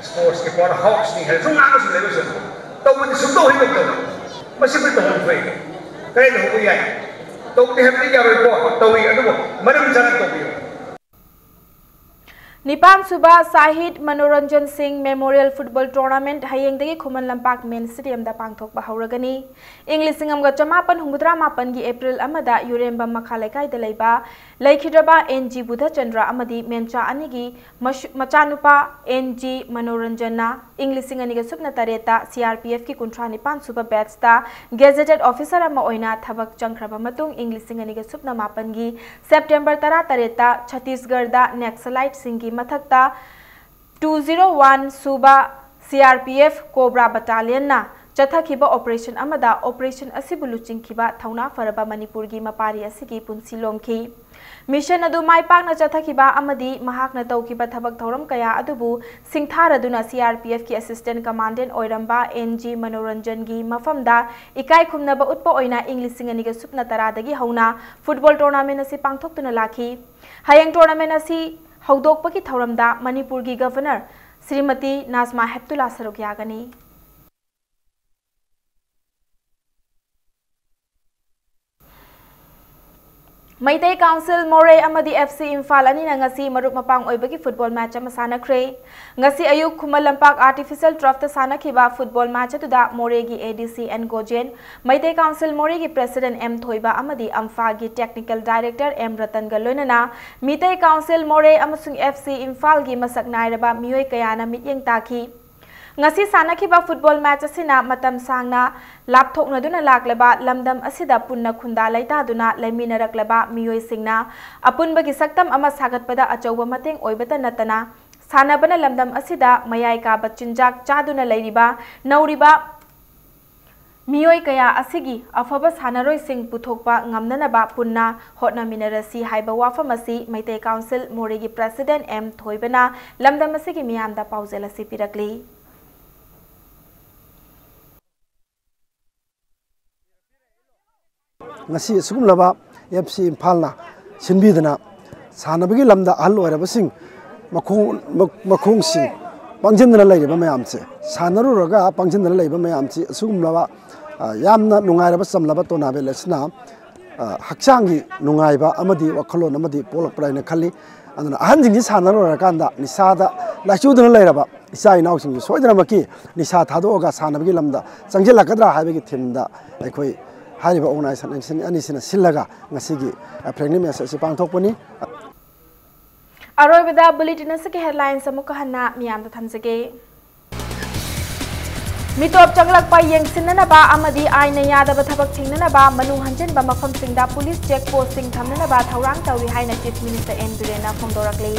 sports ꯀꯤ power house ꯅꯤ ꯍꯥꯏꯅ ꯁꯨꯝ ꯉꯥꯡꯕꯁꯨ ꯂꯩꯕꯁꯨ ꯇꯧꯕꯗꯤ ꯁꯨꯡꯇꯧ ꯍꯦꯛ ꯇꯧꯗꯕ꯫ ꯃꯁꯤ ꯑꯩꯈꯣꯏ ꯇꯧꯍꯧꯕ ꯐꯩ꯫ ꯀꯗꯥꯏꯗ ꯍꯧꯕ ꯌꯥꯏ? ꯇꯧꯗꯦ ꯍꯥꯏꯕꯗꯤ ꯌꯥꯔꯣꯏꯀꯣ, ꯇꯧꯏ, ꯑꯗꯨꯕꯨ ꯃꯔꯝ ꯆꯥꯅ ꯇꯧꯕꯤꯌꯨ꯫ ꯅꯤꯄꯥꯟ ꯁꯨꯕ ꯁꯥꯍꯤꯗ ꯃꯅꯣꯔꯟꯖꯟ ꯁꯤꯡ Memorial Football Tournament ꯍꯌꯦꯡꯗꯒꯤ ꯈꯨꯃꯟ ꯂꯝꯄꯥꯛ main stadium ꯗ ꯄꯥꯡꯊꯣꯛꯄ ꯍꯧꯔꯒꯅꯤ꯫ ꯏꯪ ꯂꯤꯁꯤꯡ ꯑꯃꯒ ꯆꯃꯥꯄꯟ ꯍꯨꯝꯐꯨꯇꯔꯥ ꯃꯥꯄꯟꯒꯤ April ꯑꯃꯗ ꯌꯨꯔꯦꯝꯕꯝ ꯃꯈꯥ ꯂꯩꯀꯥꯏꯗ ꯂꯩꯕ ꯂꯩꯈꯤꯗ꯭ꯔꯕ ꯑꯦꯟ ꯖꯤ ꯕꯨꯙꯆꯟꯗ꯭ꯔ ꯑꯃꯗꯤ ꯃꯦꯝꯆꯥ ꯑꯅꯤꯒꯤ ꯃꯁꯨ-, ꯃꯆꯥꯅꯨꯄꯥ ꯑꯦꯟ ꯖꯤ ꯃꯅꯣꯔꯟꯖꯟꯅ ꯏꯪ ꯂꯤꯁꯤꯡ ꯑꯅꯤꯒ ꯁꯨꯞꯅ ꯇꯔꯦꯠꯇ C R P F ꯀꯤ ꯀꯨꯟꯊ꯭ꯔꯥ ꯅꯤꯄꯥꯟ ꯁꯨꯕ batch ꯇ gazetted officer ꯑꯃ ꯑꯣꯏꯅ ꯊꯕꯛ ꯆꯪꯈ꯭ꯔꯕ ꯃꯇꯨꯡ, ꯏꯪ ꯂꯤꯁꯤꯡ ꯑꯅꯤꯒ ꯁꯨꯞꯅ ꯃꯥꯄꯟꯒꯤ September ꯇꯔꯥꯇꯔꯦꯠꯇ ꯆꯇꯤꯁꯒꯔꯗ Naxalite ꯁꯤꯡꯒꯤ ꯃꯊꯛꯇ two zero one ꯁꯨꯕ C R P F Cobra Battalion ꯅ ꯆꯠꯊꯈꯤꯕ operation ꯑꯃꯗ operation ꯑꯁꯤꯕꯨ ꯂꯨꯆꯤꯡꯈꯤꯕ ꯊꯧꯅꯥ ꯐꯔꯕ ꯃꯅꯤꯄꯨꯔꯒꯤ ꯃꯄꯥꯔꯤ ꯑꯁꯤꯒꯤ ꯄꯨꯟꯁꯤ ꯂꯣꯝꯈꯤ꯫ Mission ꯑꯗꯨ ꯃꯥꯏ ꯄꯥꯛꯅ ꯆꯠꯊꯈꯤꯕ ꯑꯃꯗꯤ ꯃꯍꯥꯛꯅ ꯇꯧꯈꯤꯕ ꯊꯕꯛ ꯊꯧꯔꯝ ꯀꯌꯥ ꯑꯗꯨꯕꯨ ꯁꯤꯡꯊꯥꯔꯗꯨꯅ C R P F ꯀꯤ Assistant Commandant ꯑꯣꯏꯔꯝꯕ ꯑꯦꯟ ꯖꯤ ꯃꯅꯣꯔꯟꯖꯟꯒꯤ ꯃꯐꯝꯗ ꯏꯀꯥꯏ ꯈꯨꯝꯅꯕ ꯎꯠꯄ ꯑꯣꯏꯅ ꯏꯪ ꯂꯤꯁꯤꯡ ꯑꯅꯤꯒ ꯁꯨꯞꯅ ꯇꯔꯥꯗꯒꯤ ꯍꯧꯅ football tournament ꯑꯁꯤ ꯄꯥꯡꯊꯣꯛꯇꯨꯅ ꯂꯥꯛꯈꯤ꯫ ꯍꯌꯦꯡ tournament ꯑꯁꯤ ꯍꯧꯗꯣꯛꯄꯒꯤ ꯊꯧꯔꯝꯗ ꯃꯅꯤꯄꯨꯔꯒꯤ Governor ꯁ꯭ꯔꯤꯃꯇꯤ ꯅꯥꯖꯃꯥ ꯍꯦꯞꯇꯨꯂꯥ ꯁꯔꯨꯛ ꯌꯥꯒꯅꯤ꯫ ꯃꯩꯇꯩ ꯀꯥꯎꯟꯁꯤꯜ ꯃꯣꯔꯦ ꯑꯃꯗꯤ ꯑꯦꯐ ꯁꯤ ꯏꯝꯐꯥꯜ ꯑꯅꯤꯅ ꯉꯁꯤ ꯃꯔꯨꯞ ꯃꯄꯥꯡ ꯑꯣꯏꯕꯒꯤ ꯐꯨꯠꯕꯣꯜ ꯃꯦꯆ ꯑꯃ ꯁꯥꯟꯅꯈ꯭ꯔꯦ꯫ ꯉꯁꯤ ꯑꯌꯨꯛ ꯈꯨꯃꯟ ꯂꯝꯄꯥꯛ ꯑꯥꯔꯇꯤꯐꯤꯁꯤꯌꯦꯜ ꯇꯔꯐꯇ ꯁꯥꯟꯅꯈꯤꯕ ꯐꯨꯠꯕꯣꯜ ꯃꯦꯆ ꯑꯗꯨꯗ ꯃꯣꯔꯦꯒꯤ ꯑꯦ ꯗꯤ ꯁꯤ ꯑꯦꯟ ꯒꯣꯖꯦꯟ, ꯃꯩꯇꯩ ꯀꯥꯎꯟꯁꯤꯜ ꯃꯣꯔꯦꯒꯤ ꯄ꯭ꯔꯦꯁꯤꯗꯦꯟꯠ ꯑꯦꯝ ꯊꯣꯏꯕ ꯑꯃꯗꯤ ꯑꯝꯐꯥꯒꯤ ꯇꯦꯛꯅꯤꯀꯦꯜ ꯗꯥꯏꯔꯦꯛꯇꯔ ꯑꯦꯝ ꯔꯇꯟꯒ ꯂꯣꯏꯅꯅ ꯃꯤꯇꯩ ꯀꯥꯎꯟꯁꯤꯜ ꯃꯣꯔꯦ ꯑꯃꯁꯨꯡ ꯑꯦꯐ ꯁꯤ ꯏꯝꯐꯥꯜꯒꯤ ꯃꯁꯛ ꯅꯥꯏꯔꯕ ꯃꯤꯑꯣꯏ ꯀꯌꯥꯅ ꯃꯤꯠꯌꯦꯡ ꯇꯥꯈꯤ꯫ ꯉꯁꯤ ꯁꯥꯟꯅꯈꯤꯕ ꯐꯨꯠꯕꯣꯜ ꯃꯦꯆ ꯑꯁꯤꯅ ꯃꯇꯝ ꯁꯥꯡꯅ ꯂꯥꯞꯊꯣꯛꯅꯗꯨꯅ ꯂꯥꯛꯂꯕ ꯂꯝꯗꯝ ꯑꯁꯤꯗ ꯄꯨꯟꯅ ꯈꯨꯟꯗꯥ ꯂꯩꯇꯥꯗꯨꯅ ꯂꯩꯃꯤꯟꯅꯔꯛꯂꯕ ꯃꯤꯑꯣꯏꯁꯤꯡꯅ ꯑꯄꯨꯟꯕꯒꯤ ꯁꯛꯇꯝ ꯑꯃ ꯁꯥꯒꯠꯄꯗ ꯑꯆꯧꯕ ꯃꯇꯦꯡ ꯑꯣꯏꯕꯇ ꯅꯠꯇꯅ, ꯁꯥꯟꯅꯕꯅ ꯂꯝꯗꯝ ꯑꯁꯤꯗ ꯃꯌꯥꯏ ꯀꯥꯕ ꯆꯤꯟꯖꯥꯛ ꯆꯥꯗꯨꯅ ꯂꯩꯔꯤꯕ ꯅꯧꯔꯤꯕ ꯃꯤꯑꯣꯏ ꯀꯌꯥ ꯑꯁꯤꯒꯤ ꯑꯐꯕ ꯁꯥꯟꯅꯔꯣꯏꯁꯤꯡ ꯄꯨꯊꯣꯛꯄ ꯉꯝꯅꯅꯕ ꯄꯨꯟꯅ ꯍꯣꯠꯅꯃꯤꯟꯅꯔꯁꯤ ꯍꯥꯏꯕ ꯋꯥꯐꯝ ꯑꯁꯤ ꯃꯩꯇꯩ ꯀꯥꯎꯟꯁꯤꯜ ꯃꯣꯔꯦꯒꯤ ꯄ꯭ꯔꯦꯁꯤꯗꯦꯟꯠ ꯑꯦꯝ ꯊꯣꯏꯕꯅ ꯂꯝꯗꯝ ꯑꯁꯤꯒꯤ ꯃꯤꯌꯥꯝꯗ ꯄꯥꯎꯖꯦꯜ ꯑꯁꯤ ꯄꯤꯔꯛꯂꯤ꯫ ꯉꯁꯤ ꯑꯁꯤꯒꯨꯝꯂꯕ ꯑꯦꯐ ꯁꯤ ꯏꯝꯐꯥꯜꯅ ꯁꯤꯟꯕꯤꯗꯨꯅ ꯁꯥꯟꯅꯕꯒꯤ ꯂꯝꯗ ꯑꯍꯜ ꯑꯣꯏꯔꯕꯁꯤꯡ, ꯃꯈꯣꯡ, ꯃꯈꯣꯡꯁꯤꯡ ꯄꯪꯁꯤꯟꯗꯅ ꯂꯩꯔꯤꯕ ꯃꯌꯥꯝꯁꯦ, ꯁꯥꯟꯅꯔꯨꯔꯒ ꯄꯪꯁꯤꯟꯗꯅ ꯂꯩꯕ ꯃꯌꯥꯝꯁꯤ ꯑꯁꯤꯒꯨꯝꯂꯕ, ꯑ, ꯌꯥꯝꯅ ꯅꯨꯡꯉꯥꯏꯔꯕ ꯆꯝꯂꯕ ꯇꯣꯔꯅꯥꯃꯦꯟ ꯑꯁꯤꯅ, ꯑ, ꯍꯛꯆꯥꯡꯒꯤ ꯅꯨꯡꯉꯥꯏꯕ ꯑꯃꯗꯤ ꯋꯥꯈꯜꯂꯣꯟ ꯑꯃꯗꯤ ꯄꯣꯛꯂꯛꯄ꯭ꯔꯥ ꯍꯥꯏꯅ ꯈꯜꯂꯤ꯫ ꯑꯗꯨꯅ ꯑꯍꯟꯁꯤꯡꯁꯤ ꯁꯥꯟꯅꯔꯨꯔꯀꯥꯟꯗ ꯅꯤꯁꯥꯗ ꯂꯥꯏꯆꯨꯗꯨꯅ ꯂꯩꯔꯕ ꯏꯆꯥ ꯏꯅꯥꯎꯁꯤꯡꯁꯨ ꯁꯣꯏꯗꯅꯃꯛꯀꯤ ꯅꯤꯁꯥ ꯊꯥꯗꯣꯛꯑꯒ ꯁꯥꯟꯅꯕꯒꯤ ꯂꯝꯗ ꯆꯪꯁꯤꯜꯂꯛꯀꯗ꯭ꯔꯥ ꯍꯥꯏꯕꯒꯤ ꯊꯤꯝꯗ ꯑꯩꯈꯣꯏ ꯍꯥꯏꯔꯤꯕ ꯑꯣꯔꯒꯅꯥꯏꯖꯦꯁꯟ ꯑꯅꯤꯁꯤꯅ ꯁꯤꯜꯂꯒ ꯉꯁꯤꯒꯤ ꯐ꯭ꯔꯦꯟꯗꯂꯤ ꯃꯦꯆ ꯑꯁꯤ ꯄꯥꯡꯊꯣꯛꯄꯅꯤ꯫ ꯑꯔꯣꯏꯕꯗ ꯕꯨꯂꯦꯇꯤꯟ ꯑꯁꯤꯒꯤ ꯍꯦꯗꯂꯥꯏꯟꯁ ꯑꯃꯨꯛꯀ ꯍꯟꯅ ꯃꯤꯌꯥꯝꯗ ꯊꯝꯖꯒꯦ꯫ ꯃꯤꯇꯣꯞ ꯆꯪꯂꯛꯄ ꯌꯦꯡꯁꯤꯟꯅꯅꯕ ꯑꯃꯗꯤ ꯑꯥꯏꯟꯅ ꯌꯥꯗꯕ ꯊꯕꯛ ꯊꯤꯡꯅꯅꯕ ꯃꯅꯨꯡ ꯍꯟꯖꯤꯟꯕ ꯃꯐꯝꯁꯤꯡꯗ ꯄꯨꯂꯤꯁ ꯆꯦꯛ ꯄꯣꯁ꯭ꯠꯁꯤꯡ ꯊꯝꯅꯅꯕ ꯊꯧꯔꯥꯡ ꯇꯧꯔꯤ ꯍꯥꯏꯅ ꯆꯤꯐ ꯃꯤꯅꯤꯁꯇꯔ ꯑꯦꯟ ꯕꯤꯔꯦꯟꯅ ꯐꯣꯡꯗꯣꯔꯛꯂꯤ꯫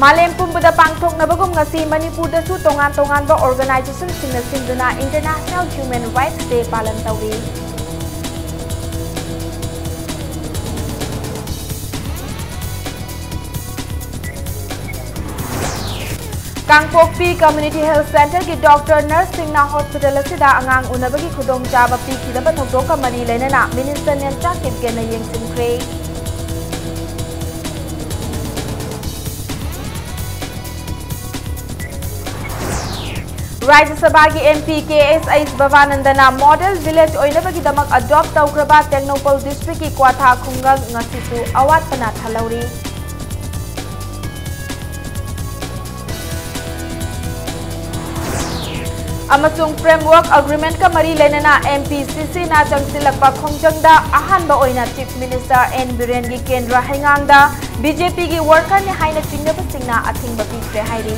ꯃꯥꯂꯦꯝ ꯄꯨꯝꯕꯗ ꯄꯥꯡꯊꯣꯛꯅꯕꯒꯨꯝ ꯉꯁꯤ ꯃꯅꯤꯄꯨꯔꯗꯁꯨ ꯇꯣꯉꯥꯟ ꯇꯣꯉꯥꯟꯕ ꯑꯣꯔꯒꯅꯥꯏꯖꯦꯁꯟꯁꯤꯡꯅ ꯁꯤꯟꯗꯨꯅ ꯏꯟꯇꯔꯅꯦꯁꯅꯦꯜ ꯍ꯭ꯌꯨꯃꯦꯟ ꯔꯥꯏꯠꯁ ꯗꯦ ꯄꯥꯂꯟ ꯇꯧꯔꯤ꯫ ꯀꯥꯡꯄꯣꯛꯄꯤ ꯀꯝꯃ꯭ꯌꯨꯅꯤꯇꯤ ꯍꯦꯜꯊ ꯁꯦꯟꯇꯔꯒꯤ ꯗꯣꯛꯇꯔ ꯅꯔꯁꯁꯤꯡꯅ ꯍꯣꯁꯄꯤꯇꯥꯜ ꯑꯁꯤꯗ ꯑꯉꯥꯡ ꯎꯅꯕꯒꯤ ꯈꯨꯗꯣꯡꯆꯥꯕ ꯄꯤꯈꯤꯗꯕ ꯊꯧꯗꯣꯛꯀ ꯃꯔꯤ ꯂꯩꯅꯅ ꯃꯤꯅꯤꯁꯇꯔ ꯅꯦꯟꯆꯥ ꯀꯤꯞꯒꯦꯟꯅ ꯌꯦꯡꯁꯤꯟꯈ꯭ꯔꯦ꯫ ꯔꯥꯖ꯭ꯌ ꯁꯚꯥꯒꯤ MP ꯀꯦ ꯑꯦꯁ ꯑꯩꯆ ꯕꯕꯥꯅꯟꯗꯅ ꯃꯣꯗꯦꯜ ꯚꯤꯂꯦꯖ ꯑꯣꯏꯅꯕꯒꯤꯗꯃꯛ ꯑꯦꯗꯣꯞ ꯇꯧꯈ꯭ꯔꯕ ꯇꯦꯡꯅꯧꯄꯜ ꯗꯤꯁꯇ꯭ꯔꯤꯛꯀꯤ ꯀ꯭ꯋꯥꯊꯥ ꯈꯨꯡꯒꯪ ꯉꯁꯤꯁꯨ ꯑꯋꯥꯠꯄꯅ ꯊꯜꯍꯧꯔꯤ꯫ ꯑꯃꯁꯨꯡ framework agreementꯀ ꯃꯔꯤ ꯂꯩꯅꯅ MPCCꯅ ꯆꯪꯁꯤꯜꯂꯛꯄ ꯈꯣꯡꯖꯪꯗ ꯑꯍꯥꯟꯕ ꯑꯣꯏꯅ Chief Minister N ꯕꯤꯔꯦꯟꯒꯤ ꯀꯦꯟꯗ꯭ꯔ ꯍꯩꯉꯥꯡꯗ BJPꯒꯤ workerꯅꯤ ꯍꯥꯏꯅ ꯆꯤꯡꯅꯕꯁꯤꯡꯅ ꯑꯊꯤꯡꯕ ꯄꯤꯈ꯭ꯔꯦ ꯍꯥꯏꯔꯤ꯫